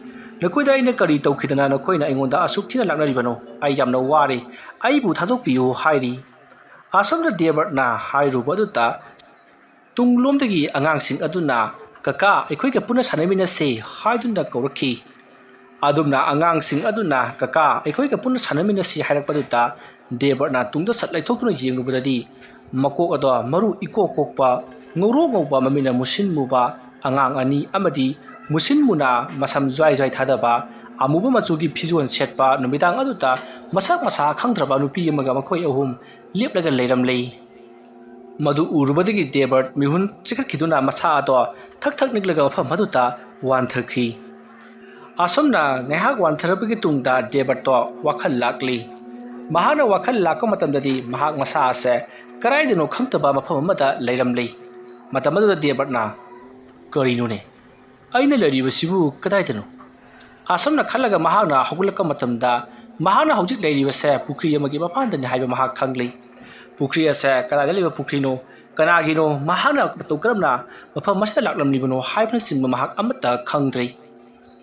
ꯅꯈꯣꯏꯗ ꯑꯩꯅ ꯀꯔꯤ ꯇꯧꯈꯤꯗꯅ ꯅꯈꯣꯏꯅ ꯑꯩꯉꯣꯟꯗ ꯑꯁꯨꯛ ꯊꯤꯅ ꯂꯥꯛꯅꯔꯤꯕꯅꯣ? ꯑꯩ ꯌꯥꯝꯅ ꯋꯥꯔꯦ꯫ ꯑꯩꯕꯨ ꯊꯥꯗꯣꯛꯄꯤꯌꯨ" ꯍꯥꯏꯔꯤ꯫ ꯑꯁꯣꯝꯗ ꯗꯦꯕꯔꯠꯅ ꯍꯥꯏꯔꯨꯕ ꯑꯗꯨꯗ ꯇꯨꯡꯂꯣꯝꯗꯒꯤ ꯑꯉꯥꯡꯁꯤꯡ ꯑꯗꯨꯅ, "ꯀꯀꯥ, ꯑꯩꯈꯣꯏꯒ ꯄꯨꯟꯅ ꯁꯥꯟꯅꯃꯤꯟꯅꯁꯦ" ꯍꯥꯏꯗꯨꯅ ꯀꯧꯔꯛꯈꯤ꯫ ꯑꯗꯨꯝꯅ ꯑꯉꯥꯡꯁꯤꯡ ꯑꯗꯨꯅ, "ꯀꯀꯥ, ꯑꯩꯈꯣꯏꯒ ꯄꯨꯟꯅ ꯁꯥꯟꯅꯃꯤꯟꯅꯁꯤ" ꯍꯥꯏꯔꯛꯄꯗꯨꯗ ꯗꯦꯕꯔꯠꯅ ꯇꯨꯡꯗ ꯁꯠ ꯂꯩꯊꯣꯛꯇꯨꯅ ꯌꯦꯡꯂꯨꯕꯗꯗꯤ ꯃꯀꯣꯛ ꯑꯗꯣ ꯃꯔꯨ ꯏꯀꯣꯛ ꯀꯣꯛꯄ, ꯉꯧꯔꯣꯛ ꯉꯧꯕ, ꯃꯃꯤꯠꯅ ꯃꯨꯁꯤꯟ ꯃꯨꯕ ꯑꯉꯥꯡ ꯑꯅꯤ ꯑꯃꯗꯤ ꯃꯨꯁꯤꯟ ꯃꯨꯅ ꯃꯁꯝ ꯖ꯭ꯋꯥꯏ ꯖ꯭ꯋꯥꯏ ꯊꯥꯗꯕ, ꯑꯃꯨꯕ ꯃꯆꯨꯒꯤ ꯐꯤꯖꯣꯜ ꯁꯦꯠꯄ, ꯅꯨꯃꯤꯗꯥꯡ ꯑꯗꯨꯗ ꯃꯁꯛ ꯃꯁꯥ ꯈꯪꯗ꯭ꯔꯕ ꯅꯨꯄꯤ ꯑꯃꯒ ꯃꯈꯣꯏ ꯑꯍꯨꯝ ꯂꯦꯞꯂꯒ ꯂꯩꯔꯝꯂꯦ꯫ ꯃꯗꯨ ꯎꯔꯨꯕꯗꯒꯤ ꯗꯦꯕꯔꯠ ꯃꯤꯍꯨꯟ ꯆꯤꯛꯈꯠꯈꯤꯗꯨꯅ ꯃꯁꯥ ꯑꯗꯣ ꯊꯛ ꯊꯛ ꯅꯤꯛꯂꯒ ꯃꯐꯝ ꯑꯗꯨꯗ ꯋꯥꯟꯊꯈꯤ꯫ ꯑꯁꯨꯝꯅ ꯉꯥꯏꯍꯥꯛ ꯋꯥꯟꯊꯔꯕꯒꯤ ꯇꯨꯡꯗ ꯗꯦꯕꯔꯠꯇꯣ ꯋꯥꯈꯜ ꯂꯥꯛꯂꯤ꯫ ꯃꯍꯥꯛꯅ ꯋꯥꯈꯜ ꯂꯥꯛꯄ ꯃꯇꯝꯗꯗꯤ ꯃꯍꯥꯛ ꯃꯁꯥ ꯑꯁꯦ ꯀꯗꯥꯏꯗꯅꯣ ꯈꯪꯗꯕ ꯃꯐꯝ ꯑꯃꯗ ꯂꯩꯔꯝꯂꯤ꯫ ꯃꯇꯝ ꯑꯗꯨꯗ ꯗꯦꯕꯔꯠꯅ, "ꯀꯔꯤꯅꯣꯅꯦ? ꯑꯩꯅ ꯂꯩꯔꯤꯕꯁꯤꯕꯨ ꯀꯗꯥꯏꯗꯅꯣ?" ꯑꯁꯨꯝꯅ ꯈꯜꯂꯒ ꯃꯍꯥꯛꯅ ꯍꯧꯒꯠꯂꯛꯄ ꯃꯇꯝꯗ ꯃꯍꯥꯛꯅ ꯍꯧꯖꯤꯛ ꯂꯩꯔꯤꯕꯁꯦ ꯄꯨꯈ꯭ꯔꯤ ꯑꯃꯒꯤ ꯃꯄꯥꯟꯗꯅꯤ ꯍꯥꯏꯕ ꯃꯍꯥꯛ ꯈꯪꯂꯤ꯫ ꯄꯨꯈ꯭ꯔꯤ ꯑꯁꯦ ꯀꯗꯥꯏꯗ ꯂꯩꯕ ꯄꯨꯈ꯭ꯔꯤꯅꯣ, ꯀꯅꯥꯒꯤꯅꯣ, ꯃꯍꯥꯛꯅ ꯃꯇꯧ ꯀꯔꯝꯅ ꯃꯐꯝ ꯑꯁꯤꯗ ꯂꯥꯛꯂꯝꯂꯤꯕꯅꯣ ꯍꯥꯏꯕꯅꯆꯤꯡꯕ ꯃꯍꯥꯛ ꯑꯃꯠꯇ ꯈꯪꯗ꯭ꯔꯤ꯫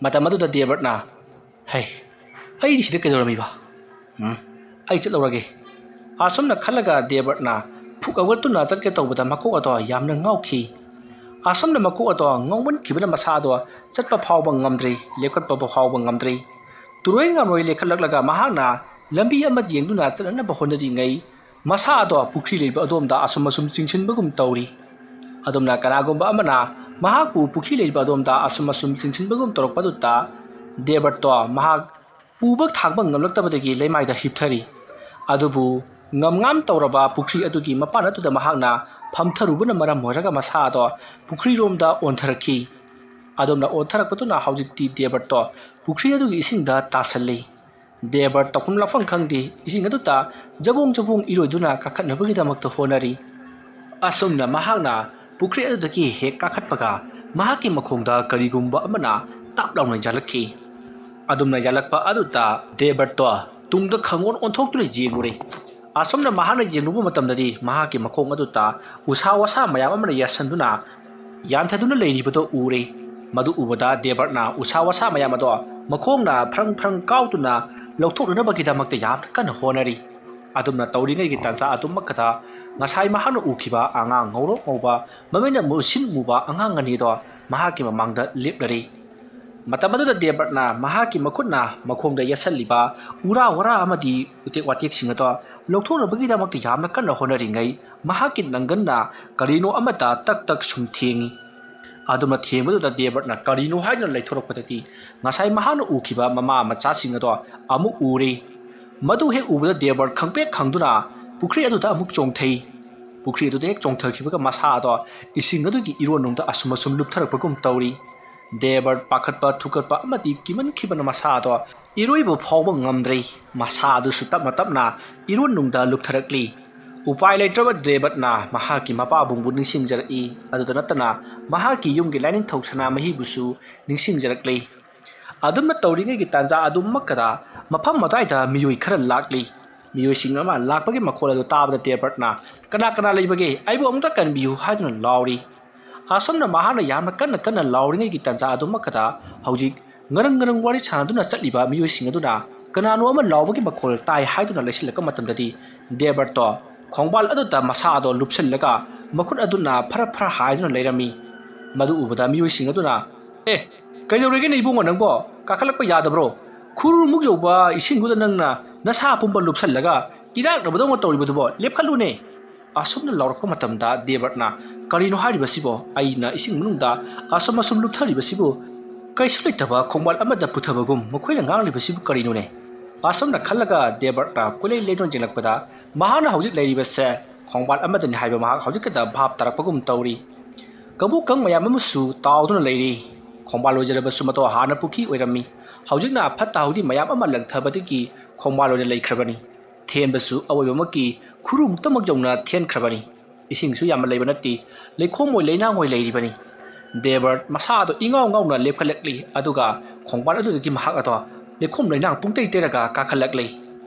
ꯃꯇꯝ ꯑꯗꯨꯗ ꯗꯦꯕꯔꯠꯅ, "ꯍꯩ, ꯑꯩꯗꯤ ꯁꯤꯗ ꯀꯩꯗꯧꯔꯝꯃꯤꯕ? ꯎꯝ, ꯑꯩ ꯆꯠꯂꯧꯔꯒꯦ"꯫ ꯑꯁꯨꯝꯅ ꯈꯜꯂꯒ ꯗꯦꯕꯔꯠꯅ ꯐꯨꯛ ꯍꯧꯒꯠꯇꯨꯅ ꯆꯠꯀꯦ ꯇꯧꯕꯗ ꯃꯀꯣꯛ ꯑꯗꯣ ꯌꯥꯝꯅ ꯉꯥꯎꯈꯤ꯫ ꯑꯁꯨꯝꯅ ꯃꯀꯣꯛ ꯑꯗꯣ ꯉꯥꯎꯃꯟꯈꯤꯕꯅ ꯃꯁꯥꯗꯣ ꯆꯠꯄ ꯐꯥꯎꯕ ꯉꯝꯗ꯭ꯔꯤ, ꯂꯦꯞꯈꯠꯄ ꯐꯥꯎꯕ ꯉꯝꯗ꯭ꯔꯤ꯫ ꯇꯨꯔꯣꯏ ꯉꯝꯂꯣꯏ ꯂꯦꯞꯈꯠꯂꯛꯂꯒ ꯃꯍꯥꯛꯅ ꯂꯝꯕꯤ ꯑꯃ ꯌꯦꯡꯗꯨꯅ ꯆꯠꯅꯅꯕ ꯍꯣꯠꯅꯔꯤꯉꯩ ꯃꯁꯥ ꯑꯗꯣ ꯄꯨꯈ꯭ꯔꯤ ꯂꯩꯕ ꯑꯗꯣꯝꯗ ꯑꯁꯨꯝ ꯑꯁꯨꯝ ꯆꯤꯡꯁꯤꯟꯕꯒꯨꯝ ꯇꯧꯔꯤ꯫ ꯑꯗꯣꯝꯅ ꯀꯅꯥꯒꯨꯝꯕ ꯑꯃꯅ ꯃꯍꯥꯛꯄꯨ ꯄꯨꯈ꯭ꯔꯤ ꯂꯩꯔꯤꯕ ꯑꯗꯣꯝꯗ ꯑꯁꯨꯝ ꯑꯁꯨꯝ ꯆꯤꯡꯁꯤꯟꯕꯒꯨꯝ ꯇꯧꯔꯛꯄꯗꯨꯗ ꯗꯦꯕꯔꯠꯇꯣ ꯃꯍꯥꯛ ꯄꯨꯕ ꯊꯥꯡꯕ ꯉꯝꯂꯛꯇꯕꯗꯒꯤ ꯂꯩꯃꯥꯏꯗ ꯍꯤꯞꯊꯔꯤ꯫ ꯑꯗꯨꯕꯨ ꯉꯝꯉꯥꯝ ꯇꯧꯔꯕ ꯄꯨꯈ꯭ꯔꯤ ꯑꯗꯨꯒꯤ ꯃꯄꯥꯟ ꯑꯗꯨꯗ ꯃꯍꯥꯛꯅ ꯐꯝꯊꯔꯨꯕꯅ ꯃꯔꯝ ꯑꯣꯏꯔꯒ ꯃꯁꯥ ꯑꯗꯣ ꯄꯨꯈ꯭ꯔꯤꯔꯣꯝꯗ ꯑꯣꯟꯊꯔꯛꯈꯤ꯫ ꯑꯗꯣꯝꯅ ꯑꯣꯟꯊꯔꯛꯄꯗꯨꯅ ꯍꯧꯖꯤꯛꯇꯤ ꯗꯦꯕꯔꯠꯇꯣ ꯄꯨꯈ꯭ꯔꯤ ꯑꯗꯨꯒꯤ ꯏꯁꯤꯡꯗ ꯇꯥꯁꯜꯂꯤ꯫ ꯗꯦꯕꯔꯠ ꯇꯧꯐꯝ ꯂꯥꯛꯐꯝ ꯈꯪꯗꯦ, ꯏꯁꯤꯡ ꯑꯗꯨꯗ ꯖꯕꯣꯡ ꯖꯕꯣꯡ ꯏꯔꯣꯏꯗꯨꯅ ꯀꯥꯈꯠꯅꯕꯒꯤꯗꯃꯛꯇ ꯍꯣꯠꯅꯔꯤ꯫ ꯑꯁꯨꯝꯅ ꯃꯍꯥꯛꯅ ꯄꯨꯈ꯭ꯔꯤ ꯑꯗꯨꯗꯒꯤ ꯍꯦꯛ ꯀꯥꯈꯠꯄꯒ ꯃꯍꯥꯛꯀꯤ ꯃꯈꯣꯡꯗ ꯀꯔꯤꯒꯨꯝꯕ ꯑꯃꯅ ꯇꯥꯞ ꯂꯥꯎꯅ ꯌꯥꯜꯂꯛꯈꯤ꯫ ꯑꯗꯨꯝꯅ ꯌꯥꯜꯂꯛꯄ ꯑꯗꯨꯗ ꯗꯦꯕꯔꯠꯇꯣ ꯇꯨꯡꯗ ꯈꯪꯑꯣꯟ ꯑꯣꯟꯊꯣꯛꯇꯨꯅ ꯌꯦꯡꯂꯨꯔꯦ꯫ ꯑꯁꯨꯝꯅ ꯃꯍꯥꯛꯅ ꯌꯦꯡꯂꯨꯕ ꯃꯇꯝꯗꯗꯤ ꯃꯍꯥꯛꯀꯤ ꯃꯈꯣꯡ ꯑꯗꯨꯗ ꯎꯁꯥ ꯋꯥꯁꯥ ꯃꯌꯥꯝ ꯑꯃꯅ ꯌꯥꯁꯟꯗꯨꯅ ꯌꯥꯟꯊꯗꯨꯅ ꯂꯩꯔꯤꯕꯗꯣ ꯎꯔꯦ꯫ ꯃꯗꯨ ꯎꯕꯗ ꯗꯦꯕꯔꯠꯅ ꯎꯁꯥ ꯋꯥꯁꯥ ꯃꯌꯥꯝ ꯑꯗꯣ ꯃꯈꯣꯡꯅ ꯐ꯭ꯔꯪ ꯐ꯭ꯔꯪ ꯀꯥꯎꯗꯨꯅ ꯂꯧꯊꯣꯛꯅꯅꯕꯒꯤꯗꯃꯛꯇ ꯌꯥꯝꯅ ꯀꯟꯅ ꯍꯣꯠꯅꯔꯤ꯫ ꯑꯗꯨꯝꯅ ꯇꯧꯔꯤꯉꯩꯒꯤ ꯇꯥꯟꯖꯥ ꯑꯗꯨꯃꯛꯇꯗ ꯉꯁꯥꯏ ꯃꯍꯥꯛꯅ ꯎꯈꯤꯕ ꯑꯉꯥꯡ ꯉꯧꯔꯣꯛ ꯉꯧꯕ, ꯃꯃꯤꯠꯅ ꯃꯨꯁꯤꯟ ꯃꯨꯕ ꯑꯉꯥꯡ ꯑꯅꯤꯗꯣ ꯃꯍꯥꯛꯀꯤ ꯃꯃꯥꯡꯗ ꯂꯦꯞꯂꯔꯤ꯫ ꯃꯇꯝ ꯑꯗꯨꯗ ꯗꯦꯕꯔꯠꯅ ꯃꯍꯥꯛꯀꯤ ꯃꯈꯨꯠꯅ ꯃꯈꯣꯡꯗ ꯌꯦꯠꯁꯜꯂꯤꯕ ꯎꯔꯥ ꯋꯥꯔꯥ ꯑꯃꯗꯤ ꯎꯇꯦꯛ ꯋꯥꯇꯦꯛꯁꯤꯡ ꯑꯗꯣ ꯂꯧꯊꯣꯛꯅꯕꯒꯤꯗꯃꯛꯇ ꯌꯥꯝꯅ ꯀꯟꯅ ꯍꯣꯠꯅꯔꯤꯉꯩ ꯃꯍꯥꯛꯀꯤ ꯅꯪꯒꯟꯅ ꯀꯔꯤꯅꯣ ꯑꯃꯠꯇ ꯇꯛ ꯇꯛ ꯁꯨꯝ ꯊꯦꯡꯏ꯫ ꯑꯗꯨꯝꯅ ꯊꯦꯡꯕꯗꯨꯗ ꯗꯦꯕꯔꯠꯅ ꯀꯔꯤꯅꯣ ꯍꯥꯏꯗꯨꯅ ꯂꯩꯊꯣꯔꯛꯄꯗꯗꯤ ꯉꯁꯥꯏ ꯃꯍꯥꯛꯅ ꯎꯈꯤꯕ ꯃꯃꯥ ꯃꯆꯥꯁꯤꯡ ꯑꯗꯣ ꯑꯃꯨꯛ ꯎꯔꯦ꯫ ꯃꯗꯨ ꯍꯦꯛ ꯎꯕꯗ ꯗꯦꯕꯔꯠ ꯈꯪꯄ꯭ꯔꯦꯛ ꯈꯪꯗꯨꯅ ꯄꯨꯈ꯭ꯔꯤ ꯑꯗꯨꯗ ꯑꯃꯨꯛ ꯆꯣꯡꯊꯩ꯫ ꯄꯨꯈ꯭ꯔꯤ ꯑꯗꯨꯗ ꯍꯦꯛ ꯆꯣꯡꯊꯈꯤꯕꯒ ꯃꯁꯥ ꯑꯗꯣ ꯏꯁꯤꯡ ꯑꯗꯨꯒꯤ ꯏꯔꯣꯟꯅꯨꯡꯗ ꯑꯁꯨꯝ ꯑꯁꯨꯝ ꯂꯨꯞꯊꯔꯛꯄꯒꯨꯝ ꯇꯧꯔꯤ꯫ ꯗꯦꯕꯔꯠ ꯄꯥꯈꯠꯄ ꯊꯨꯀꯠꯄ ꯑꯃꯗꯤ ꯀꯤꯃꯟꯈꯤꯕꯅ ꯃꯁꯥ ꯑꯗꯣ ꯏꯔꯣꯏꯕ ꯐꯥꯎꯕ ꯉꯝꯗ꯭ꯔꯦ꯫ ꯃꯁꯥ ꯑꯗꯨꯁꯨ ꯇꯞꯅ ꯇꯞꯅ ꯏꯔꯣꯟꯅꯨꯡꯗ ꯂꯨꯞꯊꯔꯛꯂꯤ꯫ ꯎꯄꯥꯏ ꯂꯩꯇ꯭ꯔꯕ ꯗꯦꯕꯔꯠꯅ ꯃꯍꯥꯛꯀꯤ ꯃꯄꯥꯕꯨꯡꯕꯨ ꯅꯤꯡꯁꯤꯡꯖꯔꯛꯏ꯫ ꯑꯗꯨꯗ ꯅꯠꯇꯅ ꯃꯍꯥꯛꯀꯤ ꯌꯨꯝꯒꯤ ꯂꯥꯏꯅꯤꯡꯊꯧ ꯁꯅꯥꯃꯍꯤꯕꯨꯁꯨ ꯅꯤꯡꯁꯤꯡꯖꯔꯛꯂꯤ꯫ ꯑꯗꯨꯝꯅ ꯇꯧꯔꯤꯉꯩꯒꯤ ꯇꯥꯟꯖꯥ ꯑꯗꯨꯃꯛꯇꯗ ꯃꯐꯝ ꯑꯗꯨꯋꯥꯏꯗ ꯃꯤꯑꯣꯏ ꯈꯔ ꯂꯥꯛꯂꯤ꯫ ꯃꯤꯑꯣꯏꯁꯤꯡ ꯑꯃ ꯂꯥꯛꯄꯒꯤ ꯃꯈꯣꯜ ꯑꯗꯨ ꯇꯥꯕꯗ ꯗꯦꯕꯔꯠꯅ "ꯀꯅꯥ ꯀꯅꯥ ꯂꯩꯕꯒꯦ? ꯑꯩꯕꯨ ꯑꯃꯨꯛꯇ ꯀꯟꯕꯤꯌꯨ" ꯍꯥꯏꯗꯨꯅ ꯂꯥꯎꯔꯤ꯫ ꯑꯁꯨꯝꯅ ꯃꯍꯥꯛꯅ ꯌꯥꯝꯅ ꯀꯟꯅ ꯀꯟꯅ ꯂꯥꯎꯔꯤꯉꯩꯒꯤ ꯇꯥꯟꯖꯥ ꯑꯗꯨꯃꯛꯇꯗ ꯍꯧꯖꯤꯛ ꯉꯔꯪ ꯉꯔꯪ ꯋꯥꯔꯤ ꯁꯥꯟꯅꯗꯨꯅ ꯆꯠꯂꯤꯕ ꯃꯤꯑꯣꯏꯁꯤꯡ ꯑꯗꯨꯅ ꯀꯅꯥꯅꯣ ꯑꯃ ꯂꯥꯎꯕꯒꯤ ꯃꯈꯣꯜ ꯇꯥꯏ ꯍꯥꯏꯗꯨꯅ ꯂꯩꯁꯤꯜꯂꯛꯄ ꯃꯇꯝꯗꯗꯤ ꯗꯦꯕꯔꯠꯇꯣ ꯈꯣꯡꯕꯥꯜ ꯑꯗꯨꯗ ꯃꯁꯥ ꯑꯗꯣ ꯂꯨꯞꯁꯤꯜꯂꯒ ꯃꯈꯨꯠ ꯑꯗꯨꯅ ꯐꯔ ꯐꯔ ꯍꯥꯏꯗꯨꯅ ꯂꯩꯔꯝꯃꯤ꯫ ꯃꯗꯨ ꯎꯕꯗ ꯃꯤꯑꯣꯏꯁꯤꯡ ꯑꯗꯨꯅ "ꯑꯦ, ꯀꯩꯗꯧꯔꯒꯦꯅꯦ ꯏꯕꯨꯡꯉꯣ ꯅꯪꯕꯣ? ꯀꯥꯈꯠꯂꯛꯄ ꯌꯥꯗꯕ꯭ꯔꯣ? ꯈꯨꯔꯃꯨꯛ ꯌꯧꯕ ꯏꯁꯤꯡꯗꯨꯗ ꯅꯪꯅ ꯅꯁꯥ ꯄꯨꯝꯕ ꯂꯨꯞꯁꯜꯂꯒ ꯏꯔꯥꯛꯅꯕꯗꯧꯅ ꯇꯧꯔꯤꯕꯗꯨꯕꯣ? ꯂꯦꯞꯈꯠꯂꯨꯅꯦ!" ꯑꯁꯨꯝꯅ ꯂꯥꯎꯔꯛꯄ ꯃꯇꯝꯗ ꯗꯦꯕꯔꯠꯅ "ꯀꯔꯤꯅꯣ ꯍꯥꯏꯔꯤꯕꯁꯤꯕꯣ? ꯑꯩꯅ ꯏꯁꯤꯡ ꯃꯅꯨꯡꯗ ꯑꯁꯨꯝ ꯑꯁꯨꯝ ꯂꯨꯞꯊꯔꯤꯕꯁꯤꯕꯨ ꯀꯩꯁꯨ ꯂꯩꯇꯕ ꯈꯣꯡꯕꯥꯜ ꯑꯃꯗ ꯄꯨꯊꯕꯒꯨꯝ ꯃꯈꯣꯏꯅ ꯉꯥꯡꯂꯤꯕꯁꯤꯕꯨ ꯀꯔꯤꯅꯣꯅꯦ?" ꯑꯁꯨꯝꯅ ꯈꯜꯂꯒ ꯗꯦꯕꯔꯠꯅ ꯀꯣꯏꯂꯩ ꯂꯩꯗꯨꯅ ꯌꯦꯡꯂꯛꯄꯗ, ꯃꯍꯥꯛꯅ ꯍꯧꯖꯤꯛ ꯂꯩꯔꯤꯕꯁꯦ ꯈꯣꯡꯕꯥꯜ ꯑꯃꯗꯅꯤ ꯍꯥꯏꯕ ꯃꯍꯥꯛ ꯍꯧꯖꯤꯛꯇꯗ ꯚꯥꯞ ꯇꯥꯔꯛꯄꯒꯨꯝ ꯇꯧꯔꯤ꯫ ꯀꯕꯣꯛ ꯀꯪ ꯃꯌꯥꯝ ꯑꯃꯁꯨ ꯇꯥꯎꯗꯨꯅ ꯂꯩꯔꯤ꯫ ꯈꯣꯡꯕꯥꯜ ꯂꯣꯏꯖꯔꯕꯁꯨ ꯃꯇꯣ ꯍꯥꯟꯅ ꯄꯨꯈ꯭ꯔꯤ ꯑꯣꯏꯔꯝꯃꯤ꯫ ꯍꯧꯖꯤꯛꯅ ꯐꯠꯇ ꯍꯥꯎꯗꯤ ꯃꯌꯥꯝ ꯑꯃ ꯂꯪꯊꯕꯗꯒꯤ ꯈꯣꯡꯕꯥꯜ ꯑꯣꯏꯅ ꯂꯩꯈ꯭ꯔꯕꯅꯤ꯫ ꯊꯦꯟꯕꯁꯨ ꯑꯋꯣꯏꯕꯃꯛꯀꯤ ꯈꯨꯔꯨꯃꯨꯛꯇꯃꯛ ꯌꯧꯅ ꯊꯦꯟꯈ꯭ꯔꯕꯅꯤ꯫ ꯏꯁꯤꯡꯁꯨ ꯌꯥꯝꯅ ꯂꯩꯕ ꯅꯠꯇꯦ, ꯂꯩꯈꯣꯝ ꯑꯣꯏ ꯂꯩꯅꯥꯡ ꯑꯣꯏ ꯂꯩꯔꯤꯕꯅꯤ꯫ ꯗꯦꯕꯔꯠ ꯃꯁꯥꯗꯣ ꯏꯉꯥꯎ ꯉꯥꯎꯅ ꯂꯦꯞꯈꯠꯂꯛꯂꯤ, ꯑꯗꯨꯒ ꯈꯣꯡꯕꯥꯜ ꯑꯗꯨꯗꯒꯤ ꯃꯍꯥꯛ ꯑꯗꯣ ꯂꯩꯈꯣꯝ ꯂꯩꯅꯥꯡ ꯄꯨꯡꯇꯩ ꯇꯩꯔꯒ ꯀꯥꯈꯠꯂꯛꯂꯤ꯫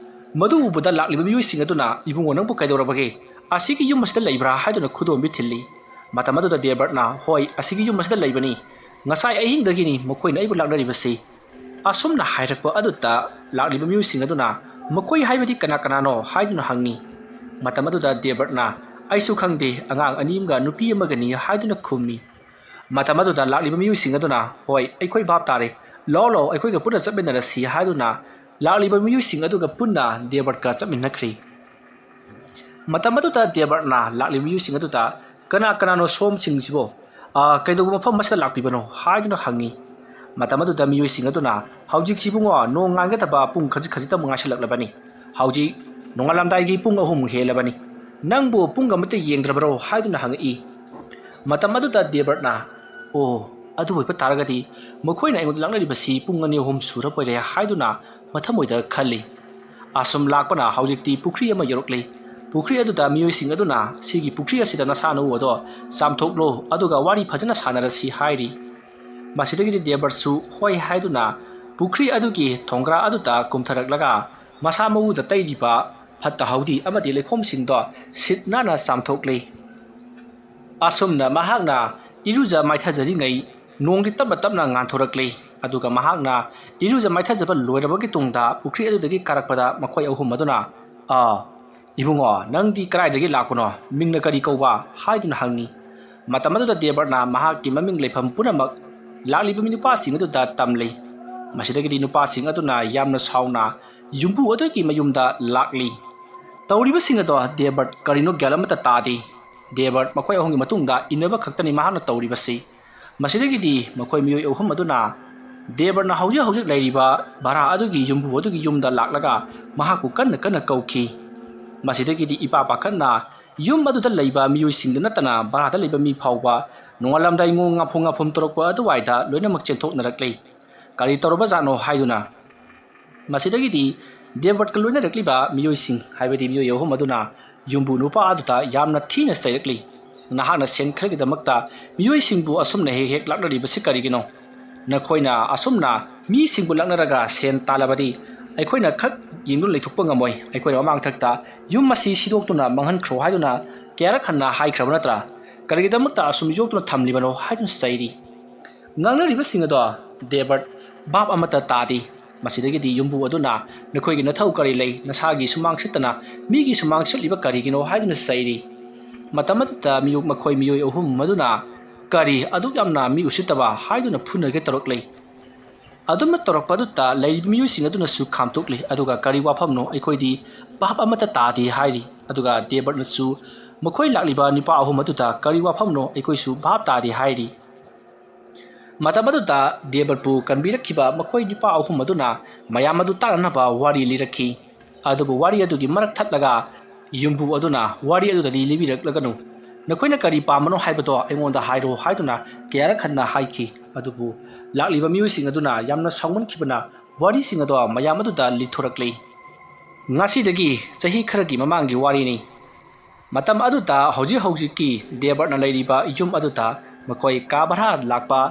ꯃꯗꯨ ꯎꯕꯗ ꯂꯥꯛꯂꯤꯕ ꯃꯤꯑꯣꯏꯁꯤꯡ ꯑꯗꯨꯅ, "ꯏꯕꯨꯡꯉꯣ, ꯅꯪꯕꯨ ꯀꯩꯗꯧꯔꯕꯒꯦ? ꯑꯁꯤꯒꯤ ꯌꯨꯝ ꯑꯁꯤꯗ ꯂꯩꯕ꯭ꯔꯥ?" ꯍꯥꯏꯗꯨꯅ ꯈꯨꯗꯣꯝꯕꯤ ꯊꯤꯜꯂꯤ꯫ ꯃꯇꯝ ꯑꯗꯨꯗ ꯗꯦꯕꯔꯠꯅ, "ꯍꯣꯏ, ꯑꯁꯤꯒꯤ ꯌꯨꯝ ꯑꯁꯤꯗ ꯂꯩꯕꯅꯤ꯫ ꯉꯁꯥꯏ ꯑꯍꯤꯡꯗꯒꯤꯅꯤ ꯃꯈꯣꯏꯅ ꯑꯩꯕꯨ ꯂꯥꯛꯅꯔꯤꯕꯁꯤ꯫" ꯑꯁꯨꯝꯅ ꯍꯥꯏꯔꯛꯄ ꯑꯗꯨꯗ ꯂꯥꯛꯂꯤꯕ ꯃꯤꯑꯣꯏꯁꯤꯡ ꯑꯗꯨꯅ, "ꯃꯈꯣꯏ ꯍꯥꯏꯕꯗꯤ ꯀꯅꯥ ꯀꯅꯥꯅꯣ?" ꯍꯥꯏꯗꯨꯅ ꯍꯪꯉꯤ꯫ ꯃꯇꯝ ꯑꯗꯨꯗ ꯗꯦꯕꯔꯠꯅ, "ꯑꯩꯁꯨ ꯈꯪꯗꯦ, ꯑꯉꯥꯡ ꯑꯅꯤ ꯑꯃꯒ ꯅꯨꯄꯤ ꯑꯃꯒꯅꯤ" ꯍꯥꯏꯗꯨꯅ ꯈꯨꯝꯃꯤ꯫ ꯃꯇꯝ ꯑꯗꯨꯗ ꯂꯥꯛꯂꯤꯕ ꯃꯤꯑꯣꯏꯁꯤꯡ ꯑꯗꯨꯅ, "ꯍꯣꯏ, ꯑꯩꯈꯣꯏ ꯚꯥꯞ ꯇꯥꯔꯦ, ꯂꯥꯛꯑꯣ, ꯂꯥꯛꯑꯣ, ꯑꯩꯈꯣꯏꯒ ꯄꯨꯟꯅ ꯆꯠꯃꯤꯟꯅꯔꯁꯤ" ꯍꯥꯏꯗꯨꯅ ꯂꯥꯛꯂꯤꯕ ꯃꯤꯑꯣꯏꯁꯤꯡ ꯑꯗꯨꯒ ꯄꯨꯟꯅ ꯗꯦꯕꯔꯠꯀ ꯆꯠꯃꯤꯟꯅꯈ꯭ꯔꯤ꯫ ꯃꯇꯝ ꯑꯗꯨꯗ ꯗꯦꯕꯔꯠꯅ ꯂꯥꯛꯂꯤꯕ ꯃꯤꯑꯣꯏꯁꯤꯡ ꯑꯗꯨꯗ, "ꯀꯅꯥ ꯀꯅꯥꯅꯣ ꯁꯣꯝꯁꯤꯡꯁꯤꯕꯣ? ꯑ, ꯀꯩꯗꯧꯕ ꯃꯐꯝ ꯑꯁꯤꯗ ꯂꯥꯛꯄꯤꯕꯅꯣ?" ꯍꯥꯏꯗꯨꯅ ꯍꯪꯉꯤ꯫ ꯃꯇꯝ ꯑꯗꯨꯗ ꯃꯤꯑꯣꯏꯁꯤꯡ ꯑꯗꯨꯅ, "ꯍꯧꯖꯤꯛꯁꯤ ꯏꯕꯨꯡꯉꯣ, ꯅꯣꯡ ꯉꯥꯟꯒꯗꯕ ꯄꯨꯡ ꯈꯖꯤꯛ ꯈꯖꯤꯛꯇꯃꯛ ꯉꯥꯏꯁꯤꯜꯂꯛꯂꯕꯅꯤ꯫ ꯍꯧꯖꯤꯛ ꯅꯣꯡꯉꯥꯜꯂꯝꯗꯥꯏꯒꯤ ꯄꯨꯡ ꯑꯍꯨꯝ ꯍꯦꯜꯂꯕꯅꯤ꯫ ꯅꯪꯕꯨ ꯄꯨꯡ ꯑꯃꯠꯇ ꯌꯦꯡꯗ꯭ꯔꯕꯔꯣ?" ꯍꯥꯏꯗꯨꯅ ꯍꯪꯉꯛꯏ꯫ ꯃꯇꯝ ꯑꯗꯨꯗ ꯗꯦꯕꯔꯠꯅ, "ꯑꯣ, ꯑꯗꯨ ꯑꯣꯏꯕ ꯇꯥꯔꯒꯗꯤ ꯃꯈꯣꯏꯅ ꯑꯩꯉꯣꯟꯗ ꯂꯥꯛꯅꯔꯤꯕꯁꯤ ꯄꯨꯡ ꯑꯅꯤ ꯑꯍꯨꯝ ꯁꯨꯔꯕ ꯑꯣꯏꯔꯦ" ꯍꯥꯏꯗꯨꯅ ꯃꯊꯃꯣꯏꯗ ꯈꯜꯂꯤ꯫ ꯑꯁꯨꯝ ꯂꯥꯛꯄꯅ ꯍꯧꯖꯤꯛꯇꯤ ꯄꯨꯈ꯭ꯔꯤ ꯑꯃ ꯌꯧꯔꯛꯂꯤ꯫ ꯄꯨꯈ꯭ꯔꯤ ꯑꯗꯨꯗ ꯃꯤꯑꯣꯏꯁꯤꯡ ꯑꯗꯨꯅ, "ꯁꯤꯒꯤ ꯄꯨꯈ꯭ꯔꯤ ꯑꯁꯤꯗ ꯅꯁꯥ ꯅꯎ ꯑꯗꯣ ꯆꯥꯝꯊꯣꯛꯂꯣ, ꯑꯗꯨꯒ ꯋꯥꯔꯤ ꯐꯖꯅ ꯁꯥꯟꯅꯔꯁꯤ" ꯍꯥꯏꯔꯤ꯫ ꯃꯁꯤꯗꯒꯤꯗꯤ ꯗꯦꯕꯔꯠꯁꯨ ꯍꯣꯏ ꯍꯥꯏꯗꯨꯅ ꯄꯨꯈ꯭ꯔꯤ ꯑꯗꯨꯒꯤ ꯊꯣꯡꯒ꯭ꯔꯥ ꯑꯗꯨꯗ ꯀꯨꯝꯊꯔꯛꯂꯒ ꯃꯁꯥ ꯃꯎꯗ ꯇꯩꯔꯤꯕ ꯐꯠꯇ ꯍꯥꯎꯗꯤ ꯑꯃꯗꯤ ꯂꯩꯈꯣꯝꯁꯤꯡꯗꯣ ꯁꯤꯠ ꯅꯥꯟꯅ ꯆꯥꯝꯊꯣꯛꯂꯤ꯫ ꯑꯁꯨꯝꯅ ꯃꯍꯥꯛꯅ ꯏꯔꯨꯖ ꯃꯥꯏꯊꯖꯔꯤꯉꯩ ꯅꯣꯡꯗꯤ ꯇꯞꯅ ꯇꯞꯅ ꯉꯥꯟꯊꯣꯔꯛꯂꯤ꯫ ꯑꯗꯨꯒ ꯃꯍꯥꯛꯅ ꯏꯔꯨꯖ ꯃꯥꯏꯊꯖꯕ ꯂꯣꯏꯔꯕꯒꯤ ꯇꯨꯡꯗ ꯄꯨꯈ꯭ꯔꯤ ꯑꯗꯨꯗꯒꯤ ꯀꯥꯔꯛꯄꯗ ꯃꯈꯣꯏ ꯑꯍꯨꯝ ꯑꯗꯨꯅ, "ꯑꯥ, ꯏꯕꯨꯡꯉꯣ, ꯅꯪꯗꯤ ꯀꯗꯥꯏꯗꯒꯤ ꯂꯥꯛꯄꯅꯣ? ꯃꯤꯡꯅ ꯀꯔꯤ ꯀꯧꯕ?" ꯍꯥꯏꯗꯨꯅ ꯍꯪꯉꯤ꯫ ꯃꯇꯝ ꯑꯗꯨꯗ ꯗꯦꯕꯔꯠꯅ ꯃꯍꯥꯛꯀꯤ ꯃꯃꯤꯡ ꯂꯩꯐꯝ ꯄꯨꯝꯅꯃꯛ ꯂꯥꯛꯂꯤꯕ ꯅꯨꯄꯥꯁꯤꯡ ꯑꯗꯨꯗ ꯇꯝꯂꯤ꯫ ꯃꯁꯤꯗꯒꯤꯗꯤ ꯅꯨꯄꯥꯁꯤꯡ ꯑꯗꯨꯅ ꯌꯥꯝꯅ ꯁꯥꯎꯅ ꯌꯨꯝꯕꯨ ꯑꯗꯨꯒꯤ ꯃꯌꯨꯝꯗ ꯂꯥꯛꯂꯤ꯫ ꯇꯧꯔꯤꯕꯁꯤꯡ ꯑꯗꯣ ꯗꯦꯕꯔꯠ ꯀꯔꯤꯅꯣ ꯒ꯭ꯌꯥꯟ ꯑꯃꯠꯇ ꯇꯥꯗꯦ꯫ ꯗꯦꯕꯔꯠ ꯃꯈꯣꯏ ꯑꯍꯨꯝꯒꯤ ꯃꯇꯨꯡꯗ ꯏꯟꯅꯕ ꯈꯛꯇꯅꯤ ꯃꯍꯥꯛꯅ ꯇꯧꯔꯤꯕꯁꯤ꯫ ꯃꯁꯤꯗꯒꯤꯗꯤ ꯃꯈꯣꯏ ꯃꯤꯑꯣꯏ ꯑꯍꯨꯝ ꯑꯗꯨꯅ ꯗꯦꯕꯔꯠꯅ ꯍꯧꯖꯤꯛ ꯍꯧꯖꯤꯛ ꯂꯩꯔꯤꯕ ꯚꯔꯥ ꯑꯗꯨꯒꯤ ꯌꯨꯝꯕꯨ ꯑꯗꯨꯒꯤ ꯌꯨꯝꯗ ꯂꯥꯛꯂꯒ ꯃꯍꯥꯛꯄꯨ ꯀꯟꯅ ꯀꯟꯅ ꯀꯧꯈꯤ꯫ ꯃꯁꯤꯗꯒꯤꯗꯤ ꯏꯄꯥ ꯄꯥꯈꯠꯅ ꯌꯨꯝ ꯑꯗꯨꯗ ꯂꯩꯕ ꯃꯤꯑꯣꯏꯁꯤꯡꯗ ꯅꯠꯇꯅ ꯚꯔꯥꯗ ꯂꯩꯕ ꯃꯤ ꯐꯥꯎꯕ ꯅꯣꯡꯉꯥꯜꯂꯝꯗꯥꯏ ꯉꯣ ꯉꯥꯐꯨ ꯉꯥꯐꯨꯝ ꯇꯧꯔꯛꯄ ꯑꯗꯨꯋꯥꯏꯗ ꯂꯣꯏꯅꯃꯛ ꯆꯦꯟꯊꯣꯛꯅꯔꯛꯂꯤ꯫ ꯀꯔꯤ ꯇꯧꯔꯕꯖꯥꯠꯅꯣ ꯍꯥꯏꯗꯨꯅ꯫ ꯃꯁꯤꯗꯒꯤꯗꯤ ꯗꯦꯕꯔꯠꯀ ꯂꯣꯏꯅꯔꯛꯂꯤꯕ ꯃꯤꯑꯣꯏꯁꯤꯡ, ꯍꯥꯏꯕꯗꯤ ꯃꯤꯑꯣꯏ ꯑꯍꯨꯝ ꯑꯗꯨꯅ ꯌꯨꯝꯕꯨ ꯅꯨꯄꯥ ꯑꯗꯨꯗ ꯌꯥꯝꯅ ꯊꯤꯅ ꯆꯩꯔꯛꯂꯤ꯫ "ꯅꯍꯥꯛꯅ ꯁꯦꯟ ꯈꯔꯒꯤꯗꯃꯛꯇ ꯃꯤꯑꯣꯏꯁꯤꯡꯕꯨ ꯑꯁꯨꯝꯅ ꯍꯦꯛ ꯍꯦꯛ ꯂꯥꯛꯅꯔꯤꯕꯁꯤ ꯀꯔꯤꯒꯤꯅꯣ? ꯅꯈꯣꯏꯅ ꯑꯁꯨꯝꯅ ꯃꯤꯁꯤꯡꯕꯨ ꯂꯥꯛꯅꯔꯒ ꯁꯦꯟ ꯇꯥꯜꯂꯕꯗꯤ ꯑꯩꯈꯣꯏꯅ ꯈꯛ ꯌꯦꯡꯗꯨꯅ ꯂꯩꯊꯣꯛꯄ ꯉꯝꯃꯣꯏ꯫ ꯑꯩꯈꯣꯏꯅ ꯃꯃꯥꯡꯊꯛꯇ ꯌꯨꯝ ꯑꯁꯤ ꯁꯤꯗꯣꯛꯇꯨꯅ ꯃꯥꯡꯍꯟꯈ꯭ꯔꯣ ꯍꯥꯏꯗꯨꯅ ꯀꯌꯥꯔꯛ ꯍꯟꯅ ꯍꯥꯏꯈ꯭ꯔꯕ ꯅꯠꯇ꯭ꯔꯥ? ꯀꯔꯤꯒꯤꯗꯃꯛꯇ ꯑꯁꯨꯝ ꯌꯣꯛꯇꯨꯅ ꯊꯝꯂꯤꯕꯅꯣ?" ꯍꯥꯏꯗꯨꯅ ꯆꯩꯔꯤ꯫ ꯉꯥꯡꯅꯔꯤꯕꯁꯤꯡ ꯑꯗꯣ ꯗꯦꯕꯔꯠ ꯚꯥꯞ ꯑꯃꯠꯇ ꯇꯥꯗꯦ꯫ ꯃꯁꯤꯗꯒꯤꯗꯤ ꯌꯨꯝꯕꯨ ꯑꯗꯨꯅ, "ꯅꯈꯣꯏꯒꯤ ꯅꯊꯧ ꯀꯔꯤ ꯂꯩ? ꯅꯁꯥꯒꯤ ꯁꯨꯃꯥꯡ ꯁꯤꯠꯇꯅ ꯃꯤꯒꯤ ꯁꯨꯃꯥꯡ ꯁꯤꯠꯂꯤꯕ ꯀꯔꯤꯒꯤꯅꯣ?" ꯍꯥꯏꯗꯨꯅ ꯆꯩꯔꯤ꯫ ꯃꯇꯝ ꯑꯗꯨꯗ ꯃꯤꯑꯣ-, ꯃꯈꯣꯏ ꯃꯤꯑꯣꯏ ꯑꯍꯨꯝ ꯑꯗꯨꯅ, "ꯀꯔꯤ ꯑꯗꯨꯛ ꯌꯥꯝꯅ ꯃꯤ ꯎꯁꯤꯠꯇꯕ?" ꯍꯥꯏꯗꯨꯅ ꯐꯨꯅꯒꯦ ꯇꯧꯔꯛꯂꯤ꯫ ꯑꯗꯨꯝꯅ ꯇꯧꯔꯛꯄ ꯑꯗꯨꯗ ꯂꯩꯔꯤꯕ ꯃꯤꯑꯣꯏꯁꯤꯡ ꯑꯗꯨꯅꯁꯨ ꯈꯥꯝꯇꯣꯛꯂꯤ, ꯑꯗꯨꯒ "ꯀꯔꯤ ꯋꯥꯐꯝꯅꯣ? ꯑꯩꯈꯣꯏꯗꯤ ꯚꯥꯞ ꯑꯃꯠꯇ ꯇꯥꯗꯦ" ꯍꯥꯏꯔꯤ꯫ ꯑꯗꯨꯒ ꯗꯦꯕꯔꯠꯅꯁꯨ ꯃꯈꯣꯏ ꯂꯥꯛꯂꯤꯕ ꯅꯨꯄꯥ ꯑꯍꯨꯝ ꯑꯗꯨꯗ, "ꯀꯔꯤ ꯋꯥꯐꯝꯅꯣ? ꯑꯩꯈꯣꯏꯁꯨ ꯚꯥꯞ ꯇꯥꯗꯦ" ꯍꯥꯏꯔꯤ꯫ ꯃꯇꯝ ꯑꯗꯨꯗ ꯗꯦꯕꯔꯠꯄꯨ ꯀꯟꯕꯤꯔꯛꯈꯤꯕ ꯃꯈꯣꯏ ꯅꯨꯄꯥ ꯑꯍꯨꯝ ꯑꯗꯨꯅ ꯃꯌꯥꯝ ꯑꯗꯨ ꯇꯥꯅꯅꯕ ꯋꯥꯔꯤ ꯂꯤꯔꯛꯈꯤ꯫ ꯑꯗꯨꯕꯨ ꯋꯥꯔꯤ ꯑꯗꯨꯒꯤ ꯃꯔꯛ ꯊꯠꯂꯒ ꯌꯨꯝꯕꯨ ꯑꯗꯨꯅ, "ꯋꯥꯔꯤ ꯑꯗꯨꯗꯗꯤ ꯂꯤꯕꯤꯔꯛꯂꯒꯅꯨ꯫ ꯅꯈꯣꯏꯅ ꯀꯔꯤ ꯄꯥꯝꯕꯅꯣ ꯍꯥꯏꯕꯗꯣ ꯑꯩꯉꯣꯟꯗ ꯍꯥꯏꯔꯣ" ꯍꯥꯏꯗꯨꯅ ꯀꯌꯥꯔꯛ ꯍꯟꯅ ꯍꯥꯏꯈꯤ꯫ ꯑꯗꯨꯕꯨ ꯂꯥꯛꯂꯤꯕ ꯃꯤꯑꯣꯏꯁꯤꯡ ꯑꯗꯨꯅ ꯌꯥꯝꯅ ꯁꯥꯎꯃꯟꯈꯤꯕꯅ ꯋꯥꯔꯤꯁꯤꯡ ꯑꯗꯣ ꯃꯌꯥꯝ ꯑꯗꯨꯗ ꯂꯤꯊꯣꯔꯛꯂꯤ꯫ ꯉꯁꯤꯗꯒꯤ ꯆꯍꯤ ꯈꯔꯒꯤ ꯃꯃꯥꯡꯒꯤ ꯋꯥꯔꯤꯅꯤ꯫ ꯃꯇꯝ ꯑꯗꯨꯗ ꯍꯧꯖꯤꯛ ꯍꯧꯖꯤꯛꯀꯤ ꯗꯦꯕꯔꯠꯅ ꯂꯩꯔꯤꯕ ꯌꯨꯝ ꯑꯗꯨꯗ ꯃꯈꯣꯏ ꯀꯥ ꯚꯔꯥ ꯂꯥꯛꯄ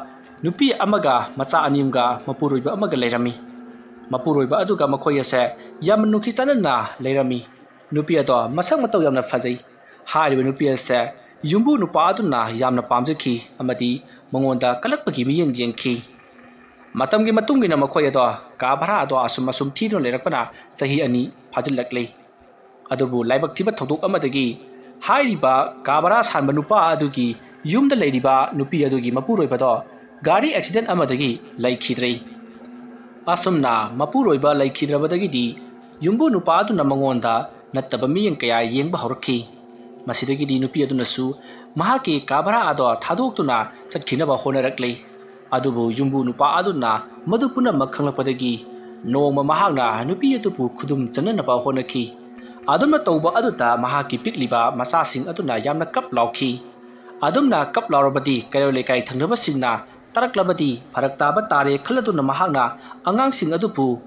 ꯅꯨꯄꯤ ꯑꯃꯒ ꯃꯆꯥ ꯑꯅꯤ ꯑꯃꯒ ꯃꯄꯨꯔꯣꯏꯕ ꯑꯃꯒ ꯂꯩꯔꯝꯃꯤ꯫ ꯃꯄꯨꯔꯣꯏꯕ ꯑꯗꯨꯒ ꯃꯈꯣꯏ ꯑꯁꯦ ꯌꯥꯝꯅ ꯅꯨꯡꯁꯤ ꯆꯥꯟꯅꯅ ꯂꯩꯔꯝꯃꯤ꯫ ꯅꯨꯄꯤ ꯑꯗꯣ ꯃꯁꯛ ꯃꯇꯧ ꯌꯥꯝꯅ ꯐꯖꯩ꯫ ꯍꯥꯏꯔꯤꯕ ꯅꯨꯄꯤ ꯑꯁꯦ ꯌꯨꯝꯕꯨ ꯅꯨꯄꯥ ꯑꯗꯨꯅ ꯌꯥꯝꯅ ꯄꯥꯝꯖꯈꯤ ꯑꯃꯗꯤ ꯃꯉꯣꯟꯗ ꯀꯜꯂꯛꯄꯒꯤ ꯃꯤꯠꯌꯦꯡ ꯌꯦꯡꯈꯤ꯫ ꯃꯇꯝꯒꯤ ꯃꯇꯨꯡ ꯏꯟꯅ ꯃꯈꯣꯏ ꯑꯗꯣ ꯀꯥ ꯚꯔꯥ ꯑꯗꯣ ꯑꯁꯨꯝ ꯑꯁꯨꯝ ꯊꯤꯗꯨꯅ ꯂꯩꯔꯛꯄꯅ ꯆꯍꯤ ꯑꯅꯤ ꯐꯥꯖꯤꯜꯂꯛꯂꯤ꯫ ꯑꯗꯨꯕꯨ ꯂꯥꯏꯕꯛ ꯊꯤꯕ ꯊꯧꯗꯣꯛ ꯑꯃꯗꯒꯤ ꯍꯥꯏꯔꯤꯕ ꯀꯥ ꯚꯔꯥ ꯁꯥꯟꯕ ꯅꯨꯄꯥ ꯑꯗꯨꯒꯤ ꯌꯨꯝꯗ ꯂꯩꯔꯤꯕ ꯅꯨꯄꯤ ꯑꯗꯨꯒꯤ ꯃꯄꯨꯔꯣꯏꯕꯗꯣ ꯒꯥꯔꯤ ꯑꯦꯛꯁꯤꯗꯦꯟ ꯑꯃꯗꯒꯤ ꯂꯩꯈꯤꯗ꯭ꯔꯦ꯫ ꯑꯁꯨꯝꯅ ꯃꯄꯨꯔꯣꯏꯕ ꯂꯩꯈꯤꯗ꯭ꯔꯕꯗꯒꯤꯗꯤ ꯌꯨꯝꯕꯨ ꯅꯨꯄꯥ ꯑꯗꯨꯅ ꯃꯉꯣꯟꯗ ꯅꯠꯇꯕ ꯃꯤꯠꯌꯦꯡ ꯀꯌꯥ ꯌꯦꯡꯕ ꯍꯧꯔꯛꯈꯤ꯫ ꯃꯁꯤꯗꯒꯤꯗꯤ ꯅꯨꯄꯤ ꯑꯗꯨꯅꯁꯨ ꯃꯍꯥꯛꯀꯤ ꯀꯥ ꯚꯔꯥ ꯑꯗꯣ ꯊꯥꯗꯣꯛꯇꯨꯅ ꯆꯠꯈꯤꯅꯕ ꯍꯣꯠꯅꯔꯛꯂꯤ꯫ ꯑꯗꯨꯕꯨ ꯌꯨꯝꯕꯨ ꯅꯨꯄꯥ ꯑꯗꯨꯅ ꯃꯗꯨ ꯄꯨꯝꯅꯃꯛ ꯈꯪꯂꯛꯄꯗꯒꯤ ꯅꯣꯡꯃ ꯃꯍꯥꯛꯅ ꯅꯨꯄꯤ ꯑꯗꯨꯕꯨ ꯈꯨꯗꯨꯝ ꯆꯟꯅꯅꯕ ꯍꯣꯠꯅꯈꯤ꯫ ꯑꯗꯨꯝꯅ ꯇꯧꯕ ꯑꯗꯨꯗ ꯃꯍꯥꯛꯀꯤ ꯄꯤꯛꯂꯤꯕ ꯃꯆꯥꯁꯤꯡ ꯑꯗꯨꯅ ꯌꯥꯝꯅ ꯀꯞ ꯂꯥꯎꯈꯤ꯫ ꯑꯗꯨꯝꯅ ꯀꯞ ꯂꯥꯎꯔꯕꯗꯤ ꯀꯩꯔꯣꯜ ꯂꯩꯀꯥꯏ ꯊꯪꯅꯕꯁꯤꯡꯅ ꯇꯥꯔꯛꯂꯕꯗꯤ ꯐꯔꯛ ꯇꯥꯕ ꯇꯥꯔꯦ ꯈꯜꯂꯗꯨꯅ ꯃꯍꯥꯛꯅ ꯑꯉꯥꯡꯁꯤꯡ ꯑꯗꯨꯕꯨ,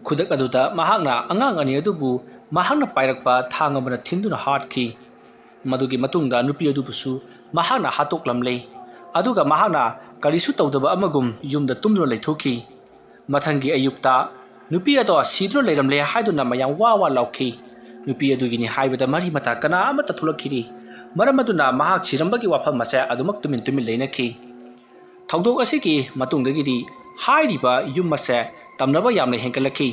ꯈꯨꯗꯛ ꯑꯗꯨꯗ ꯃꯍꯥꯛꯅ ꯑꯉꯥꯡ ꯑꯅꯤ ꯑꯗꯨꯕꯨ ꯃꯍꯥꯛꯅ ꯄꯥꯏꯔꯛꯄ ꯊꯥꯡ ꯑꯃꯅ ꯊꯤꯟꯗꯨꯅ ꯍꯥꯠꯈꯤ꯫ ꯃꯗꯨꯒꯤ ꯃꯇꯨꯡꯗ ꯅꯨꯄꯤ ꯑꯗꯨꯕꯨꯁꯨ ꯃꯍꯥꯛꯅ ꯍꯥꯠꯇꯣꯛꯂꯝꯂꯦ꯫ ꯑꯗꯨꯒ ꯃꯍꯥꯛꯅ ꯀꯔꯤꯁꯨ ꯇꯧꯗꯕ ꯑꯃꯒꯨꯝ ꯌꯨꯝꯗ ꯇꯨꯝꯗꯨꯅ ꯂꯩꯊꯣꯛꯈꯤ꯫ ꯃꯊꯪꯒꯤ ꯑꯌꯨꯛꯇ ꯅꯨꯄꯤ ꯑꯗꯣ ꯁꯤꯗꯨꯅ ꯂꯩꯔꯝꯂꯦ ꯍꯥꯏꯗꯨꯅ ꯃꯌꯥꯝ ꯋꯥ ꯋꯥ ꯂꯥꯎꯈꯤ꯫ ꯅꯨꯄꯤ ꯑꯗꯨꯒꯤꯅꯤ ꯍꯥꯏꯕꯗ ꯃꯔꯤ ꯃꯇꯥ ꯀꯅꯥ ꯑꯃꯠꯇ ꯊꯣꯛꯂꯛꯈꯤꯗꯦ꯫ ꯃꯔꯝ ꯑꯗꯨꯅ ꯃꯍꯥꯛ ꯁꯤꯔꯝꯕꯒꯤ ꯋꯥꯐꯝ ꯑꯁꯦ ꯑꯗꯨꯃꯛ ꯇꯨꯃꯤꯟ ꯇꯨꯃꯤꯟ ꯂꯩꯅꯈꯤ꯫ ꯊꯧꯗꯣꯛ ꯑꯁꯤꯒꯤ ꯃꯇꯨꯡꯗꯒꯤꯗꯤ ꯍꯥꯏꯔꯤꯕ ꯌꯨꯝ ꯑꯁꯦ ꯇꯝꯅꯕ ꯌꯥꯝꯅ ꯍꯦꯟꯒꯠꯂꯛꯈꯤ꯫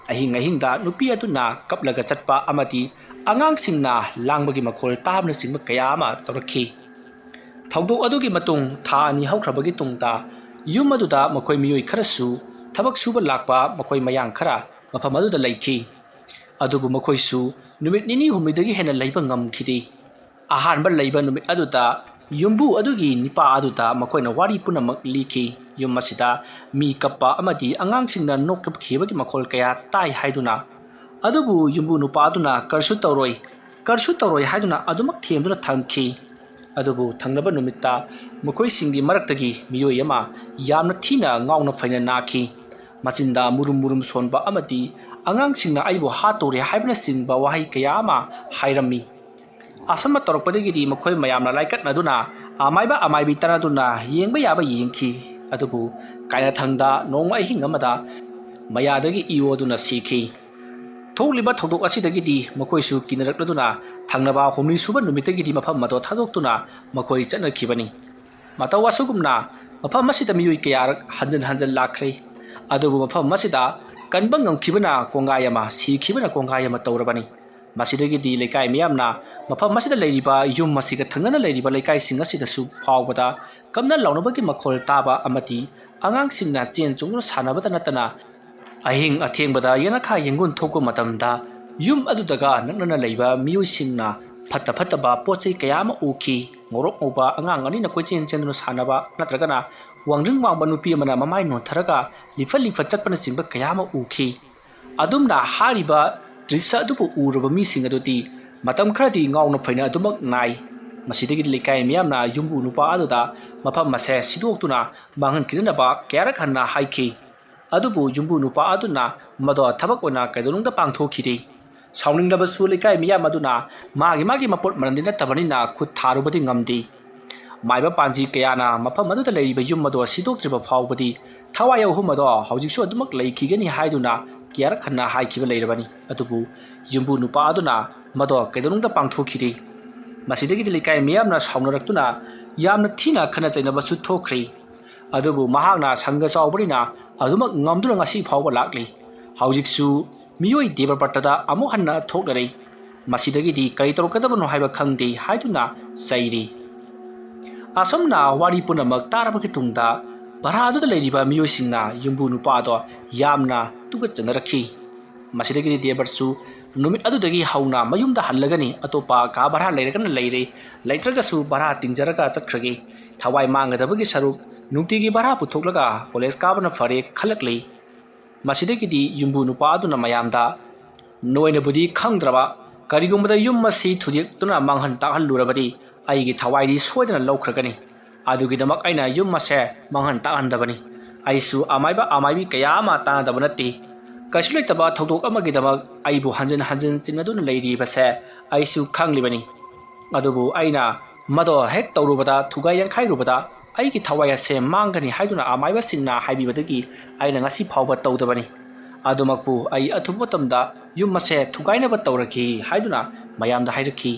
ꯑꯍꯤꯡ ꯑꯍꯤꯡꯗ ꯅꯨꯄꯤ ꯑꯗꯨꯅ ꯀꯞꯂꯒ ꯆꯠꯄ ꯑꯃꯗꯤ ꯑꯉꯥꯡꯁꯤꯡꯅ ꯂꯥꯡꯕꯒꯤ ꯃꯈꯣꯜ ꯇꯥꯕꯅꯆꯤꯡꯕ ꯀꯌꯥ ꯑꯃ ꯇꯧꯔꯛꯈꯤ꯫ ꯊꯧꯗꯣꯛ ꯑꯗꯨꯒꯤ ꯃꯇꯨꯡ ꯊꯥ ꯑꯅꯤ ꯍꯧꯈ꯭ꯔꯕꯒꯤ ꯇꯨꯡꯗ ꯌꯨꯝ ꯑꯗꯨꯗ ꯃꯈꯣꯏ ꯃꯤꯑꯣꯏ ꯈꯔꯁꯨ ꯊꯕꯛ ꯁꯨꯕ ꯂꯥꯛꯄ ꯃꯈꯣꯏ ꯃꯌꯥꯡ ꯈꯔ ꯃꯐꯝ ꯑꯗꯨꯗ ꯂꯩꯈꯤ꯫ ꯑꯗꯨꯕꯨ ꯃꯈꯣꯏꯁꯨ ꯅꯨꯃꯤꯠ ꯅꯤꯅꯤ ꯍꯨꯝꯅꯤꯗꯒꯤ ꯍꯦꯟꯅ ꯂꯩꯕ ꯉꯝꯈꯤꯗꯦ꯫ ꯑꯍꯥꯟꯕ ꯂꯩꯕ ꯅꯨꯃꯤꯠ ꯑꯗꯨꯗ ꯌꯨꯝꯕꯨ ꯑꯗꯨꯒꯤ ꯅꯤꯄꯥ ꯑꯗꯨꯗ ꯃꯈꯣꯏꯅ ꯋꯥꯔꯤ ꯄꯨꯝꯅꯃꯛ ꯂꯤꯈꯤ꯫ ꯌꯨꯝ ꯑꯁꯤꯗ ꯃꯤ ꯀꯞꯄ ꯑꯃꯗꯤ ꯑꯉꯥꯡꯁꯤꯡꯅ ꯅꯣꯛꯈꯤꯕꯒꯤ ꯃꯈꯣꯜ ꯀꯌꯥ ꯇꯥꯏ ꯍꯥꯏꯗꯨꯅ꯫ ꯑꯗꯨꯕꯨ ꯌꯨꯝꯕꯨ ꯅꯨꯄꯥ ꯑꯗꯨꯅ ꯀꯔꯤꯁꯨ ꯇꯧꯔꯣꯏ, ꯀꯔꯤꯁꯨ ꯇꯧꯔꯣꯏ ꯍꯥꯏꯗꯨꯅ ꯑꯗꯨꯃꯛ ꯊꯦꯝꯗꯨꯅ ꯊꯝꯈꯤ꯫ ꯑꯗꯨꯕꯨ ꯊꯪꯅꯕ ꯅꯨꯃꯤꯠꯇ ꯃꯈꯣꯏꯁꯤꯡꯒꯤ ꯃꯔꯛꯇꯒꯤ ꯃꯤꯑꯣꯏ ꯑꯃ ꯌꯥꯝꯅ ꯊꯤꯅ ꯉꯥꯎꯅ ꯐꯩꯅ ꯅꯥꯈꯤ꯫ ꯃꯆꯤꯟꯗ ꯃꯨꯔꯨꯝ ꯃꯨꯔꯨꯝ ꯁꯣꯟꯕ ꯑꯃꯗꯤ "ꯑꯉꯥꯡꯁꯤꯡꯅ ꯑꯩꯕꯨ ꯍꯥꯠꯇꯧꯔꯦ" ꯍꯥꯏꯕꯅꯆꯤꯡꯕ ꯋꯥꯍꯩ ꯀꯌꯥ ꯑꯃ ꯍꯥꯏꯔꯝꯃꯤ꯫ ꯑꯁꯨꯝꯅ ꯇꯧꯔꯛꯄꯗꯒꯤꯗꯤ ꯃꯈꯣꯏ ꯃꯌꯥꯝꯅ ꯂꯥꯏꯀꯠꯅꯗꯨꯅ ꯑꯃꯥꯏꯕ ꯑꯃꯥꯏꯕꯤ ꯇꯥꯟꯅꯗꯨꯅ ꯌꯦꯡꯕ ꯌꯥꯕ ꯌꯦꯡꯈꯤ꯫ ꯑꯗꯨꯕꯨ ꯀꯥꯏꯅꯊꯪꯗ ꯅꯣꯡꯃ ꯑꯍꯤꯡ ꯑꯃꯗ ꯃꯌꯥꯗꯒꯤ ꯏ ꯑꯣꯗꯨꯅ ꯁꯤꯈꯤ꯫ ꯊꯣꯛꯂꯤꯕ ꯊꯧꯗꯣꯛ ꯑꯁꯤꯗꯒꯤꯗꯤ ꯃꯈꯣꯏꯁꯨ ꯀꯤꯅꯔꯛꯂꯗꯨꯅ ꯊꯪꯅꯕ ꯍꯨꯝꯅꯤ ꯁꯨꯕ ꯅꯨꯃꯤꯠꯇꯒꯤꯗꯤ ꯃꯐꯝ ꯑꯗꯣ ꯊꯥꯗꯣꯛꯇꯨꯅ ꯃꯈꯣꯏ ꯆꯠꯅꯈꯤꯕꯅꯤ꯫ ꯃꯇꯧ ꯑꯁꯨꯒꯨꯝꯅ ꯃꯐꯝ ꯑꯁꯤꯗ ꯃꯤꯑꯣꯏ ꯀꯌꯥꯔꯛ ꯍꯟꯖꯤꯟ ꯍꯟꯖꯤꯟ ꯂꯥꯛꯈ꯭ꯔꯦ꯫ ꯑꯗꯨꯕꯨ ꯃꯐꯝ ꯑꯁꯤꯗ ꯀꯟꯕ ꯉꯝꯈꯤꯕꯅ ꯀꯣꯡꯒꯥꯏ ꯑꯃ, ꯁꯤꯈꯤꯕꯅ ꯀꯣꯡꯒꯥꯏ ꯑꯃ ꯇꯧꯔꯕꯅꯤ꯫ ꯃꯁꯤꯗꯒꯤꯗꯤ ꯂꯩꯀꯥꯏ ꯃꯤꯌꯥꯝꯅ ꯃꯐꯝ ꯑꯁꯤꯗ ꯂꯩꯔꯤꯕ ꯌꯨꯝ ꯑꯁꯤꯒ ꯊꯪꯅꯅ ꯂꯩꯔꯤꯕ ꯂꯩꯀꯥꯏꯁꯤꯡ ꯑꯁꯤꯗꯁꯨ ꯐꯥꯎꯕꯗ ꯀꯞꯅ ꯂꯥꯎꯅꯕꯒꯤ ꯃꯈꯣꯜ ꯇꯥꯕ ꯑꯃꯗꯤ ꯑꯉꯥꯡꯁꯤꯡꯅ ꯆꯦꯟ ꯆꯣꯡꯗꯨꯅ ꯁꯥꯟꯅꯕꯇ ꯅꯠꯇꯅ ꯑꯍꯤꯡ ꯑꯊꯦꯡꯕꯗ ꯌꯦꯅꯈꯥ ꯌꯦꯡꯒꯨꯟ ꯊꯣꯛꯄ ꯃꯇꯝꯗ ꯌꯨꯝ ꯑꯗꯨꯗꯒ ꯅꯛꯅꯅ ꯂꯩꯕ ꯃꯤꯑꯣꯏꯁꯤꯡꯅ ꯐꯠꯇ ꯐꯠꯇꯕ ꯄꯣꯠ ꯆꯩ ꯀꯌꯥ ꯑꯃ ꯎꯈꯤ꯫ ꯉꯧꯔꯣꯛ ꯉꯧꯕ ꯑꯉꯥꯡ ꯑꯅꯤꯅ ꯀꯣꯏꯆꯦꯟ ꯆꯦꯟꯗꯨꯅ ꯁꯥꯟꯅꯕ, ꯅꯠꯇ꯭ꯔꯒꯅ ꯋꯥꯡꯗ꯭ꯔꯤꯡ ꯋꯥꯡꯕ ꯅꯨꯄꯤ ꯑꯃꯅ ꯃꯃꯥꯏ ꯅꯣꯟꯊꯔꯒ ꯂꯤꯐꯠ ꯂꯤꯐꯠ ꯆꯠꯄꯅꯆꯤꯡꯕ ꯀꯌꯥ ꯑꯃ ꯎꯈꯤ꯫ ꯑꯗꯨꯝꯅ ꯍꯥꯏꯔꯤꯕ ꯗ꯭ꯔꯤꯁ꯭ꯌ ꯑꯗꯨꯕꯨ ꯎꯔꯕ ꯃꯤꯁꯤꯡ ꯑꯗꯨꯗꯤ ꯃꯇꯝ ꯈꯔꯗꯤ ꯉꯥꯎꯅ ꯐꯩꯅ ꯑꯗꯨꯃꯛ ꯅꯥꯏ꯫ ꯃꯁꯤꯗꯒꯤ ꯂꯩꯀꯥꯏ ꯃꯤꯌꯥꯝꯅ ꯌꯨꯝꯕꯨ ꯅꯨꯄꯥ ꯑꯗꯨꯗ ꯃꯐꯝ ꯑꯁꯦ ꯁꯤꯗꯣꯛꯇꯨꯅ ꯃꯥꯡꯍꯟꯈꯤꯗꯅꯕ ꯀꯌꯥꯔꯛ ꯍꯟꯅ ꯍꯥꯏꯈꯤ꯫ ꯑꯗꯨꯕꯨ ꯌꯨꯝꯕꯨ ꯅꯨꯄꯥ ꯑꯗꯨꯅ ꯃꯗꯣ ꯊꯕꯛ ꯑꯣꯏꯅ ꯀꯩꯗꯧꯅꯨꯡꯗ ꯄꯥꯡꯊꯣꯛꯈꯤꯗꯦ꯫ ꯁꯥꯎꯅꯤꯡꯂꯕꯁꯨ ꯂꯩꯀꯥꯏ ꯃꯤꯌꯥꯝ ꯑꯗꯨꯅ ꯃꯥꯒꯤ ꯃꯥꯒꯤ ꯃꯄꯣꯠ ꯃꯔꯟꯗꯤ ꯅꯠꯇꯕꯅꯤꯅ ꯈꯨꯠ ꯊꯥꯔꯨꯕꯗꯤ ꯉꯝꯗꯦ꯫ ꯃꯥꯏꯕ ꯄꯥꯟꯖꯤ ꯀꯌꯥꯅ ꯃꯐꯝ ꯑꯗꯨꯗ ꯂꯩꯔꯤꯕ ꯌꯨꯝ ꯑꯗꯣ ꯁꯤꯗꯣꯛꯇ꯭ꯔꯤꯕ ꯐꯥꯎꯕꯗꯤ ꯊꯋꯥꯏ ꯑꯍꯨꯝ ꯑꯗꯣ ꯍꯧꯖꯤꯛꯁꯨ ꯑꯗꯨꯃꯛ ꯂꯩꯈꯤꯒꯅꯤ ꯍꯥꯏꯗꯨꯅ ꯀꯌꯥꯔꯛ ꯍꯟꯅ ꯍꯥꯏꯈꯤꯕ ꯂꯩꯔꯕꯅꯤ꯫ ꯑꯗꯨꯕꯨ ꯌꯨꯝꯕꯨ ꯅꯨꯄꯥ ꯑꯗꯨꯅ ꯃꯗꯣ ꯀꯩꯗꯧꯅꯨꯡꯗ ꯄꯥꯡꯊꯣꯛꯈꯤꯗꯦ꯫ ꯃꯁꯤꯗꯒꯤꯗꯤ ꯂꯩꯀꯥꯏ ꯃꯤꯌꯥꯝꯅ ꯁꯥꯎꯅꯔꯛꯇꯨꯅ ꯌꯥꯝꯅ ꯊꯤꯅ ꯈꯠꯅ ꯆꯩꯅꯕꯁꯨ ꯊꯣꯛꯈ꯭ꯔꯦ꯫ ꯑꯗꯨꯕꯨ ꯃꯍꯥꯛꯅ ꯁꯪꯒ ꯆꯥꯎꯕꯅꯤꯅ ꯑꯗꯨꯃꯛ ꯉꯝꯗꯨꯅ ꯉꯁꯤ ꯐꯥꯎꯕ ꯂꯥꯛꯂꯤ꯫ ꯍꯧꯖꯤꯛꯁꯨ ꯃꯤꯑꯣꯏ ꯗꯦꯕ ꯄ꯭ꯔꯠꯇꯗ ꯑꯃꯨꯛ ꯍꯟꯅ ꯊꯣꯛꯂꯔꯦ꯫ ꯃꯁꯤꯗꯒꯤꯗꯤ ꯀꯔꯤ ꯇꯧꯔꯛꯀꯗꯕꯅꯣ ꯍꯥꯏꯕ ꯈꯪꯗꯦ ꯍꯥꯏꯗꯨꯅ ꯆꯩꯔꯤ꯫ ꯑꯁꯨꯝꯅ ꯋꯥꯔꯤ ꯄꯨꯝꯅꯃꯛ ꯇꯥꯔꯕꯒꯤ ꯇꯨꯡꯗ ꯚꯔꯥ ꯑꯗꯨꯗ ꯂꯩꯔꯤꯕ ꯃꯤꯑꯣꯏꯁꯤꯡꯅ ꯌꯨꯝꯕꯨ ꯅꯨꯄꯥꯗꯣ ꯌꯥꯝꯅ ꯇꯨꯀꯠꯆꯅꯔꯛꯈꯤ꯫ ꯃꯁꯤꯗꯒꯤꯗꯤ ꯗꯦꯕꯔꯁꯨ ꯅꯨꯃꯤꯠ ꯑꯗꯨꯗꯒꯤ ꯍꯧꯅ ꯃꯌꯨꯝꯗ ꯍꯜꯂꯒꯅꯤ, ꯑꯇꯣꯞꯄ ꯀꯥ ꯚꯔꯥ ꯂꯩꯔꯒꯅ ꯂꯩꯔꯦ, ꯂꯩꯇ꯭ꯔꯒꯁꯨ ꯚꯔꯥ ꯇꯤꯡꯖꯔꯒ ꯆꯠꯈ꯭ꯔꯒꯦ꯫ ꯊꯋꯥꯏ ꯃꯥꯡꯒꯗꯕꯒꯤ ꯁꯔꯨꯛ ꯅꯨꯡꯇꯤꯒꯤ ꯚꯔꯥ ꯄꯨꯊꯣꯛꯂꯒ ꯀꯣꯂꯦꯖ ꯀꯥꯕꯅ ꯐꯔꯦ ꯈꯜꯂꯛꯂꯤ꯫ ꯃꯁꯤꯗꯒꯤꯗꯤ ꯌꯨꯝꯕꯨ ꯅꯨꯄꯥ ꯑꯗꯨꯅ ꯃꯌꯥꯝꯗ, "ꯅꯣꯏꯅꯕꯨꯗꯤ ꯈꯪꯗ꯭ꯔꯕ, ꯀꯔꯤꯒꯨꯝꯕꯗ ꯌꯨꯝ ꯑꯁꯤ ꯊꯨꯗꯦꯛꯇꯨꯅ ꯃꯥꯡꯍꯟ ꯇꯥꯛꯍꯜꯂꯨꯔꯕꯗꯤ ꯑꯩꯒꯤ ꯊꯋꯥꯏꯗꯤ ꯁꯣꯏꯗꯅ ꯂꯧꯈ꯭ꯔꯒꯅꯤ꯫ ꯑꯗꯨꯒꯤꯗꯃꯛ ꯑꯩꯅ ꯌꯨꯝ ꯑꯁꯦ ꯃꯥꯡꯍꯟ ꯇꯥꯛꯍꯟꯗꯕꯅꯤ꯫ ꯑꯩꯁꯨ ꯑꯃꯥꯏꯕ ꯑꯃꯥꯏꯕꯤ ꯀꯌꯥ ꯑꯃ ꯇꯥꯟꯅꯗꯕ ꯅꯠꯇꯦ꯫ ꯀꯩꯁꯨ ꯂꯩꯇꯕ ꯊꯧꯗꯣꯛ ꯑꯃꯒꯤꯗꯃꯛ ꯑꯩꯕꯨ ꯍꯟꯖꯤꯟ ꯍꯟꯖꯤꯟ ꯆꯤꯡꯅꯗꯨꯅ ꯂꯩꯔꯤꯕꯁꯦ ꯑꯩꯁꯨ ꯈꯪꯂꯤꯕꯅꯤ꯫ ꯑꯗꯨꯕꯨ ꯑꯩꯅ ꯃꯗꯣ ꯍꯦꯛ ꯇꯧꯔꯨꯕꯗ, ꯊꯨꯒꯥꯏ ꯌꯥꯡꯈꯥꯏꯔꯨꯕꯗ ꯑꯩꯒꯤ ꯊꯋꯥꯏ ꯑꯁꯦ ꯃꯥꯡꯒꯅꯤ ꯍꯥꯏꯗꯨꯅ ꯑꯃꯥꯏꯕꯁꯤꯡꯅ ꯍꯥꯏꯕꯤꯕꯗꯒꯤ ꯑꯩꯅ ꯉꯁꯤ ꯐꯥꯎꯕ ꯇꯧꯗꯕꯅꯤ꯫ ꯑꯗꯨꯃꯛꯄꯨ ꯑꯩ ꯑꯊꯨꯕ ꯃꯇꯝꯗ ꯌꯨꯝ ꯑꯁꯦ ꯊꯨꯒꯥꯏꯅꯕ ꯇꯧꯔꯒꯦ" ꯍꯥꯏꯗꯨꯅ ꯃꯌꯥꯝꯗ ꯍꯥꯏꯔꯛꯈꯤ꯫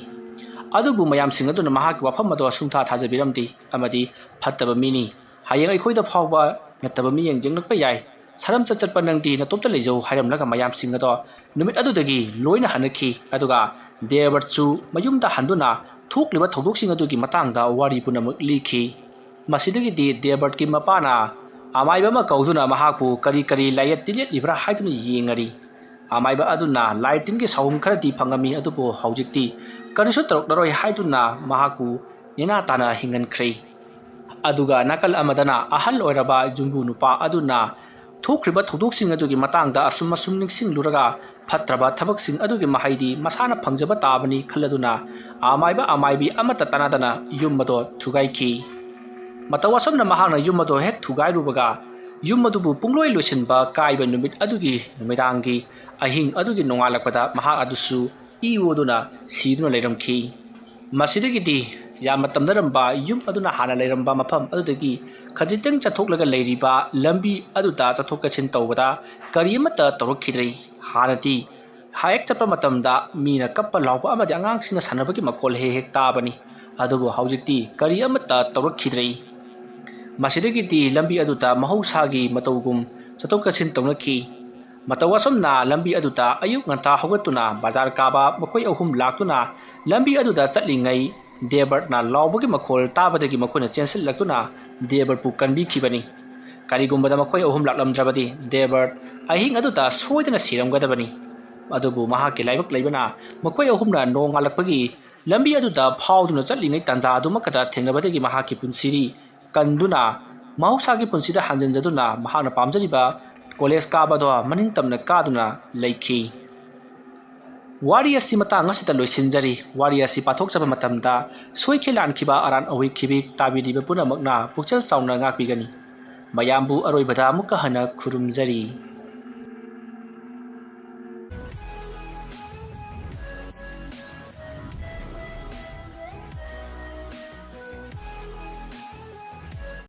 ꯑꯗꯨꯕꯨ ꯃꯌꯥꯝꯁꯤꯡ ꯑꯗꯨꯅ ꯃꯍꯥꯛꯀꯤ ꯋꯥꯐꯝ ꯑꯗꯣ ꯁꯨꯡꯊꯥ ꯊꯥꯖꯕꯤꯔꯝꯗꯦ ꯑꯃꯗꯤ "ꯐꯠꯇꯕ ꯃꯤꯅꯤ, ꯍꯌꯦꯡ ꯑꯩꯈꯣꯏꯗ ꯐꯥꯎꯕ ꯅꯠꯇꯕ ꯃꯤꯠꯌꯦꯡ ꯌꯦꯡꯂꯛꯄ ꯌꯥꯏ, ꯁꯔꯝ ꯆꯠ ꯆꯠꯄ ꯅꯪꯗꯤ ꯅꯇꯣꯞꯇ ꯂꯩꯖꯧ" ꯍꯥꯏꯔꯝꯂꯒ ꯃꯌꯥꯝꯁꯤꯡ ꯑꯗꯣ ꯅꯨꯃꯤꯠ ꯑꯗꯨꯗꯒꯤ ꯂꯣꯏꯅ ꯍꯟꯅꯈꯤ꯫ ꯑꯗꯨꯒ ꯗꯦꯕꯔꯠꯁꯨ ꯃꯌꯨꯝꯗ ꯍꯟꯗꯨꯅ ꯊꯣꯛꯂꯤꯕ ꯊꯧꯗꯣꯛꯁꯤꯡ ꯑꯗꯨꯒꯤ ꯃꯇꯥꯡꯗ ꯋꯥꯔꯤ ꯄꯨꯝꯅꯃꯛ ꯂꯤꯈꯤ꯫ ꯃꯁꯤꯗꯒꯤꯗꯤ ꯗꯦꯕꯔꯠꯀꯤ ꯃꯄꯥꯅ ꯑꯃꯥꯏꯕ ꯑꯃ ꯀꯧꯗꯨꯅ ꯃꯍꯥꯛꯄꯨ ꯀꯔꯤ ꯀꯔꯤ ꯂꯥꯏꯌꯦꯠ ꯇꯤꯜꯂꯦꯠꯂꯤꯕ꯭ꯔꯥ ꯍꯥꯏꯗꯨꯅ ꯌꯦꯡꯉꯔꯤ꯫ ꯑꯃꯥꯏꯕ ꯑꯗꯨꯅ ꯂꯥꯏ ꯇꯤꯟꯒꯤ ꯁꯥꯎꯍꯨꯝ ꯈꯔꯗꯤ ꯐꯪꯉꯝꯃꯤ, ꯑꯗꯨꯕꯨ ꯍꯧꯖꯤꯛꯇꯤ ꯀꯔꯤꯁꯨ ꯇꯧꯔꯛꯂꯔꯣꯏ ꯍꯥꯏꯗꯨꯅ ꯃꯍꯥꯛꯄꯨ ꯅꯦꯅꯥ ꯇꯥꯅ ꯍꯤꯡꯍꯟꯈ꯭ꯔꯦ꯫ ꯑꯗꯨꯒ ꯅꯥꯀꯜ ꯑꯃꯗꯅ ꯑꯍꯜ ꯑꯣꯏꯔꯕ ꯌꯨꯝꯕꯨ ꯅꯨꯄꯥ ꯑꯗꯨꯅ ꯊꯣꯛꯈ꯭ꯔꯤꯕ ꯊꯧꯗꯣꯛꯁꯤꯡ ꯑꯗꯨꯒꯤ ꯃꯇꯥꯡꯗ ꯑꯁꯨꯝ ꯑꯁꯨꯝ ꯅꯤꯡꯁꯤꯡꯂꯨꯔꯒ ꯐꯠꯇ꯭ꯔꯕ ꯊꯕꯛꯁꯤꯡ ꯑꯗꯨꯒꯤ ꯃꯍꯩꯗꯤ ꯃꯁꯥꯅ ꯐꯪꯖꯕ ꯇꯥꯕꯅꯤ ꯈꯜꯂꯗꯨꯅ ꯑꯃꯥꯏꯕ ꯑꯃꯥꯏꯕꯤ ꯑꯃꯠꯇ ꯇꯥꯟꯅꯗꯅ ꯌꯨꯝ ꯑꯗꯣ ꯊꯨꯒꯥꯏꯈꯤ꯫ ꯃꯇꯧ ꯑꯁꯨꯝꯅ ꯃꯍꯥꯛꯅ ꯌꯨꯝ ꯑꯗꯣ ꯍꯦꯛ ꯊꯨꯒꯥꯏꯔꯨꯕꯒ ꯌꯨꯝ ꯑꯗꯨꯕꯨ ꯄꯨꯡꯂꯣꯏ ꯂꯣꯏꯁꯤꯟꯕ ꯀꯥꯏꯕ ꯅꯨꯃꯤꯠ ꯑꯗꯨꯒꯤ ꯅꯨꯃꯤꯗꯥꯡꯒꯤ ꯑꯍꯤꯡ ꯑꯗꯨꯒꯤ ꯅꯣꯡꯉꯥꯜꯂꯛꯄꯗ ꯃꯍꯥꯛ ꯑꯗꯨꯁꯨ ꯏ ꯑꯣꯗꯨꯅ ꯁꯤꯗꯨꯅ ꯂꯩꯔꯝꯈꯤ꯫ ꯃꯁꯤꯗꯒꯤꯗꯤ ꯌꯥꯝꯅ ꯇꯝꯅꯔꯝꯕ ꯌꯨꯝ ꯑꯗꯨꯅ ꯍꯥꯟꯅ ꯂꯩꯔꯝꯕ ꯃꯐꯝ ꯑꯗꯨꯗꯒꯤ ꯈꯖꯤꯛꯇꯪ ꯆꯠꯊꯣꯛꯂꯒ ꯂꯩꯔꯤꯕ ꯂꯝꯕꯤ ꯑꯗꯨꯗ ꯆꯠꯊꯣꯛ ꯆꯠꯁꯤꯟ ꯇꯧꯕꯗ ꯀꯔꯤ ꯑꯃꯠꯇ ꯇꯧꯔꯛꯈꯤꯗ꯭ꯔꯦ꯫ ꯍꯥꯟꯅꯗꯤ ꯍꯦꯛ ꯆꯠꯄ ꯃꯇꯝꯗ ꯃꯤꯅ ꯀꯞꯄ ꯂꯥꯎꯕ ꯑꯃꯗꯤ ꯑꯉꯥꯡꯁꯤꯡꯅ ꯁꯥꯟꯅꯕꯒꯤ ꯃꯈꯣꯜ ꯍꯦꯛ ꯍꯦꯛ ꯇꯥꯕꯅꯤ꯫ ꯑꯗꯨꯕꯨ ꯍꯧꯖꯤꯛꯇꯤ ꯀꯔꯤ ꯑꯃꯠꯇ ꯇꯧꯔꯛꯈꯤꯗ꯭ꯔꯦ꯫ ꯃꯁꯤꯗꯒꯤꯗꯤ ꯂꯝꯕꯤ ꯑꯗꯨꯗ ꯃꯍꯧꯁꯥꯒꯤ ꯃꯇꯧꯒꯨꯝ ꯆꯠꯊꯣꯛ ꯆꯠꯁꯤꯟ ꯇꯧꯅꯈꯤ꯫ ꯃꯇꯧ ꯑꯁꯨꯝꯅ ꯂꯝꯕꯤ ꯑꯗꯨꯗ ꯑꯌꯨꯛ ꯉꯟꯇꯥ ꯍꯧꯒꯠꯇꯨꯅ ꯕꯖꯥꯔ ꯀꯥꯕ ꯃꯈꯣꯏ ꯑꯍꯨꯝ ꯂꯥꯛꯇꯨꯅ ꯂꯝꯕꯤ ꯑꯗꯨꯗ ꯆꯠꯂꯤꯉꯩ ꯗꯦꯕꯔꯠꯅ ꯂꯥꯎꯕꯒꯤ ꯃꯈꯣꯜ ꯇꯥꯕꯗꯒꯤ ꯃꯈꯣꯏꯅ ꯆꯦꯟꯁꯤꯜꯂꯛꯇꯨꯅ ꯗꯦꯕꯔꯠꯄꯨ ꯀꯟꯕꯤꯈꯤꯕꯅꯤ꯫ ꯀꯔꯤꯒꯨꯝꯕꯗ ꯃꯈꯣꯏ ꯑꯍꯨꯝ ꯂꯥꯛꯂꯝꯗ꯭ꯔꯕꯗꯤ ꯗꯦꯕꯔꯠ ꯑꯍꯤꯡ ꯑꯗꯨꯗ ꯁꯣꯏꯗꯅ ꯁꯤꯔꯝꯒꯗꯕꯅꯤ꯫ ꯑꯗꯨꯕꯨ ꯃꯍꯥꯛꯀꯤ ꯂꯥꯏꯕꯛ ꯂꯩꯕꯅ ꯃꯈꯣꯏ ꯑꯍꯨꯝꯅ ꯅꯣꯡꯉꯥꯜꯂꯛꯄꯒꯤ ꯂꯝꯕꯤ ꯑꯗꯨꯗ ꯐꯥꯎꯗꯨꯅ ꯆꯠꯂꯤꯉꯩ ꯇꯥꯟꯖꯥ ꯑꯗꯨꯃꯛꯇꯗ ꯊꯦꯡꯅꯕꯗꯒꯤ ꯃꯍꯥꯛꯀꯤ ꯄꯨꯟꯁꯤꯗꯤ ꯀꯟꯗꯨꯅ ꯃꯍꯧꯁꯥꯒꯤ ꯄꯨꯟꯁꯤꯗ ꯍꯟꯖꯤꯟꯖꯗꯨꯅ ꯃꯍꯥꯛꯅ ꯄꯥꯝꯖꯔꯤꯕ ꯀꯣꯂꯦꯖ ꯀꯥꯕꯗꯣ ꯃꯅꯤꯡ ꯇꯝꯅ ꯀꯥꯗꯨꯅ ꯂꯩꯈꯤ꯫ ꯋꯥꯔꯤ ꯑꯁꯤ ꯃꯇꯥꯡ ꯑꯁꯤꯗ ꯂꯣꯏꯁꯤꯟꯖꯔꯤ꯫ ꯋꯥꯔꯤ ꯑꯁꯤ ꯄꯥꯊꯣꯛꯆꯕ ꯃꯇꯝꯗ ꯁꯣꯏꯈꯤ ꯂꯥꯟꯈꯤꯕ ꯑꯔꯥꯟ ꯑꯍꯣꯏ ꯈꯤꯕꯤꯛ ꯇꯥꯕꯤꯔꯤꯕ ꯄꯨꯝꯅꯃꯛꯅ ꯄꯨꯛꯆꯦꯜ ꯆꯥꯎꯅ ꯉꯥꯛꯄꯤꯒꯅꯤ꯫ ꯃꯌꯥꯝꯕꯨ ꯑꯔꯣꯏꯕꯗ ꯑꯃꯨꯛꯀ ꯍꯟꯅ ꯈꯨꯔꯨꯝꯖꯔꯤ꯫